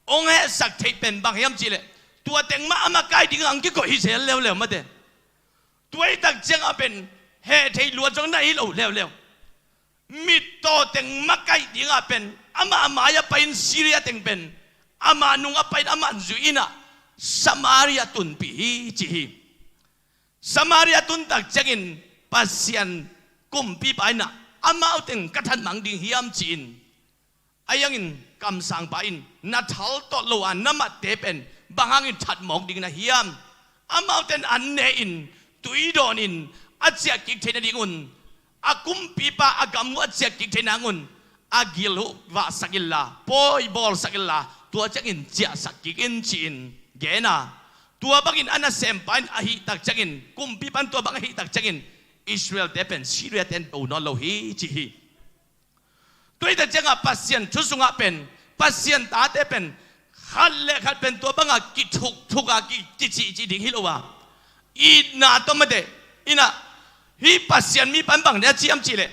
hong hehsak thei pen bang hiam cih leh, tua teng mah a makai dinga hong kikoih hi zel leuleu mate. Tua hi tak ciangah pen heh thei luat zong na hi lo leuleu. Mit taw teng makai dinga pen amah a mai-ah pai-in Syria teng pen amah nungah pai-in amah zuih in ah Samaria tunpih hi ci hi. Samaria tun tak ciangin Pasian kumpipa in ah, amau teng ka thatmang ding hiam ci-in, a iangin kamsangpa in, na thal tawh lo a na matte pen bang hangin thatmawk ding na hiam? Amaute in an ne-in, tui dawnin a ciah kik theih nadingun, a kumpipa a gam uh a ciah kik theih nangun a gil uh vahsak inla, pawi bawlsak inla, tua ciangin ciahsak kik in ci-in gen a. Tua bangin a nasempa in ahih tak ciangin, kumpipa in tua bang ahih tak ciangin Israel-te pen Syria-te in do nawn lo hi ci hi. Tua hi tak ciangah Pasian thu sungah pen, Pasian tate pen khat le khat pen tua bangah kithukthuk a ki, kicihcih ding hi lo a, itna tawh mate in ah, hih Pasian mipa in bang dia ciam cih leh,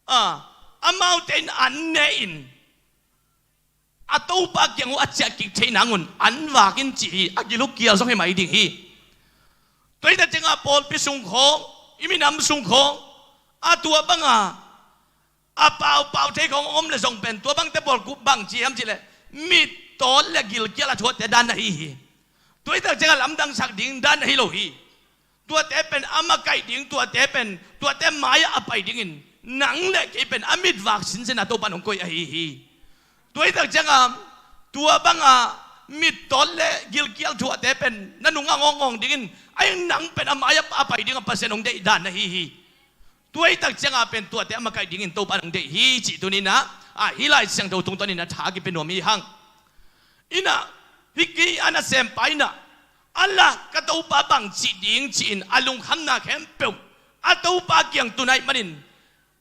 a, amaute in an ne-in a Topa kiang uh a ciah kik theih nangun an vak in ci hi. A gil uh kial zong hi mai ding hi. Tua hi tak ciangah pawlpi sung khawng, i minam sung khawng, a tua banga a paupau thei khawng om le zong pen tua bangte pawl kup bang ci hiam cih leh, mit tawn le gilkial a thuahte dan ahi hi. Tua hi tak ciangah lamdangsak ding dan ahi lo hi. Tuate pen a makaih ding, tuate pen, tuate mai-ah a pai dingin nang le kei pen a mit vak sinsen a Topa in hong koih ahi hi. Tua hi tak ciangah tua banga mit tawn le gilkial thuahte pen na nungah ngawngawng dingin, a ing nang pen a mai-ah a pai dingah Pasian hong deih dan ahi hi. Tua hi tak ciangah pen tuate a makaih dingin Topa in hong deih hi cih tuni in ah, a, hih Lai Siangtho tungtawnin a tha kipia nuam hi hang. In ah, hih kei a nasempa in ah, a la ka Topa bang cih ding ci-in a lungkhamna khempeuh a Topa kiang tun ahih manin,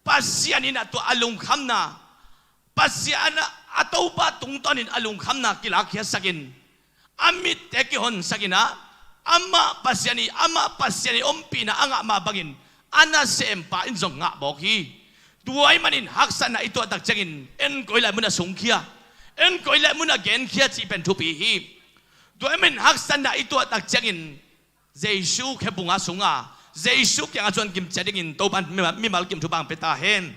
Pasian in ah tua a lungkhamna, Pasian a, a Topa tungtawnin a lungkhamna kilakkhiatsak in, a mitte kihonsak in ah, amah Pasian hi, amah Pasian hi ompihna a ngah mah bangin a nasempa in zong ngah mawk hi. Tua ahih manin haksatna i tuah tak ciangin en koi lai munah sungkhia, en koi lai munah genkhia cih pen thupi hi. Tua ahih manin haksatna i tuah tak ciangin Jesu khepunga sunga, Jesu kiangah cuan kim ciat dingin Topa in mimal, mimal kim thupha hong pia ta hen.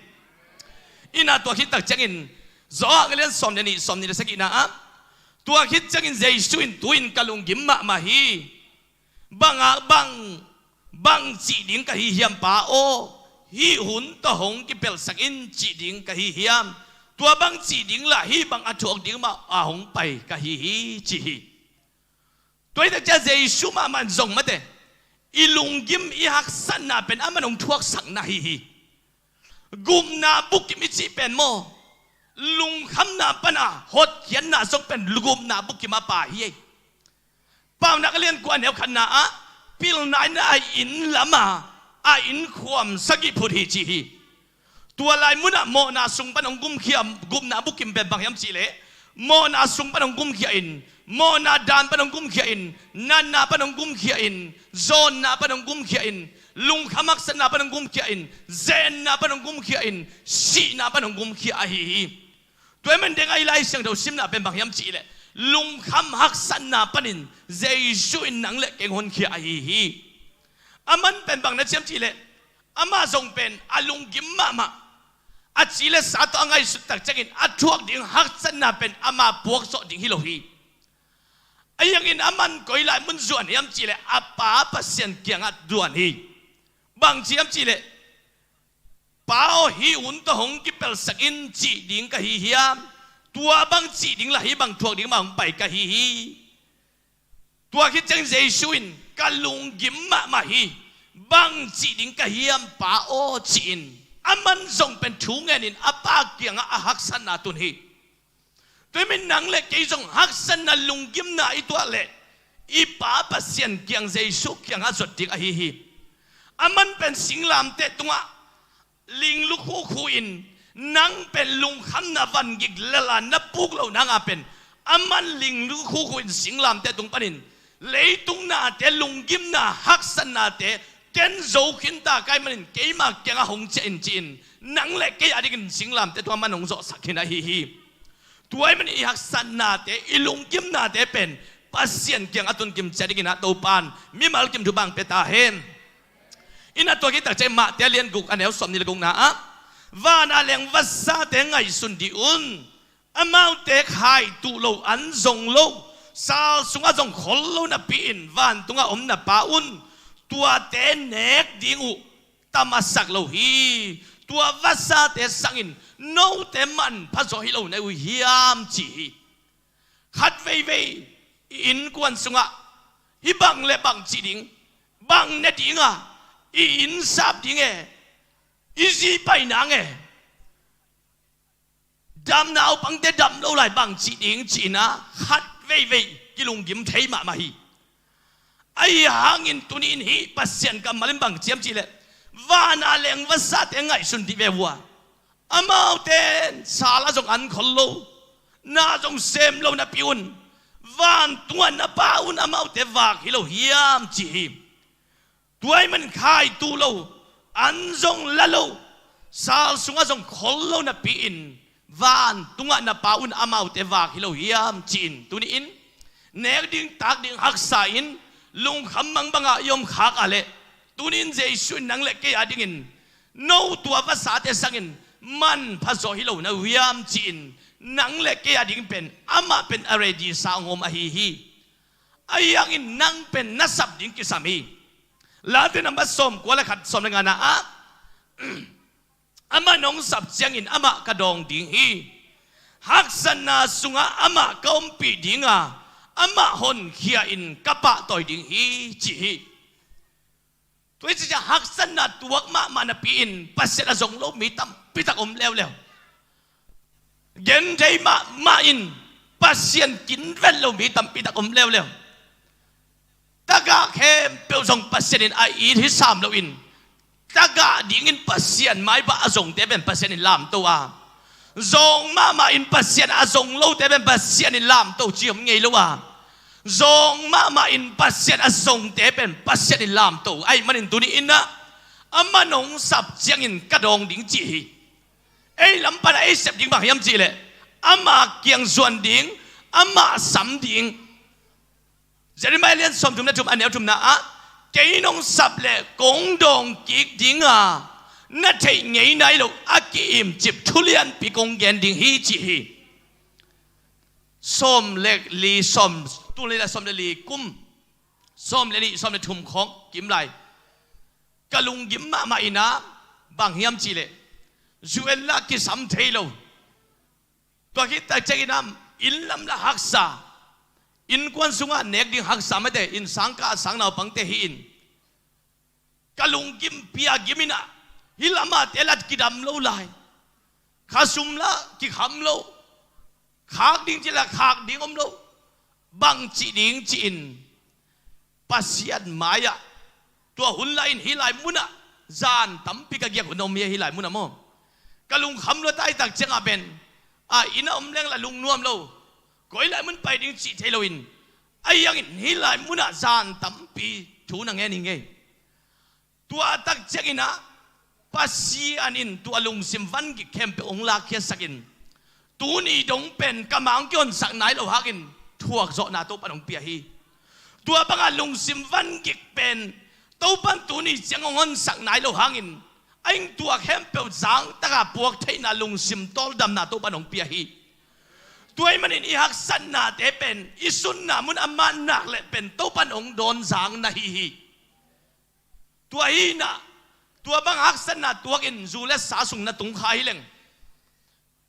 In ah tua khit tak ciangin Johan a lian sawm le nih, sawm nih le sagihna ah, tua khit ciangin Jesu in, tu-in ka lunggim mahmah hi. Bangah, bang, bang cih ding ka hi hiam, Pa aw? Hih hun tawh hong kipelhsak in cih ding ka hi hiam? Tua bang cih ding lah hih bang a thuak ding mah a hong pai ka hi hi ci hi. Tua hi tak ciang Jesu mahmah in zong mate, i lunggim i haksatna pen aman hong thuaksakna hi hi. Gupna bukim i cih pen maw, lungkhamna pana hotkhiatna zong pen gupna bukim a pa hi ei. Paunak a lian kua neu khatna ah pilna in a inn lama a inn khuam sagih phut hi ci hi. Tua lai munah mawhna sung pan hong gumkhia, gupna bukim pen bang hiam cihleh, mawhna sung pan hong gumkhia in, mawhna dan pan hong gumkhia in, natna pan hong gumkhia in, zawnna pan hong gumkhia in, lungkham haksatna pan hong gumkhia in, zenna pan hong gumkhia in, sihna pan hong gumkhia ahi hi. Tua ahih man deng a i Lai Siangtho simna pen bang hiam cihleh, lungkham haksatna panin Jesu in nang le kei hong honkhia ahi hi. Aman pen bang na ci hiam cihleh, amah zong pen a lunggim mahmah, a ci le sa tawh a ngaihsut tak ciangin a thuak ding haksatna pen ama puakzawh ding hi lo hi. Ahi hangin aman koi lai mun zuan hiam cihleh, a Pa Pasian kiangah zuan hi. Bang ci hiam cihleh, Pa aw, hih hun tawh hong kipelsak in cih ding ka hi hiam? Tua bang cih ding lah hih bang thuak ding mah hong pai ka hi hi. Tua khit ciang Jesu in, ka lunggim mahmah hi, bang cih ding ka hiam Pa aw, ci-in aman zong pen thu ngenin a Pa kiangah a haksatna tun hi. Tua ahih man nang le kei zong haksatna lunggimna i tuah leh i Pa Pasian kiang Jesu kiangah zuat ding ahi hi. Aman pen singlamteh tungah ling lukhukhu in, nang pen lungkhamna vangik lala na puk loh nanga pen aman ling lukhukhu in singlamteh tung panin leitung nate lunggimna haksatnate ken zo khinta ka hih manin keima kiangah hong ciah in ci-in nang le kei a dingin singlamteh tungah aman hong zawhsak khin ahi hi. Tua ahih manin i haksatnate, i lunggimnate pen Pasian kiang a tun kim ciat dingin ah Topa'n mimal kim thupha hong pia ta hen. Inah tua khit tak ciang Matthai a lian guk a neu sawmnih le gukna ah, vana leng vasate ngaihsun dih un. Amaute khaitu lo, an zong lo, sal sungah zong khol lo napi-in vantungah om na Pa un tuate nek ding uh tam a sak lo hi. Tua vasate sangin note manpha zaw hi lo na uh hiam ci hi. Khat veivei i innkuan sungah hih bang le bang cih ding, bang ne ding a, i inn sap ding e, i zi pai nang e, dam naupangte dam lo lai bang cih ding ci-in ah khat veivei kilunggim thei mahmah hi. Ahi hangin tuni-in hih Pasian kammal in bang ci hiam cihleh, vana leng vasate ngaihsun dih ve uh a, amaute sal ah zong an khol lo, na zong sem lo napi un vantungah na Pa un amaute vak hi lo hiam ci hi. Tua ahih manin khaitu lo, an zong la lo, sal sungah zong khol lo napi-in vantungah na Pa un amaute vak hi lo hiam ci-in tuni-in nek ding tak ding haksa in lungkham mangbangah i om khak a leh tuni-in Jesu in nang le kei a dingin no tua vasate sangin manpha zaw hi lo na uh hiam ci-in nang le kei a ding pen amah pen a ready sa hong om ahi hi. Ahi hangin nang pen na sap ding kisam hi. Late nambat sawmkua le khat, sawm le ngana ah, amah nong sap ciangin amah ka dawng ding hi. Haksatna sungah amah ka ompih ding a, amah honkhia in ka pahtawi ding hi ci hi. Tua hi ciah haksatna tuak mahmah napi-in Pasian a zong lo mi tampitak om leuleu. Genthei mahmah in Pasian kinven lo mi tampitak om leuleu. Tagah khempeuh zong Pasian in a it hi sam loin tagah dingin Pasian maipha a zongte pen Pasian in lamto a, zawng mahmah in Pasian a zong lote pen Pasian in lamto ci om ngei lo a, zawng mahmah in Pasian a zongte pen Pasian in lamto ahih manin tuni-in ah amah nong sap ciangin ka dawng ding ci hi. Ei lam pana ei sep ding bang hiam cihleh, amah kiang zuan ding, amah sam ding. Jeremiah lian sawmthum le thum a neu thumna ah, kei nong sap leh kong dawng kik ding a, na theih ngei nai lo a ki-imcip thu lianpi kong gen ding hi ci hi. Sawm le li, sawm, tul ni le sawm le li kum, sawm le nih, sawm le thum khawng kim lai ka lunggim mahmah in ah bang hiam cihleh, zu en lah kisam thei lo. Tua khit tak ciangin ah inn lam lah haksa, Innkuan sungah nek ding haksa mate, innsang kah sang naupangte hi-in, ka lunggimpi a gim in ah, hih lamah te lat kidam lo lai. Khasum lah kikham lo. Khak ding ci lah khak ding om lo. Bang cih ding ci-in Pasian mai-ah, tua hun lai-in hih lai munah zan tampi ka giak hun a om hi, hih lai munah maw. Ka lungkham lua ta, hih tak ciangah pen, a, inn ah om leng lah lungnuam lo, koi lai mun pai ding cih thei loin, ahi hangin hih lai munah zan tampi thu na ngen hi ngei. Tua tak ciangin ah, Pasian in tua lungsim vangik khempeuh hong lakkhiatsakin, tuni dong pen ka ma hong kihonsak nai lo hangin thuakzawhna Topa'n hong pia hi. Tua banga lungsim vangik pen Topa'n tuni ciang hong honsak nai lo hangin, a hing tua khempeuh zangtaka puak theihna lungsim tawldamna Topa'n hong pia hi. Tua ahih manin i haksatnate pen i sunna mun a man nak leh pen Topa'n hong dawn zang na hi hi. Tua hi-in ah, tua bang haksatna tuakin zu le sa sung na tung kha hi leng,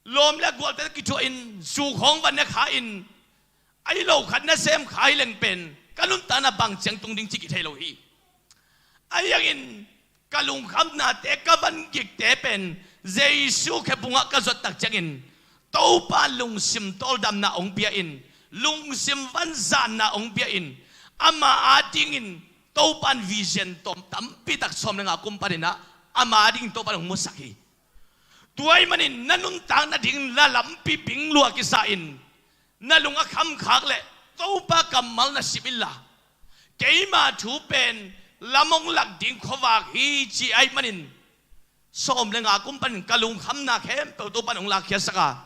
lawm le gualte kithuahin zu khawng va ne kha-in, a hi lo khat na sem kha hi leng pen ka nuntakna bang ciang tung ding cih kithei lo hi. Ahi hangin ka lungkhamnate, ka vangikte pen Jesu khe bungah ka zuat tak ciangin Topa lungsim tawldamna hong pia-in, lungsim vanzanna hong pia-in, ama adingin Topa'n vision tawm tampitak sawm le nga kum panin ah ama adingin Topa'n hong musak hi. Tua ahih manin na nuntak nading na lampi bing lua kisa-in, na lung a khamkhak leh Topa kammal na sim inla, keima thu pen lam hong lak ding khuavak hi ci ahih manin, sawm le nga kum panin ka lungkhamna khempeuh Topa'n hong lakkhiatsak a,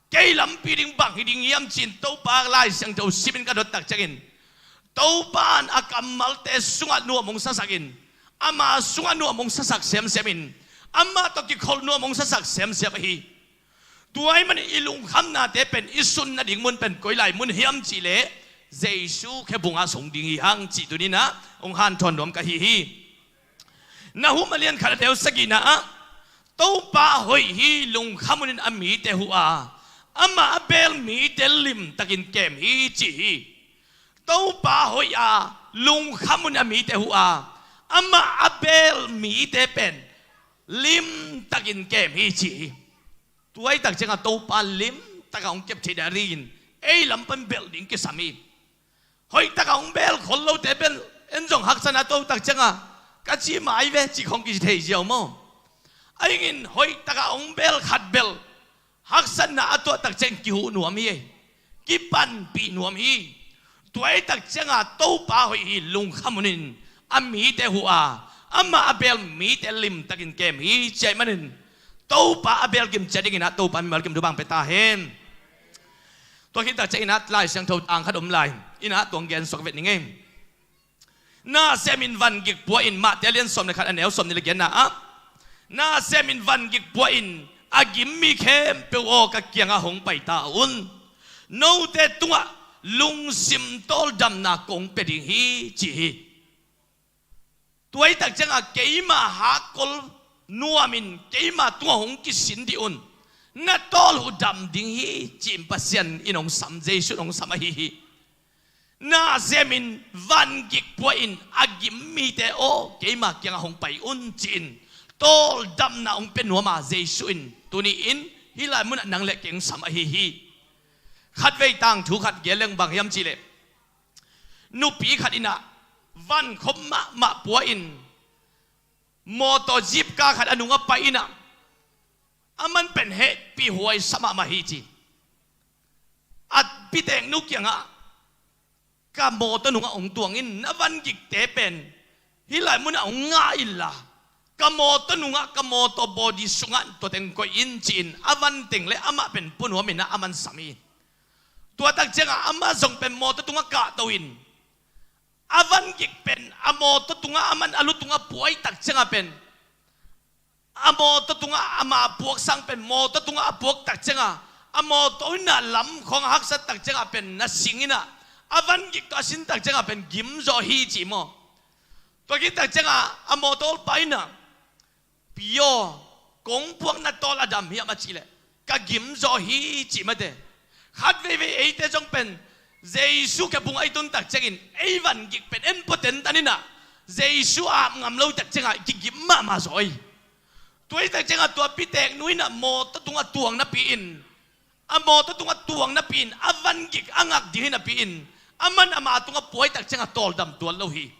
kei lampi ding bang hi ding hiam ci-in Topa Lai Siangtho simin ka dot tak ciangin, Topa'n a kammalte sungah nuam hong sasakin, ama sungah nuam hong sasak semsemin, amah tawh kikholh nuam hong sasak semsem ahi. Tua ahih manin i lungkhamnate pen i sun nading mun pen koi lai mun hiam cih leh, Jesu khe bungah sung ding hi hang cih tuni-in ah hong hanthawn nuam ka hi hi. Nahum a lian khat a neu sagihna ah, Topa hoih hi, lungkham hunin a mite huh a, amah a beel mite limtakin kem hi ci hi. Topa hoih a, lungkham hunin a mite huh a, amah a beel mite pen limtakin kem hi ci hi. Tua ahih tak ciangah Topa limtaka hong kep theih nadingin ei lam pan belh ding kisam hi. Hoihtaka hong beel khol lote pen en zong haksatna tuah tak ciangah ka ci mai ve cih khawng kici thei ziau maw. Ahi hangin hoihtaka hong beel khat bel haksatna a tuah tak ciang kihuh nuam hi, kipanpih nuam hi. Tua ahih tak ciangah Topa hoih hi, lungkham hunin a mite huh a, amah a beel mite limtakin kem hi ci ahih manin, Topa a beel gim ciat dingin ah Topa mimal kim thu bang pia ta hen. Tua khit tak ciangin ah Lai Siangtho tang khat om lai, in ah tuang gen suak vet ning ei. Na semin vangik pua in, Mate a lian sawm le khat a neu sawm nih le giatna ah, na semin vangik pua in, a gim mi khempeuh aw, ka kiangah hong pai ta un. Note tungah lungsim tawldamna kong pia ding hi ci hi. Tua ahih tak ciangah keima hakkol nuamin keima tungah hong kisin dih un. Na tawl uh dam ding hi ci-in Pasian in hong sam, Jesu in hong sam ahi hi. Na semin vangik pua in, a gim mite aw, keima kiangah hong pai un ci-in tawldamna hong pia nuam a, Jesu in tuni-in hih lai munah nang le kei hong sam ahi hi. Khatvei tangthu khat gen leng bang hiam cih leh, nupi khat in ah van khop mahmah pua in, mawtaw jeep car khat a nungah pai in ah, aman pen hehpihhuai sa mahmah hi ci. A piteknu kiangah, ka mawtaw nungah hong tuang in, na vangikte pen hih lai munah hong ngah inla, ka mawtaw nungah, ka mawtaw body sungah tua teng koih in ci-in a van teng le amah pen pua nuam in ah aman sam hi. Tua tak ciangah amah zong pen mawtaw tungah kahto in, a vangik pen a mawtaw tungah, aman a lu tungah pua ahih tak ciangah pen, a mawtaw tungah ama puak sang pen mawtaw tungah a puak tak ciangah, a mawtaw in ah lam khawng a haksat tak ciangah pen na sing in ah, a vangik tawh a sin tak ciangah pen gim zaw hi ci maw. Tua khit tak ciangah a mawtaw olpa in ah, pi aw, kong puakna tawl a dam hiam a cih leh, ka gim zaw hi ci mate. Khatveivei eite zong pen Jesu khephungah i tun tak ciangin ei vangik pen en pua tentan inah, Jesu a ap ngam lo tak ciangah kigim mahmah zaw hi. Tua hi tak ciangah tua piteknu inah mawtaw tungah tuang napi in, a mawtaw tungah tuang napi in, a vangik a ngak ding hi napi in, a man ama tungah pua hi tak ciangah tawldam tuan lo hi.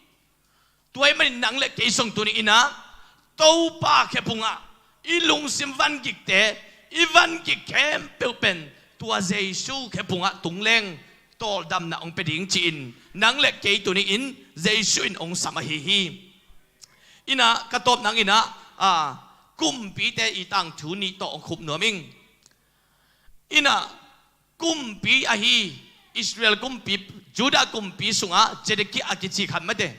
Tua ahih manin nang le kei zong tuni inah Topa khephungah i lungsim vangikte, i vangik khempeuh pen tua Jesu khephungah tung leng tawldamna hong pia ding ci-in nang le kei tuni in Jesu in hong sam ahi hi. Inah ka tawp nang inah, a, kumpite i tangthu nih tawh hong khup nuam ing. Inah kumpi ahi Israel kumpi, Judah kumpi sungah Zedekiah a kici khat mate.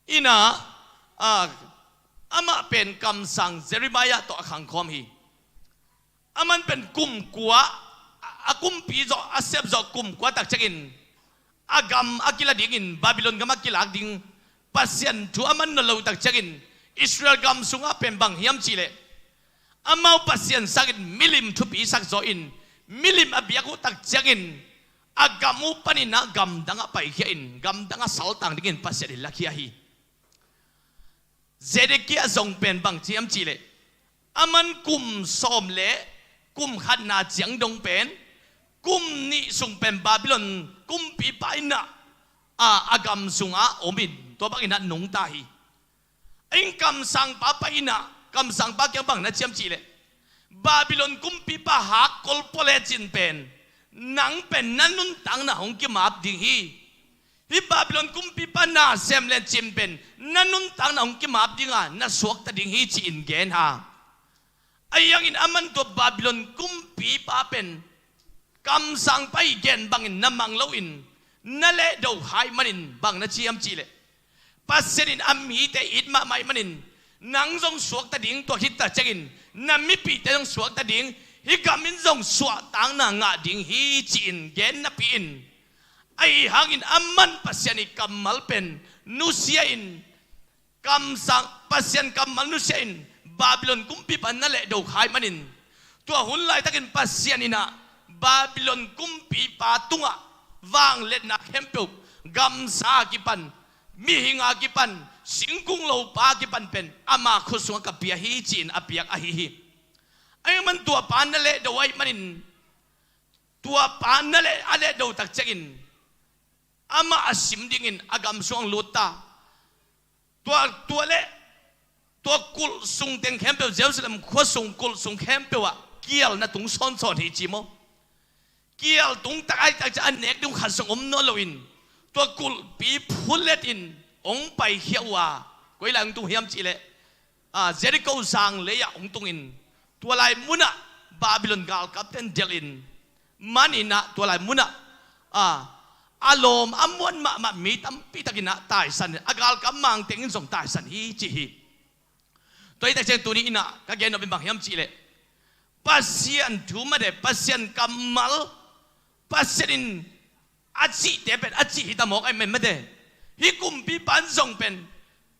Inah, a, amah pen kamsang Jeremiah tawh a khangkhawm hi. Aman pen kum kua, a, a kumpi zawh, a sep zawh kum kua tak ciangin a gam a kila dingin, Babylon gam a kilak ding Pasian thu aman nolh lo tak ciangin Israel gam sungah pen bang hiam cihleh, amau Pasian sangin milim thupi sak zaw in, milim a biak uh tak ciangin a gam uh panin ah gamdang ah paikhia in, gamdang ah saltang dingin Pasian in lakhia hi. Zedekiah zong pen bang ci hiam cihleh, aman kum sawm le kum khatna ciang dong pen, kum nih sung pen Babylon kumpipa inah, a, a gam sungah om in, tua bangin ah nungta hi. Eng kamsangpa pai inah, kamsangpa kiang bang na ci hiam cihleh, Babylon kumpipa hakkol pua lecin pen nang pen na nuntakna hong kimap ding hi. Hih Babylon kumpipa na sem lecin pen na nuntakna hong kimap ding a, na suakta ding hi ci-in gen ha. Ahi hangin aman tua Babylon kumpipa pen kamsangpa i gen bangin na mang loin na lehdo hai manin bang na ci hiam cihleh, Pasian in a mite it mahmah ih manin nang zong suakta ding, tua khit tak ciangin na mipihte zong suakta ding, hih gam in zong suahtakna ngah ding hi ci-in gen napi in, ahi hangin aman Pasian ih kammal pen nusia in, kamsang, Pasian kammal nusia in Babylon kumpipa na lehdo hai manin, tua hun laitakin Pasian inah Babylon kumpipa tungah vangliatna khempeuh, gamsa a kipan, mihing a kipan, singkung lopa a kipan pen ama khut sungah ka pia hi ci-in a piak ahi hi. Ahi hangin tua pa na lehdo ahih manin, tua pa na leh, a lehdo tak ciangin amah a sim dingin a gam sungah hong lut ta. Tua, tua leh tua kulh sung teng khempeuh, Jerusalem khua sung kulh sung khempeuh ah kial na tung sawnsawn hi ci maw? Kial tung tak ahih tak ciang a nek ding khat zong om nawn loin tua kulhpi phullet in hong paikhia uh a, koi lai hong tung hiam cihleh, a, Jericho zanglei ah hong tungin, tua lai munah Babylon galkapte in delhin, man inah tua lai munah, a, a lawm a muan mahmah mi tampi takin ah taisan, a galkap mangteng in zong taisan hi ci hi. Tua hi tak ciang tuni inah ka gen nop in bang hiam cihleh, Pasian thu mate, Pasian kammal, Pasian in a cihte pen a cih hi ta mawk ahih manin mate, hih kumpipa in zong pen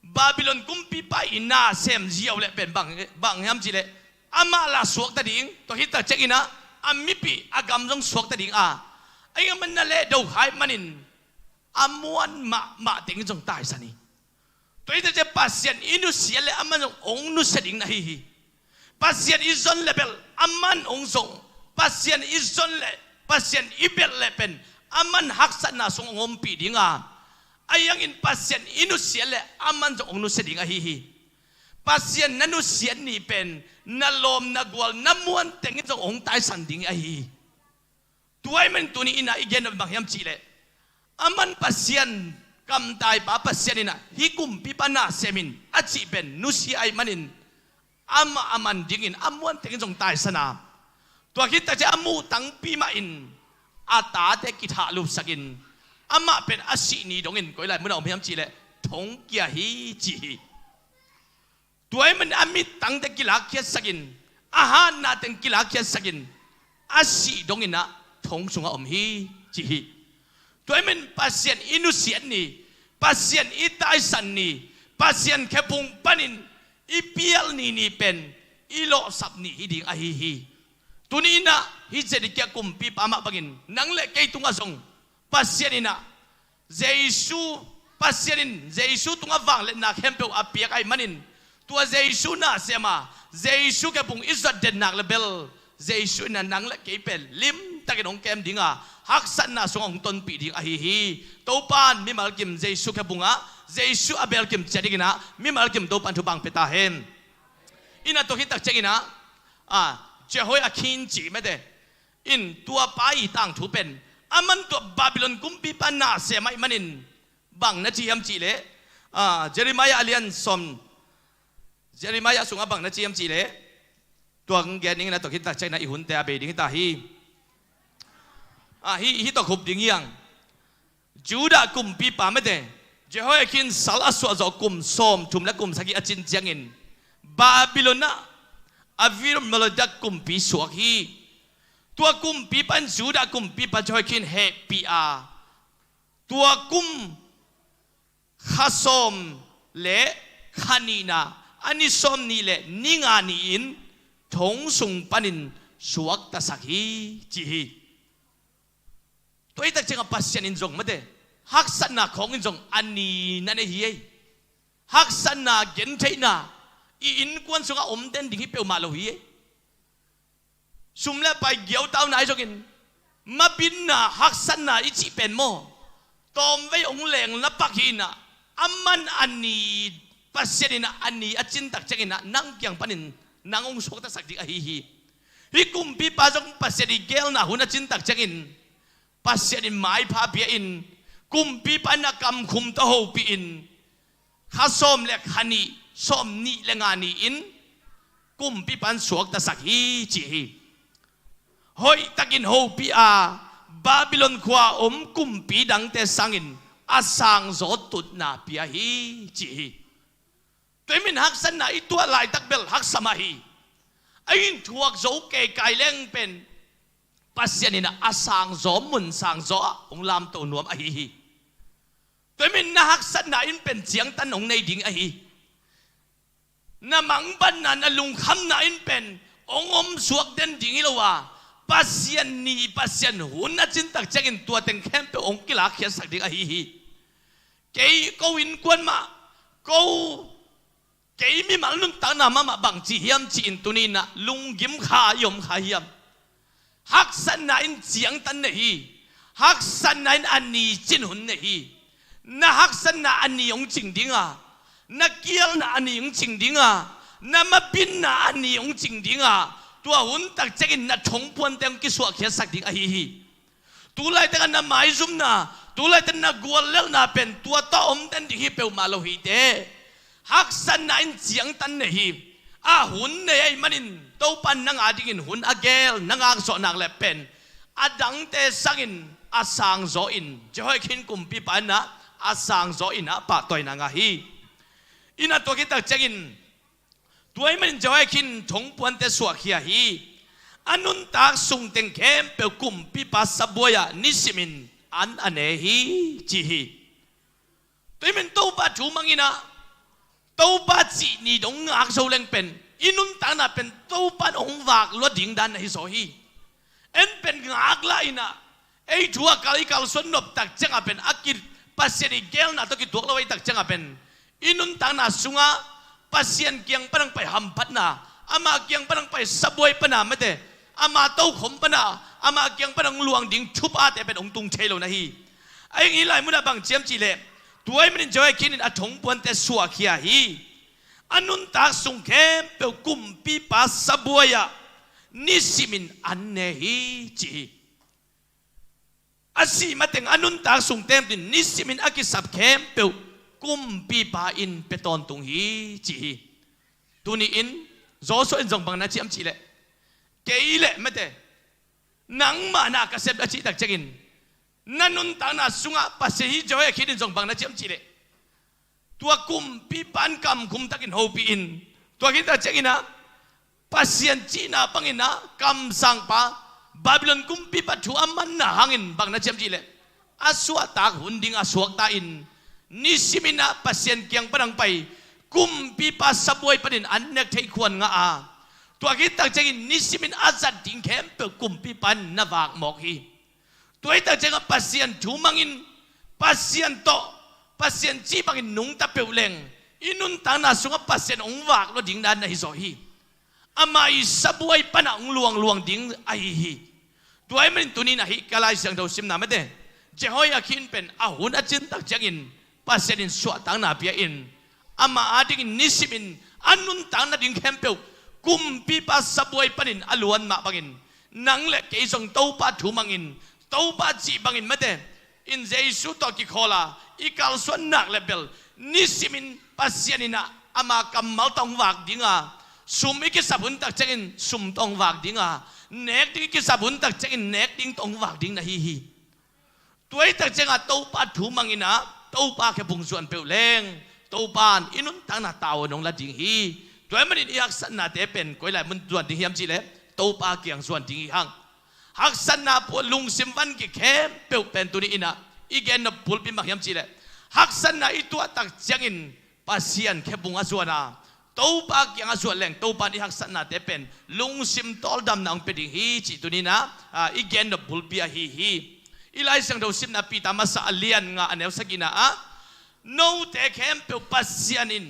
Babylon kumpipa ih na sem ziau leh pen bang, bang hiam cihleh, amah lah suakta ding, tua khit tak ciangin ah a mipih a gam zong suakta ding a, ahi hangin aman na lehdo hai manin a muan mahmah teng in zong taisan hi. Tua hi tak ciang Pasian i nusiat leh aman zong hong nusia ding na hi hi. Pasian i zon leh bel aman hong zong, Pasian i zon leh, Pasian i belh leh pen aman haksatna sung hong ompih ding a, ahi hangin Pasian i nusiat leh aman zong hong nusia ding ahi hi. Pasian na nusiat ni pen na lawm na gual na muan teng in zong hong taisan ding ahi hi. Tua ahih manin tuni inah i gen nop bang hiam cihleh, aman Pasian, kamtaipa Pasian inah hih kumpipa na sem in a cih pen nusia ahih manin amah a man dingin a muan teng in zong taisan a, tua khit tak ciang a muh tangpi mah in a tate kithahlupsak in, amah pen a sih ni dongin koi lai munah om hiam cihleh thongkia hi ci hi. Tua ahih manin a mittangte kilakkhiatsak in, a hatna teng kilakkhiatsak in, a sih dongin ah thong sungah om hi ci hi. Tua ahih manin Pasian i nusiat ni, Pasian i taisan ni, Pasian khephung panin i pial ni ni pen i lawhsap ni hi ding ahi hi. Tuni in ah hih Zedekiah kumpipa mah bangin nang le kei tungah zong Pasian in ah Jesu, Pasian in Jesu tungah vangliatna khempeuh a piak ahih manin, tua Jesu na sem a, Jesu khe bung i zuat den nak le bel Jesu in ah nang le kei pen limtakin hong kem ding a, haksatna sungah hong tonpih ding ahi hi. Topa in mimal kim Jesu khe bungah Jesu a belkim ciat dingin ah mimal kim Topa in thupha hong pia ta hen. In ah tua khit tak ciangin ah, a, Jehoiakhin cih mate in tua pa i tangthu pen, aman tua Babylon kumpipa na sem ahih manin bang na ci hiam cih leh, a, Jeremiah a lian sawm, Jeremiah sungah bang na ci hiam cih leh, tua hong gen ning in ah tua khit tak ciangin ah i hunte a bei ding hi ta hi. A, hih, hih tawh khup ding hi hang. Judah kumpipa mate Jehoiakhin sal a suah zawh kum sawmthum le kum sagih a cin ciangin Babylon ah Evil-merodak kumpi suak hi. Tua kumpipa in Judah kumpipa Jehoiakhin hehpih a, tua kum kha sawm le kha nihna, a ni sawm nih le ni nga ni-in thong sung panin suaktasak hi, ci hi. Tua hi tak ciangah Pasian in zong mate, haksatna khawng in zong a ni na nei hi ei. Haksatna gentheihna i innkuan sungah om den ding hi peuhmah lo hi ei. Sum le pai giautauna ahi zongin, mabinna haksatna i cih pen maw, tawmvei hong leng na pak hi in ah, aman a ni, Pasian in ah a ni a cin tak ciangin ah nang kiang panin nang hong suaktasak ding ahi hi. Hih kumpipa zong Pasian i geelna hun a cin tak ciangin Pasian in maipha pia in, kumpipa in a kamkhum tawh hopih in, kha sawm le kha nih, sawm nih le nga ni-in kumpipa in suaktasak hi, ci hi. Hoihtakin hopih a, Babylon khua om kumpi dangte sangin a sangzaw tutna pia hi, ci hi. Tua hi manin haksatna i tuah laitak bel haksa mah hi. A in thuak zo keikai leng pen Pasian in ah a sangzaw, mun sangzaw ah hong lamto nuam ahi hi. Tua hi manin na haksatna in pen ciangtan hong nei ding ahi. Na mangbatna, na lungkhamna in pen hong om suak den ding hi lo a, Pasian ni, Pasian hun a cin tak ciangin tua teng khempeuh hong kilakkhiatsak ding ahi hi. Kei ko innkuan mah, ko, kei mimal nuntakna mahmah bang ci hiam ci-in tuni in ah lunggim kha i om kha hiam? Haksatna in ciangtan nei hi. Haksatna in a ni cin hun nei hi. Na haksatna a ni hong cing ding a, na kialna a ni hong cing ding a, na mabinna a ni hong cing ding a, tua hun tak ciangin na thongpuante hong kisuahkhiatsak ding ahi hi. Tulaitak a na maizumna, tulaitak na guallelhna pen tua tawh om den ding hi peuhmah lo hi teh. Haksatna in ciangtan nei hi. A hun nei ahih manin Topa in nang adingin hun a geel, na ngakzawh nak leh pen a dangte sangin a sangzaw in, Jehoiakhin kumpipa in ah a sangzaw in ah pahtawina ngah hi. In ah tua khit tak ciangin, tua ahih manin Jehoiakhin thongpuante suahkhia hi. A nuntak sung teng khempeuh kumpipa sabuai ah nisimin an a ne hi, ci hi. Tua ahih manin Topa thu mang in ah, Topa cih ni dong ngak zo leng pen i nuntakna pen Topa in hong vak lua ding dan na hi zaw hi. En pen ngak lah in ah, ei thu a kal i kalsuan nop tak ciangah pen a ki, Pasian i geelna tawh kituak lo ahih tak ciangah pen i nuntakna sungah Pasian kiang pan hong pai hamphatna, ama kiang pan hong pai sabuai pana mate, ama tokhom pana, ama kiang pan hong luang ding thupate pen hong tung thei lo na hi. Ahi hang hih lai munah bang ci hiam cih leh, tua ahih manin Jehoiakhin in a thongpuante suahkhia hi. A nuntak sung khempeuh kumpipa sabuai ah nisimin an ne hi, ci hi. A sih mateng a nuntak sung teng tuni-in nisimin a kisap khempeuh kumpipa in pia tawntung hi, ci hi. Tuni-in Joshua in zong bang na ci hiam cih leh, kei leh mate, nangmah na ka sep a cih tak ciangin, na nuntakna sungah Pasian hi, Jehoiakhin in zong bang na ci hiam cih leh, tua kumpipa in kamkhum takin hopih in, tua khit tak ciangin ah Pasian cihna bangin ah kamsangpa, Babylon kumpipa thu a manna hangin bang na ci hiam cih leh, a suahtak hun ding a suakta in, nisimin ah Pasian kiang pan hong pai kumpipa sabuai panin an nek theih khuan ngah a, Tua khit tak ciangin nisimin a zat ding khempeuh kumpipa in na vak mawk hi. Tua hi tak ciangah Pasian thu mangin, Pasian tawh, Pasian cih bangin nungta peuh leng, i nuntakna sungah Pasian hong vak lua ding dan na hi zaw hi. Amah i sabuai panah hong luangluang ding ahi hi. Tua ahih manin tuni-in ah hih ka Lai Siangtho simna mate, Jehoiakim pen a hun a cin tak ciangin Pasian in suahtakna pia in, amah adingin nisimin a nuntakna ding khempeuh kumpipa sabuai panin a luan mah bangin, nang le kei zong Topa thu mangin, Topa cih bangin mate, in Jesu tawh kikhawl a i kalsuan nak le bel, nisimin Pasian in ah ama kammal tawh hong vak ding a, sum i kisap hun tak ciangin sum tawh hong vak ding a, nek ding i kisap hun tak ciangin nek ding tawh hong vak ding na hi hi. Tua hi tak ciangah Topa thu mangin ah Topa khephung zuan peuh leng, Topa in i nuntakna tavuan hong la ding hi. Tua ahih manin i haksatnate pen koi lai mun zuan ding hiam cih leh, Topa kiang zuan ding hi hang. Haksatna pua lungsim van kik khempeuh pen tuni-in ah i gen nop bulpi bang hiam cih leh, haksatna i tuah tak ciangin Pasian khephung a zuan a, Topa kiang a zuan leng, Topa in i haksatnate pen lungsim tawldamna hong pia ding hi cih tuni-in ah, a, i gen nop bulpi ahi hi. I Lai Siangtho simna Peter masa a lian nga a neu sagihna ah, note khempeuh Pasian in,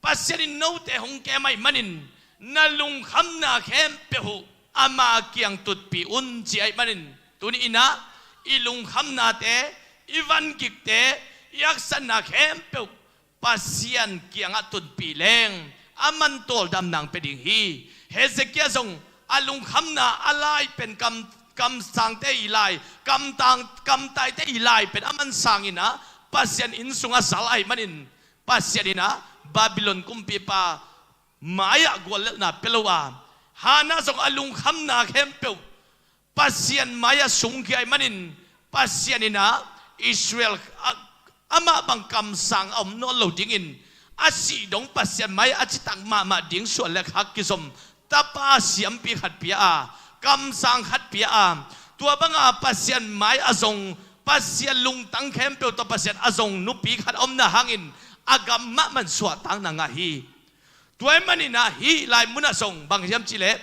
Pasian in note hong kem ahih manin, na lungkhamna khempeuh uh ama kiang tutpih un ci ahih manin, tuni-in ah i lungkhamnate, i van kikte, i haksatna khempeuh Pasian kiangah tunpih leng, aman tawldamna hong pia ding hi. Hezekiah zong a lungkhamna a lai pen kam, kamsangte i lai, kamtang, kamtaite i lai pen aman sangin ah Pasian inn sungah zal ahih manin, Pasian in ah Babylon kumpipa mai-ah guallelhna pia lo a, Hannah zong a lungkhamna khempeuh Pasian mai-ah sungkhia ahih manin, Pasian in ah Israel, a, amah bang kamsang a om nawn lo dingin, a sih dong Pasian mai-ah a citak mahmah ding suan le khak kizom tapa siampi khat pia a, kamsang khat pia a, tua banga Pasian mai a zong, Pasian lungtang khempeuh tawh Pasian a zong nupi khat a omna hangin, a gam mahmah in suahtakna ngah hi. Tua ahih manin ah hih lai munah zong bang hiam cih leh,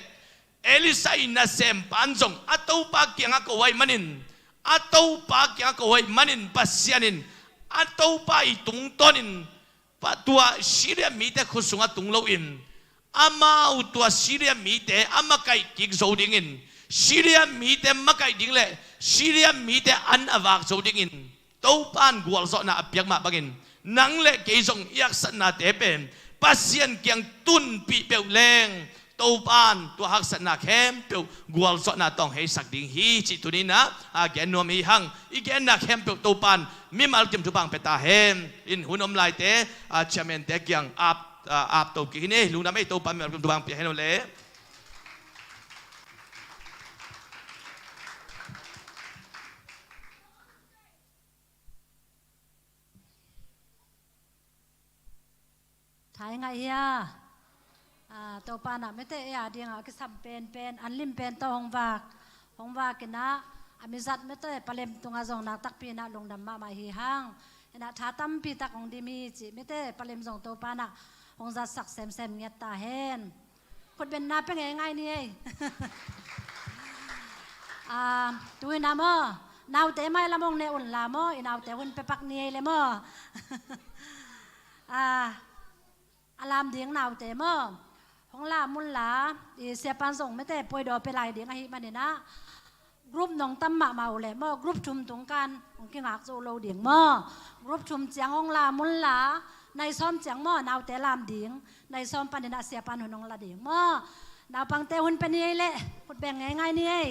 Elisha i nasempa in zong a Topa kiangah ko ahih manin, a Topa kiangah ko ahih manin Pasian in a Topa i tungtawnin, pa, tua Syria mite khut sungah tung loin, amau tua Syria mite a makaih kik zo dingin, Syria mite makaih ding le Syria mite an a vak zo dingin Topa in gualzawhna a piak mah bangin, nang le kei zong i haksatnate pen Pasian kiang tunpih peuh leng, Topa in tua haksatna khempeuh gualzawhna tawh hong heisak ding hi cih tuni-in ah, a, gen nuam hi hang. I genna khempeuh Topa in mimal kim thupha hong pia ta hen. In hun om laite, a, chairman-te kiang ap, a, ap to kik hi ni. Lungdam ei, Topa in mimal kim thupha hong pia hen aw le. Thai ngaih hia. Ah, Topa in ah mite ei a dingah a kisam penpen, an lim pen tawh hong vak, hong vak in ah, a mizat mite palem tungah zong nakpi-in ah lungdam mahmah hi hang. In ah tha tampi tak hong dim hi cih mite palem zong Topa in ah hong zatsak semsem ngiat ta hen. Khutbenna pia ngeingai ni ei. Ah, tu-in ah maw, naute mailam hong ne un la maw, i naute hun pia pak ni ei le maw. Ah, a lam ding naute maw, hong lam un la, i siapa in zong mite puaidaw pia lai ding ahih manin ah, group nong tam mahmah uh leh maw, group thum tung kan hong kingak zo lo ding maw. Group thum ciang hong lam un la, nai sawm ciang maw, naute lam ding, nai sawm panin ah siapa in hun hong la ding maw. Naupangte hun pia ni ei leh, khut beng ngeingai ni ei.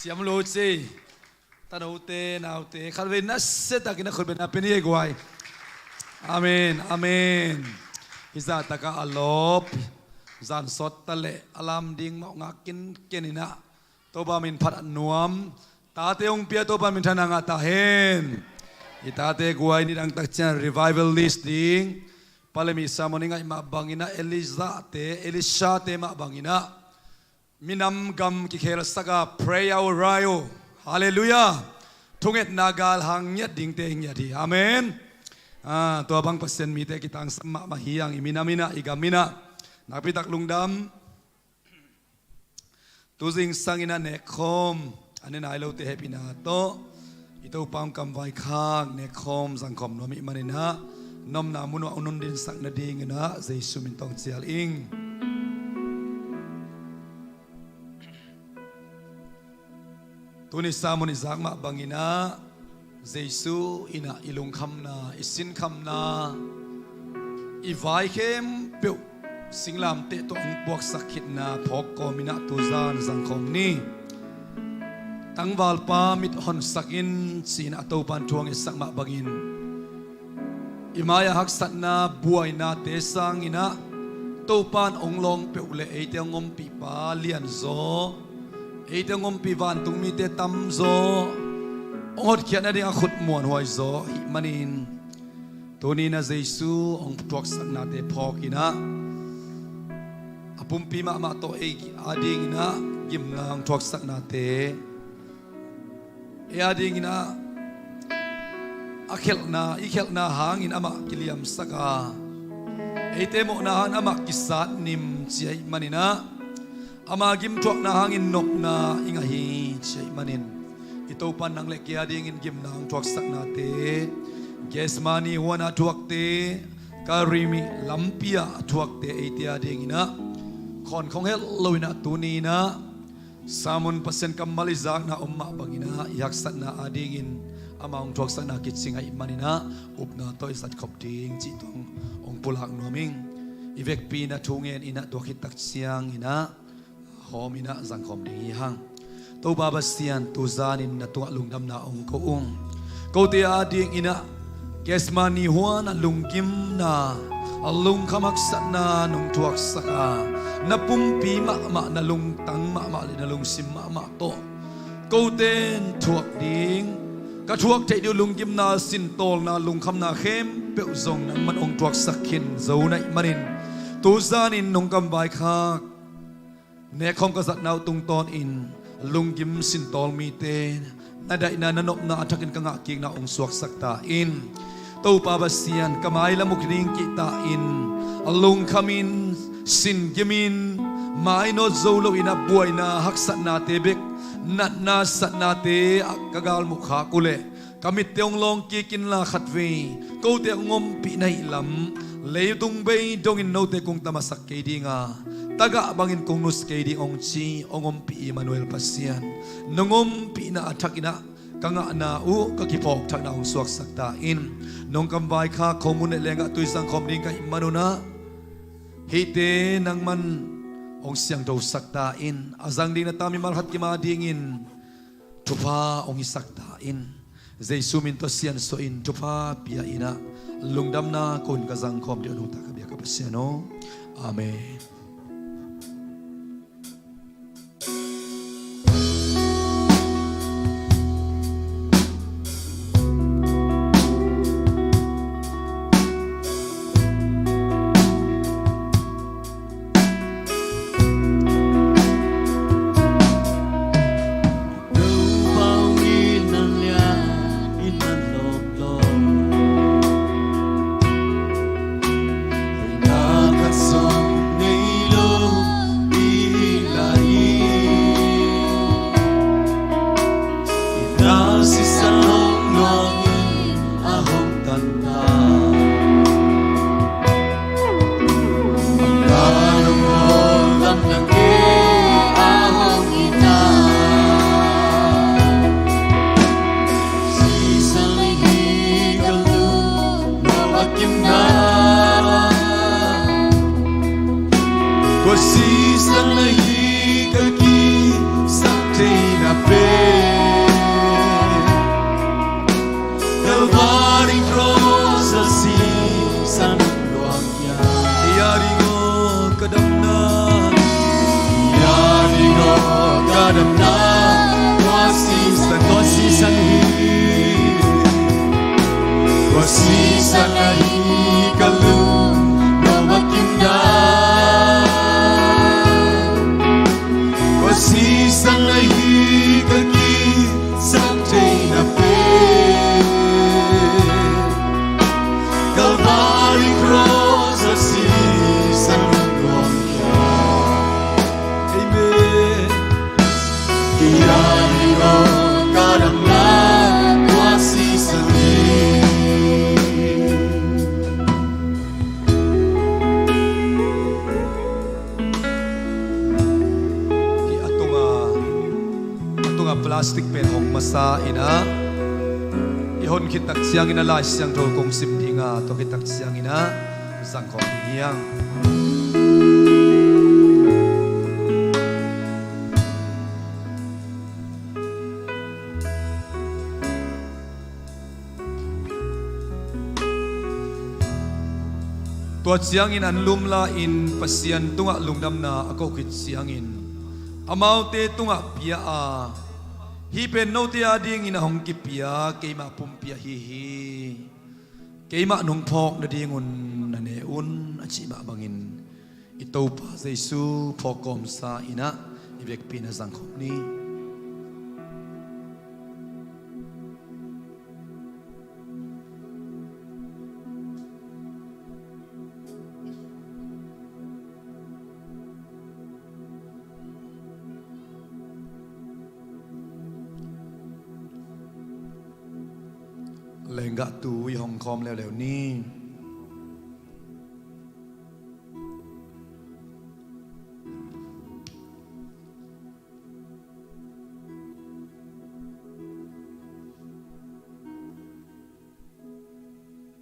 Siam lo ci. Tanote, naute, khatvei nasiatakin a khutbetna pia ni ei guai. Amen, amen. Hih zahtakah a lawp, zan sawt ta leh a lam ding mawh ngak kinken in ah, Topa min phat a nuam. Tate hong pia Topa min thang ngah ta hen. I tate guai, nidang tak ciang revival list ding. Palem i sermon i ngaih mah bangin ah, Elijahte, Elishate mah bangin ah, minam gam kikhelsak a, pray our right. Halleluiah. Thungetna galhang ngiat dingte ngiat hi. Amen. Ah, tua bang Pasian mite kitangsam mahmah hi hang, i minam in ah, i gam in ah. Nakpitak lungdam. Tu zingsang in ah nekkhawm a ne nai lote hehpihna tawh, i Topa hong kamvaikhak nekkhawm zangkhawm nuam ih manin ah, na omna mun uah hong nungdinsak nadingin ah Jesu min tawh hong cial ing. Tuni sermon i zak mah bangin ah, Jesu in ah i lungkhamna, i sinkhamna, i vai khempeuh singlamteh tawh hong puaksak khitna phawk kawmin ah tuzan zangkhawm ni. Tangvalpa mit honsak in, ci-in ah Topa'n thu hong etsak mah bangin, i mai-ah haksatna buainate sangin ah Topa'n hong lawng peuh leh eite hong ompihpa lianzaw, eite hong ompih vantungmite tamzaw, hong hotkhiat nading a khut muanhuai zaw ahih manin, tuni-in ah Jesu hong thuaksaknate phawkin ah, a pumpi mahmah tawh ei adingin ah gimna hong thuaksaknate, ei adingin ah a khelhna, i khelhna hangin amah kiliamsak a, eite mawhna hangin amah kisat nim ci ahih manin ah, ama gimthuakna hangin nopna i ngah hi ci ahih manin, i Topa'n nang leh kei adingin gimna hong thuaksaknate, Gethsemane huan a thuakte, Kalvari lampi ah a thuakte, eite adingin ah khawnkhong het loin ah tuni-in ah sermon Pasian kammal i zakna om mah bangin ah, i haksatna adingin ama hong thuaksakna kicing ahih manin ah, upna tawh i zatkhop ding cih tawh hong pulak nuam ing. I vekpi-in ah thu ngenin ah, tua khit tak ciangin ah hawmin ah zangkhawm ding hi hang. Topa Pasian, tuzanin na tungah lungdamna hong ko ung. Kote adingin ah Gethsemane huan a lunggimna, a lungkham haksatna nong thuaksak a, na pumpi mahmah, na lungtang mahmah leh na lungsim mahmah tawh kote'n thuak ding, ka thuak theih ding uh lunggimna, sintawlna, lungkhamna khempeuh zong nangman hong thuaksak khin zo na hih manin, tuzanin nong kamvaikhak nekkhawm ka zatna uh tungtawnin lunggim sintawl mite, na daihna, na nopna a thakin ka ngahkikna hong suaksak ta in. Topa Pasian, ka mailam uh kiding kik ta in, a lungkhamin, singimin, mainawt zo loin a buaina haksatnate bek, natna satnate ah ka galmuh khak uhleh, ka mitte hong lawng kik inla, khatvei kote hong ompih na hih lam, leitung bei dongin note kong tamasak kei ding a, tagah bangin kong nusia kei ding, hong ci, hong ompih Immanuel Pasian, nong ompihna a thakin ah ka ngahna uh, ka kiphawkthakna hong suaksak ta in. Nong kamvaikhak khomun leh lenggah tui zangkhawm ding ka hih manun ah, hihte nangman hong siangthosak ta in. A zang ding na tang mimal khat kim adingin thupha hong hisak ta in. Jesu min tawh siansuah in, thupha pia in ah, lungdamna ko-in ka zangkhawm ding uh, nungta ka biak ka Pasian aw. Amen. Tua sisan na hi ka kisaktheihna pen. Damna tua sisan, tua sisan hi. Tua sisan ahi ka lung nop a kimna. Tua sisan ahi ka kisap theihna pen. Calvary cross a sisan nong luang. Amen. Kei a ding aw ka damna tua sisan hi. Hih a tunga, a tunga plastic pen hong masa in ah, i hon khit tak ciangin a Lai Siangtho kong sim ding a, tua khit tak ciangin ah zang khawm ding hi hang. Tua ciangin an lumla in Pasian tungah lungdamna a ko khit ciangin amaute tungah pia a, hih pen note adingin a hong kipia keimah pumpi ahi hi. Keimah nong phawk nadingun na ne un, a cih mah bangin i Topa Jesu phawk kawmsa in ah i vekpi in a zang khawm ni. Lenggahtu i hong khawm leuleu ni.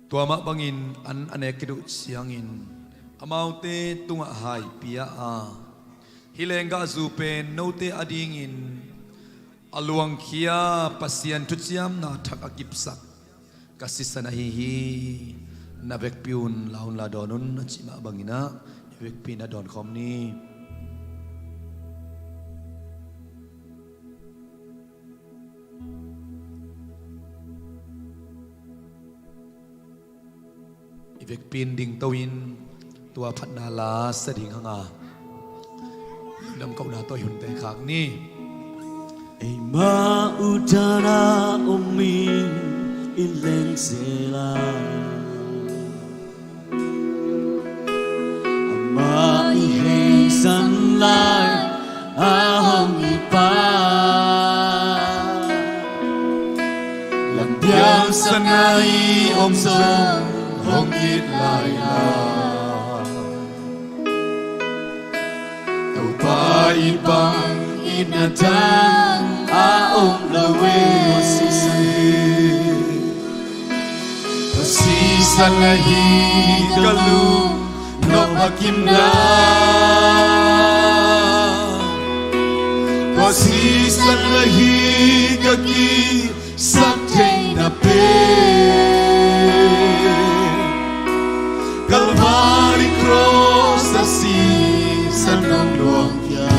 Tua mah bangin an a nek khit uh ciangin amaute tungah hai pia a, hih lenggahzu pen note adingin a luangkhia Pasian thuciamna thak a kipsak ka sisan ahi hi. Na vekpi un la un la dawn un, a cih mah bangin ah i vekpi in a dawn khawm ni. I vekpi in dingto in tua phatna la sa ding hang a, lungdam kohna tawh i hunte khak ni. Eima utana om in i leng sela, ama i hengsan lai a hong i pa, lampiang sana i om zong hong it lai la. Topa i bang itna dang a om lo e. Tua sisan hi, tua sisan ahi ka lung nop a kimna. Tua sisan ahi ka ki sak theihna pen, Calvary cross a sisan nong luang khia.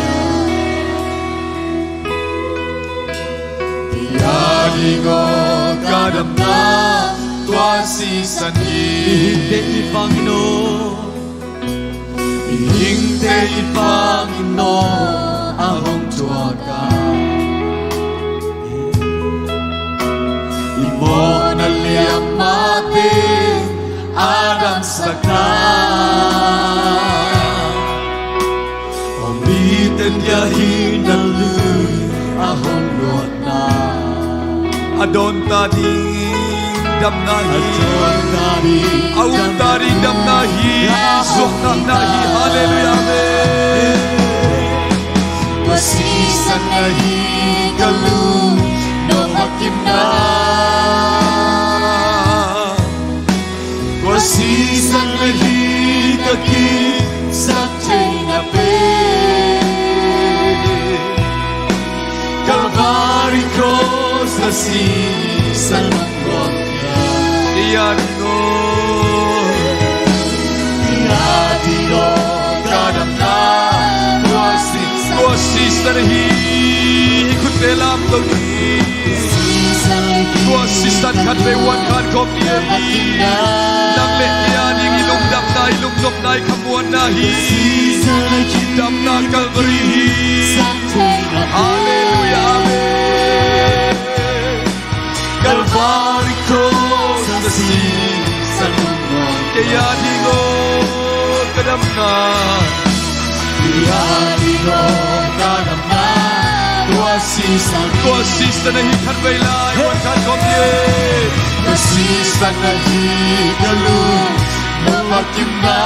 Kei a ding aw ka damna tua sisan hi. Mihingte i pangin aw, mihingte i pangin aw a hong thuak a, i mawhna liam mahte a damsak a, aw mite dia hi na lui a hong luat a dawn ta ding, damna hi. A dawn ta ding, a ut ta ding damna hi. Damna hi. Zuak ngakna hi. Halleluiah, amen. Tua sisan ahi ka lung nop a kimna. Tua sisan ahi ka kisak theihna pen, Calvary cross a sisan nong luang khia. Kei a ding aw, kei a ding aw ka damna tua si, tua sisan hi. Te lam lo ni. Tua sisan khat vei huan khan khawm ni ei. Nang le kei a ding i lungdamna, i lungnopna, i khamuanna hi. Damna Calvary hi. Halleluiah, amen. Calvary cross a sisan kei a ding aw ka damna. Kei a ding aw ka damna. Tua sisan, tua sisan ahi khat vei lai, huan khan khawm ni. Tua sisan ahi ka lungnuam a kimna.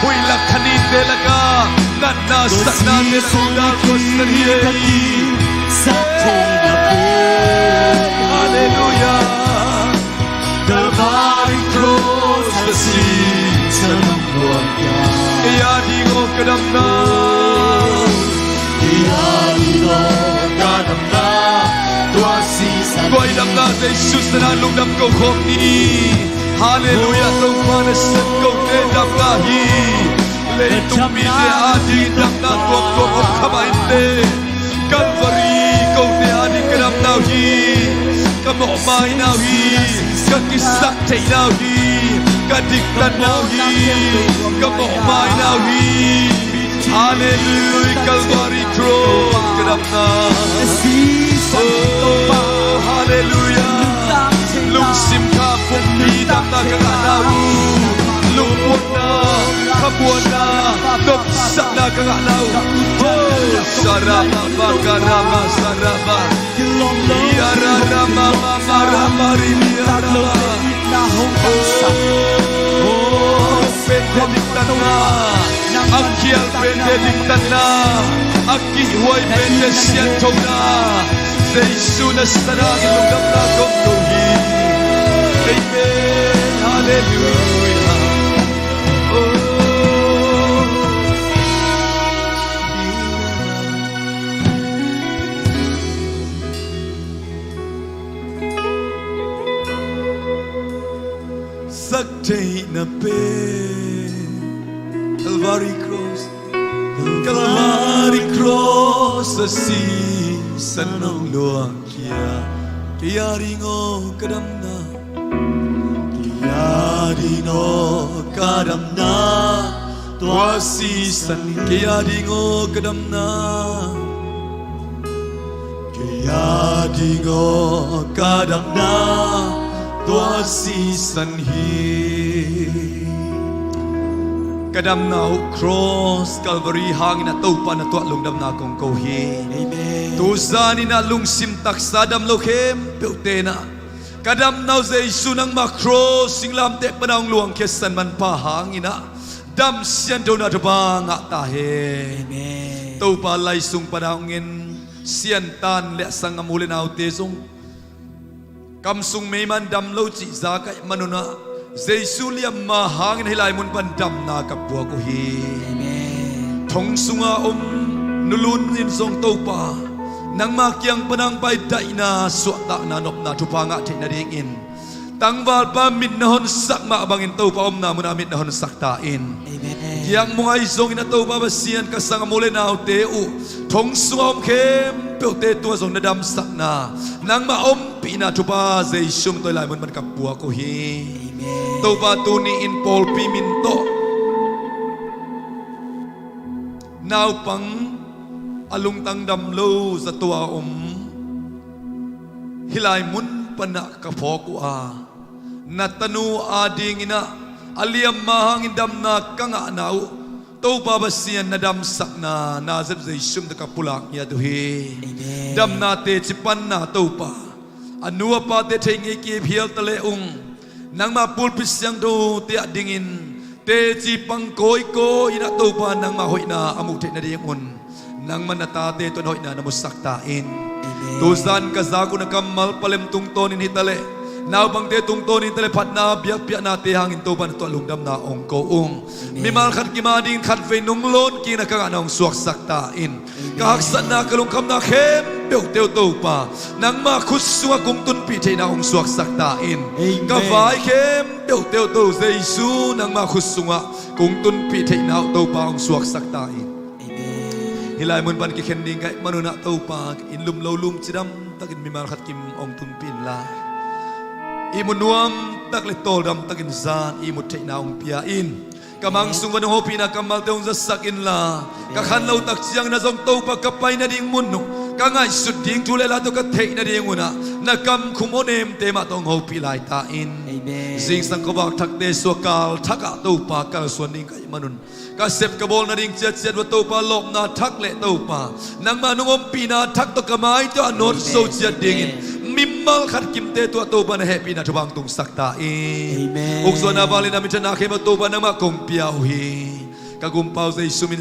Huih lak khanite lakah natna saknate lakah tua sisan hi ei. Halleluiah. Calvary cross a sisan hong luang kei a ding aw ka damna. Kei a ding aw ka damna. Tua sisan, tua i damna Jesu sisan ah lungdam ko khawm ni. Halleluiah. Topa na sisan kote damna hi. Leitung mite a ding damna tuamtuam om kha mah inteh. Calvary kote a ding ka damna uh hi. Ka mawhmaina uh hi. Ka kisaktheihna uh hi. Ka diktatna uh hi. Ka mawhmaina uh hi. Halleluiah, Calvary cross ka damna. Oh, halleluiah. Lungsim kha pumpi damna ka ngahna uh. Lungmuanna, khamuanna, nopsakna ka ngahna uh. Oh, saraba, bakarama, saraba. Iararama, marama, rimiarama. Oh, pente diktatna, a kial pente diktatna, a kihhuai pente sianthona. Jesu na sisan ah lungdamna kong ko hi. Amen. Halleluiah. Oh. Sak theihna pen Calvary cross, Calvary cross a sisan hong luang kei a, kei a ding aw ka damna. Kei a ding aw ka damna. Tua sisan kei a ding aw ka damna. Kei a ding aw ka damna, tua sisan hi. Ka damna uh cross Calvary hangin a Topa na tuah lungdamna kong ko hi. Amen. Tuzan in a lungsim taksa dam lo khempeuhte in a ka damna uh Jesu nangma cross singlamteh pan a hong luangkhia sisan manpha hangin a dam sianthona thupha ngah ta hen. Amen. Topa lai sung pan a hong en siantan le a sanggam u le naute zong kam sung meiman dam lo cih za ka hih manun a Jesu liamma hangin hih lai mun pan damna ka puak uh hi. Amen. Thong sunga om nulun in zong Topa nangma kiang pan a hong pai daihna, suahtakna, nopna thupha ngah theih nadingin tangvalpa mit na honsak mah bangin Topa omna munah mit na honsak ta in. Amen. Kiang mungai zongin a Topa Pasian ka sanggam u le naute uh thong sunga om khempeuhte tua zong na damsakna nangmah ompihna thupha Jesu min tawh hih lai mun pan ka puak uh hi. Amen. Topa tuni in pawlpi min tawh naupang a lungtang dam lo zato a om hih lai mun panah ka phawk uh a, na tanu adingin ah a liamma hangin damna ka ngahna uh Topa Pasian na damsakna Nazareth Jesu min tawh ka pulak ngiat uh hi. Amen. Damna teci panna Topa a nu a pate thei ngei kip hial ta le ung nangma pulpit siangtho te ah dingin teci pang kawikawi in ah Topa nangma hoihna a muh theih nadingun nangma na tate tawh na hoihna na musak ta in. Amen. Tuzan ka zak uh na kammal palem tungtawnin hi ta leh naupangte tungtawnin hi ta leh phatna biakpiaknate hangin Topa na tuah lungdamna hong ko ung. Amen. Mimal khat kim adingin khat vei nung lawn kik in ah ka ngahna hong suaksak ta in. Amen. Ka haksatna ka lungkhamna khempeuhte uh Topa nangma khut sungah kong tunpih theihna hong suaksak ta in. Amen. Ka vai khempeuhte uh Topa Jesu nangma khut sungah kong tunpih theihna uh Topa hong suaksak ta in. Amen. Hih lai mun pan kikhen ding ka hih manun ah Topa, in lum lo lum cidam takin mimal khat kim hong tunpih inla, ihmu nuam tak le tawldam takin zan ihmut theihna hong pia in. Ka mang sung pan hong hopihna kammalte hong zasak inla, ka khan lo tak ciangin ah zong Topa, ka pai nading mun uh, ka ngaihsut ding thu le la tawh ka theih nadingun ah na kam khum hong nemte mah tawh hong hopih lai ta in. Amen. Zingsang khuavak thakte suakal thak ah Topa kalsuan ding ka hih manun, ka sep ka bawl nading ciatciat uh ah Topa, lawpna thak le Topa, nangmah nong ompihna thak tawh ka maite uh a nawt zo ciat dingin mimal khat kimte tungah Topa na hehpihna thupha hong tungsak ta in. Amen. Ukzuahna, vangliatna, minthanna khempeuh Topa nangmah kong pia uh hi. Ka Kumpa uh Jesu min